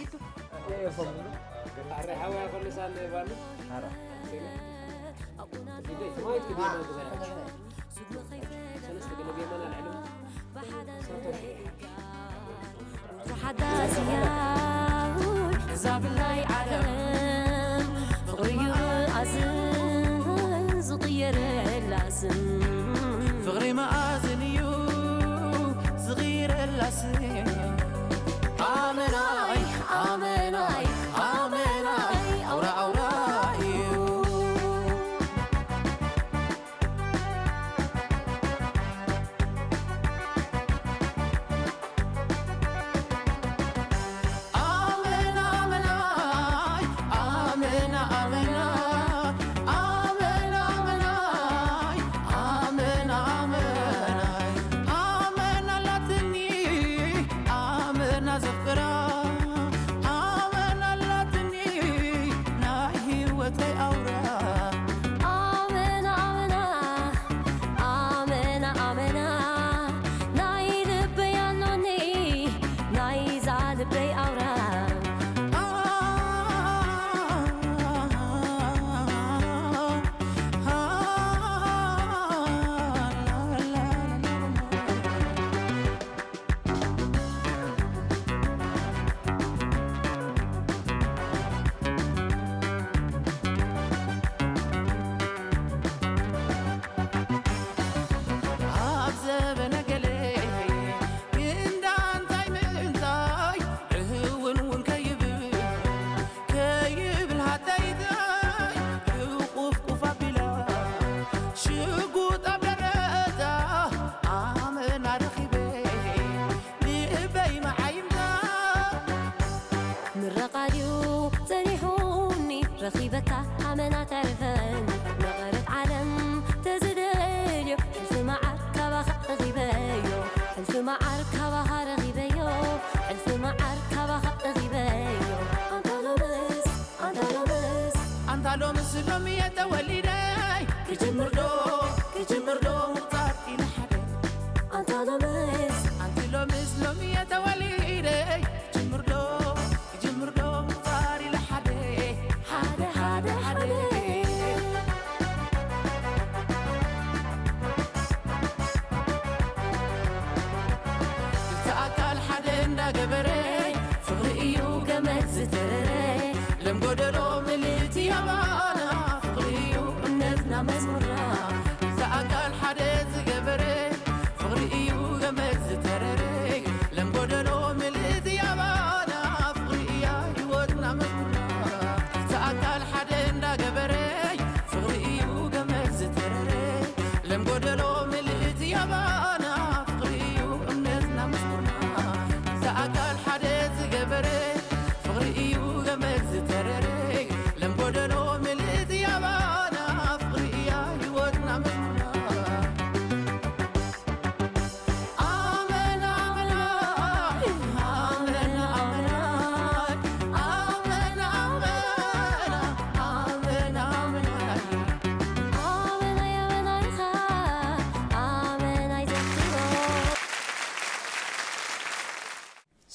ኣረ ሓወያ ከልሳ ነባሉ። ኣረ። ሰማይት ብየማን ዝበላ ሰለስተ ገለ ብየማን ኣልዕሉ። ሓዳስ እያ እዛ ብላይ ዓለም ፍቕሪ እዩ መኣዝን ዝቕየረላ ስም ፍቕሪ መኣዝን እዩ ዝቕየረላ ስም ኣመናይ ኣመናይ ኣመናይ ኣውራ ኣውራ እዩ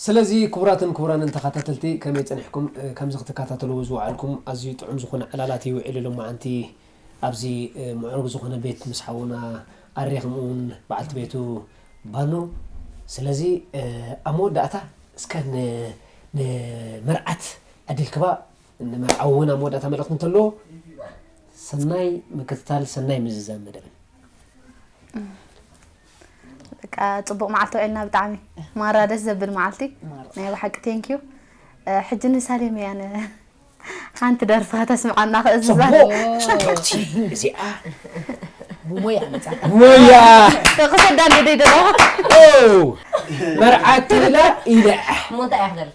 ስለዚ ክቡራትን ክቡራንን ተኸታተልቲ ከመይ ጸኒሕኩም? ከምዚ ክትከታተልዎ ዝወዓልኩም ኣዝዩ ጥዑም ዝኾነ ዕላላት እዩ ውዒሉ ሎማዓንቲ ኣብዚ ምዕሩግ ዝኾነ ቤት ምስ ሓውና ኣሬ ከምኡ እውን በዓልቲ ቤቱ ባኖ። ስለዚ ኣብ መወዳእታ እስከ ንመርዓት ዕድል ክባ ንመርዓዊ እውን ኣብ መወዳእታ መልእኽቲ እንተለዎ ሰናይ ምክትታል ሰናይ ምዝዛም መደብን በቃ ጽቡቕ መዓልቲ ውዒልና ብጣዕሚ ማራ ደስ ዘብል መዓልቲ ናይ ብሓቂ thank you ሕጂ ንሳሌም እያ ሓንቲ ደርፊ ከተስምዓና ክእዝዛ እዚኣ ብሞያ መጻ ሞያ ክሰዳ እንደደይ ደለዋ መርዓት ትብላ ኢለ እሞ እንታይ እያ ክደርፍ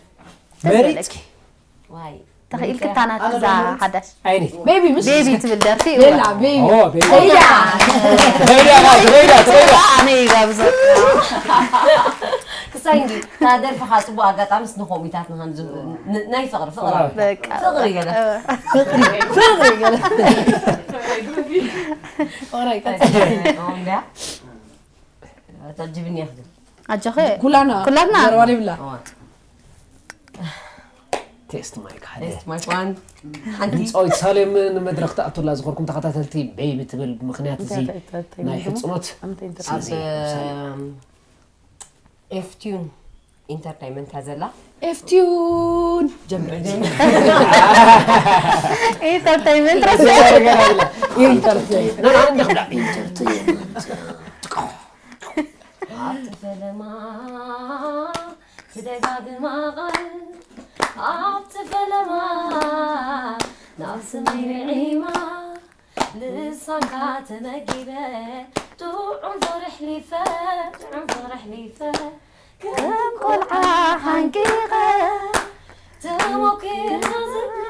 መሪጽኪ ዋይ ተኽኢልኪ እታ ናትዛ ሓዳሽ ኣይነት ቤቢ ምስ ቤቢ ትብል ደርፊ ሌላ ቤቢ ኦ ቤቢ ተኸይዳ ተኸይዳ ተኸይዳ ኣነ ይጋብዞ ክሳይ እንዲ እታ ደርፍኻ ጽቡቕ ኣጋጣሚ ምስ ንኸምኡታት ንኸም ናይ ፍቕሪ ፍቕሪ በቃ ፍቕሪ ገለ ፍቕሪ ገለ ኦራይ ቀጽ እንዲያ ተጅብኒ ያኽል ኣጆኸ ኩላና ኩላትና ዘረባ ይብላ ቴስት ማይክ ሓደ። ቴስት ማይክ ዋን። ሓንቲ ድምፃዊት ሳሌም ንመድረኽ ትኣቱላ ዝኸርኩም ተኸታተልቲ ቤቢ ትብል ብምኽንያት እዚ ናይ ሕፅኖት። ኣብ ኤፍቲዩን ኢንተርታይመንት እያ ዘላ። ኤፍቲዩን ጀምር። ኢንተርቴይንመንት ኣብቲ ፈለማ ትደጋግማ ቃል፣ ኣብቲ ፈለማ ናብ ስመይ ርዒማ፣ ልሳንካ ተመጊበ ጥዑም ፍቕሪ ኣሕሊፈ፣ ጥዑም ፍቕሪ ኣሕሊፈ። ከም ቆልዓ ሓንቂቐ ተሞኪርና ዝብሉ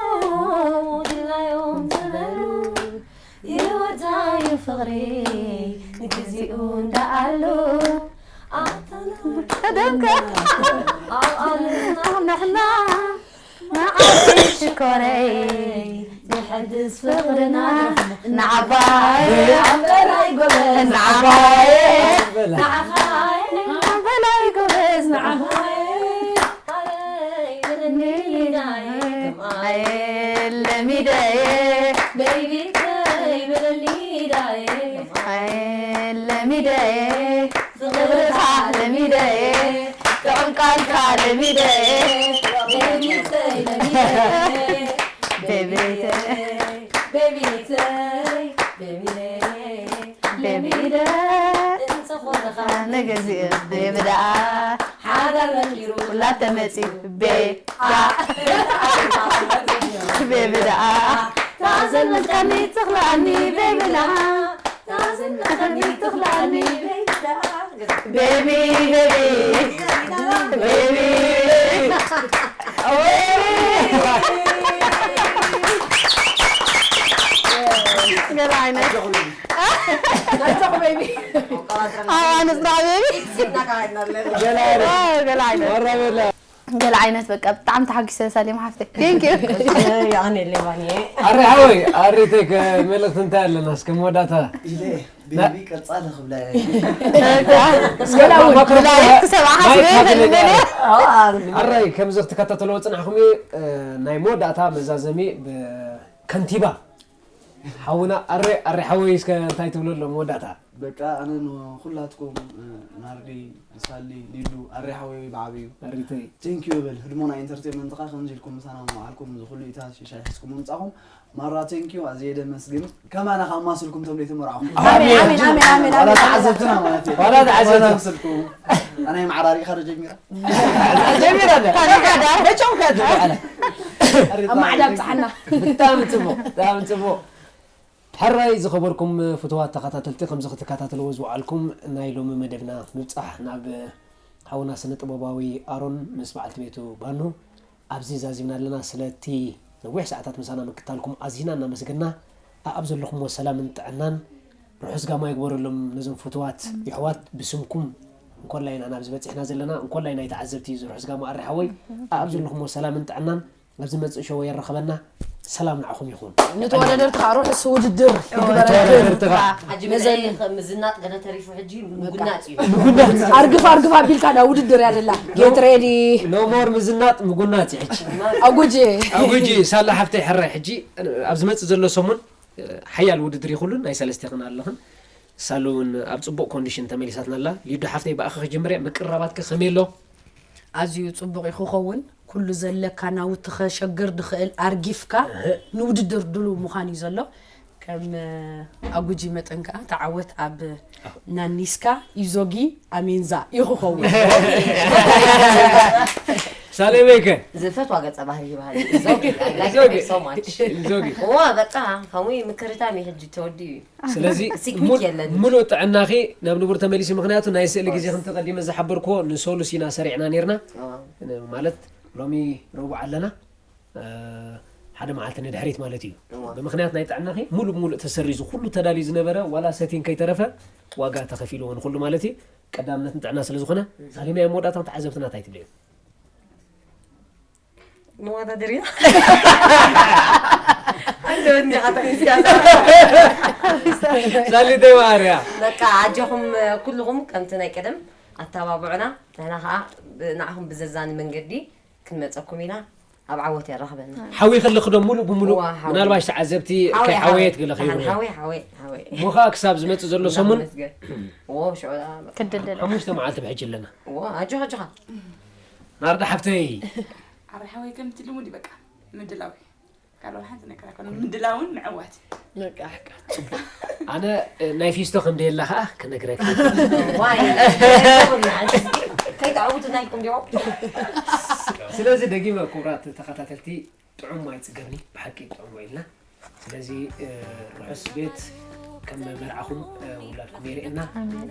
ድላዮም ዝበሉ ይወዳዩ ፍቕሪ ንግዚኡ እንዳኣሉ ኣተና ተደምከ ኣውኣልና ንሕና ንዓበይ ሽኮረይ ዝሕድስ ፍቕርና ንዓባይ ኣበላይ ጎበዝ ንዓባይ ንዓኻይ በላይ ጎበዝ ንዓ ንዓኻይ ኣረይ በለኒ ዳይ ኣየ ለሚደየ በለኒ ዳይ ኣየ ለሚደየ ፍቕርኻ ለሚደየ ጥዑም ቃልካ ለሚደየ ቤቢተይ ለሚደይ ቤቢተይ ቤቢተይ ቤቢተይ ለሚደ ንግዚኡ ቤቢ ደኣ ሓዳር መኪሩ ኩላ ተመፂኡ ቤ ቤቢ ደኣ ታዘልመልካኒ ትኽላኒ ቤቢ ደኣ ታዘልመልካኒ ትኽላኒ ቤቢ ቤቢ ቤቢ ገለ ዓይነት ናይዞኹ ቤቢ ኣነ ስራሕ ቤቢ ኢድና ካባድና ኣለና ገለ ዓይነት ወራበላ ገለ ዓይነት በቃ ብጣዕሚ ተሓጊሰ ሳሌም ሓፍተይ ቴንክ ዩ ያኔ ሌባኒ ኣሪ ሓወይ ኣሪተይ መልእክቲ እንታይ ኣለና እስከ መወዳእታ ኢለ ቤቢ ቀጻሊ ክብላ እየ። ክሰብዓ ሓስበ ይፈልመን ኣራይ ከምዚ ክትከታተልዎ ፅናሕኩም እዩ ናይ መወዳእታ መዛዘሚ ብከንቲባ ሓውና ኣረ ኣረ ሓወይ እስከ እንታይ ትብሎ ኣሎ መወዳእታ በቃ ኣነ ንኩላትኩም ናርዲ ሳሊ ሊዱ ኣሬ ሓወይ ብዓብዩ ኣሪተይ ቴንኪዩ እብል ህድሞና ኢንተርቴንመንት ካ ከምዚ ኢልኩም ምሳና መዓልኩም እዚ ኩሉ ኢታ ሽሻይ ሒዝኩም ምምጻኹም ማራ ቴንኪዩ ኣዝየ ደመስግን ከማና ካብ ማስልኩም ተብሎ የተመርዓኹም ኣሜን ኣሜን ኣሜን ኣሜን ዋላ ተዓዘብትና ማለት እዩ ዋላ ተዓዘብትና። ማስልኩም ኣናይ መዓራሪኻ ዶ ጀሚራ ጀሚራ መጫውካ ትበዓለ ኣብ ማዕዳ ኣብፅሓና ብጣዕሚ ፅቡቕ ብጣዕሚ ፅቡቕ ሕራይ ዝኸበርኩም ፍትዋት ተኸታተልቲ ከምዚ ክትከታተልዎ ዝወዓልኩም ናይ ሎሚ መደብና ምብፃሕ ናብ ሓውና ስነ ጥበባዊ ኣሮን ምስ በዓልቲ ቤቱ ባኑ ኣብዚ ዛዚምና ኣለና ስለቲ ነዊሕ ሰዓታት ምሳና ምክታልኩም ኣዚና እናመስገና ኣኣብ ዘለኹምዎ ሰላምን ጥዕናን ርሑስ ጋማ ይግበረሎም ነዞም ፍትዋት ይሕዋት ብስምኩም እንኮላይ ኢና ናብዚ በፂሕና ዘለና እንኮላይ ናይ ተዓዘብቲ እዩ ርሑስ ጋማ ኣሪ ሓወይ ኣኣብ ዘለኹምዎ ሰላምን ጥዕናን ኣብ ዝመፅእ ሸወ የራኸበና ሰላም ንዓኹም ይኹን ንተወዳደርቲ ከዓ ርሑስ ውድድር ተወዳደርቲ ከዓ ነዘን ምዝናጥ ገለ ተሪፉ ሕጂ ምጉናፅ እዩ ምጉናፅ ኣርግፍ ኣርግፍ ኣቢልካ ዳ ውድድር እያ ዘላ ጌት ሬዲ ኖሞር ምዝናጥ ምጉናፅ እዩ ሕጂ ኣጉጂ ኣጉጂ ሳላ ሓፍተይ ሕራይ ሕጂ ኣብ ዝመፅእ ዘሎ ሰሙን ሓያል ውድድር ይኹሉን ናይ ሰለስቴኽን ኣለኽን ሳሉ እውን ኣብ ፅቡቕ ኮንዲሽን ተመሊሳትና ኣላ ሊዱ ሓፍተይ ብኣኻ ክጅምር እየ ምቅርራባትከ ከመይ ኣሎ ኣዝዩ ጽቡቕ እዩ ክኸውን። ኩሉ ዘለካ ናውቲ ከሸግር ድኽእል ኣርጊፍካ ንውድድር ድሉው ምዃን እዩ ዘሎ። ከም ኣጉጂ መጠን ከኣ ተዓወት ኣብ ናኒስካ ኢዞጊ ኣሜንዛ እዩ ክኸውን። ሳሌመይከ ዝፈትዋ ገጸ ባህሪ ይበሃል ዞጊ ሶማች ዞጊ እዋ በቃ ከምኡ ምክርታም እዩ ሕጂ ተወዲኡ እዩ ስለዚ ሲክኒክ የለን። ሙሉእ ጥዕናኺ ናብ ንቡር ተመሊሲ ምክንያቱ ናይ ስእሊ ግዜ ከምቲ ቀዲመ ዝሓበርክዎ ንሶሉስ ኢና ሰሪዕና ነርና ማለት ሎሚ ረቡዕ ኣለና ሓደ መዓልቲ ንድሕሪት ማለት እዩ ብምክንያት ናይ ጥዕናኺ ሙሉ ብሙሉእ ተሰሪዙ ኩሉ ተዳልዩ ዝነበረ ዋላ ሰቲን ከይተረፈ ዋጋ ተኸፊልዎ ንኩሉ ማለት እዩ ቀዳምነት ንጥዕና ስለ ዝኾነ ሳሊና የመወዳእታ ተዓዘብትና እንታይ ትብልዮ መወዳደሪያ ሳሊተይ ማርያ በቃ ኣጆኹም ኩልኹም ከምቲ ናይ ቀደም ኣተባብዑና ንሕና ከዓ ንዓኹም ብዘዛኒ መንገዲ ክንመፀኩም ኢና ኣብ ዓወት የራኽበና። ሓዊ ከለኺ ዶ ሙሉእ ብሙሉእ እዋ፣ ሓዊ። ምናልባሽ ተዓዘብቲ ሓወይ፣ ከይሓወየት ሓወይ። ገለ ደሓን ከይብሉ ሓወይ፣ ሓወይ፣ ሓወይ። ሞኻ ክሳብ ዝመጽእ ዘሎ ሰሙን መስገን። ዎ፣ ሽዑ ዳ-፣ ክድልል ሓሙሽተ መዓልቲ ብሕጂ ኣለና ዎ፣ ኣጆኻ፣ ኣጆኻ። ናርዳ ሓፍተይ ኣረ ሓወይ ከምቲ ልሙድ እዩ በቃ ምድላው እዩ። ካልኦ ሓንቲ ነገር ኣይኮነ ምድላውን ምዕዋት በቃ ኣነ እ፣ ናይ ፊስቶ ከም ደየላ ከዓ ክነግረክ ዋይ፣ ከይተዓውቱ ናይኩም ዲኹም። ስለዚ ደጊመ ክቡራት ተኸታተልቲ ጥዑም ማይ ፅገብኒ ብሓቂ ጥዑም ማይ ኢልና ስለዚ እ፣ ርሑስ ቤት ከም መርዓኹም እ፣ ውላድኩም የርእየና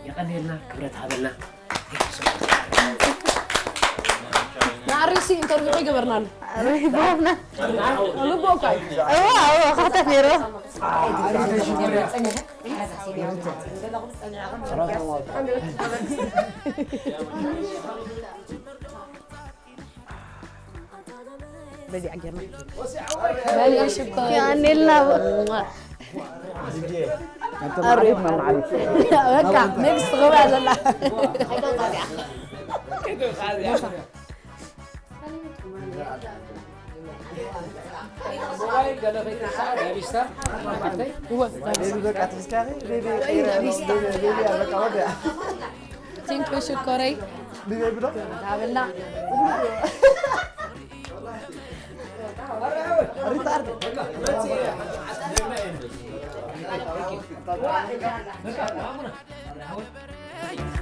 የቐንየልና ክብረት ሃበልና ንኣርሲ ኢንተርቪው ከይገበርናሉ ርሂቦምና ልቦ እኳ እዩ እዋ እዋ ክሕተት ነይሩ በሊዕ ጌርና ያኔልና በቃ ኔክስት ገበያ ዘላ ቲንክ ሽኮረይ ዳብላ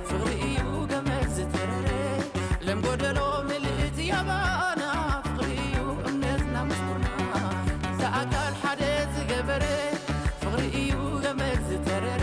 ፍቕሪ እዩ ገመድ ዝተረረ ለም ጎደሎ ምልእቲ ኣባና ፍቕሪ እዩ እምነትና ምስኩርና ዝኣካል ሓደ ዝገበረ ፍቕሪ እዩ ገመድ ዝተረረ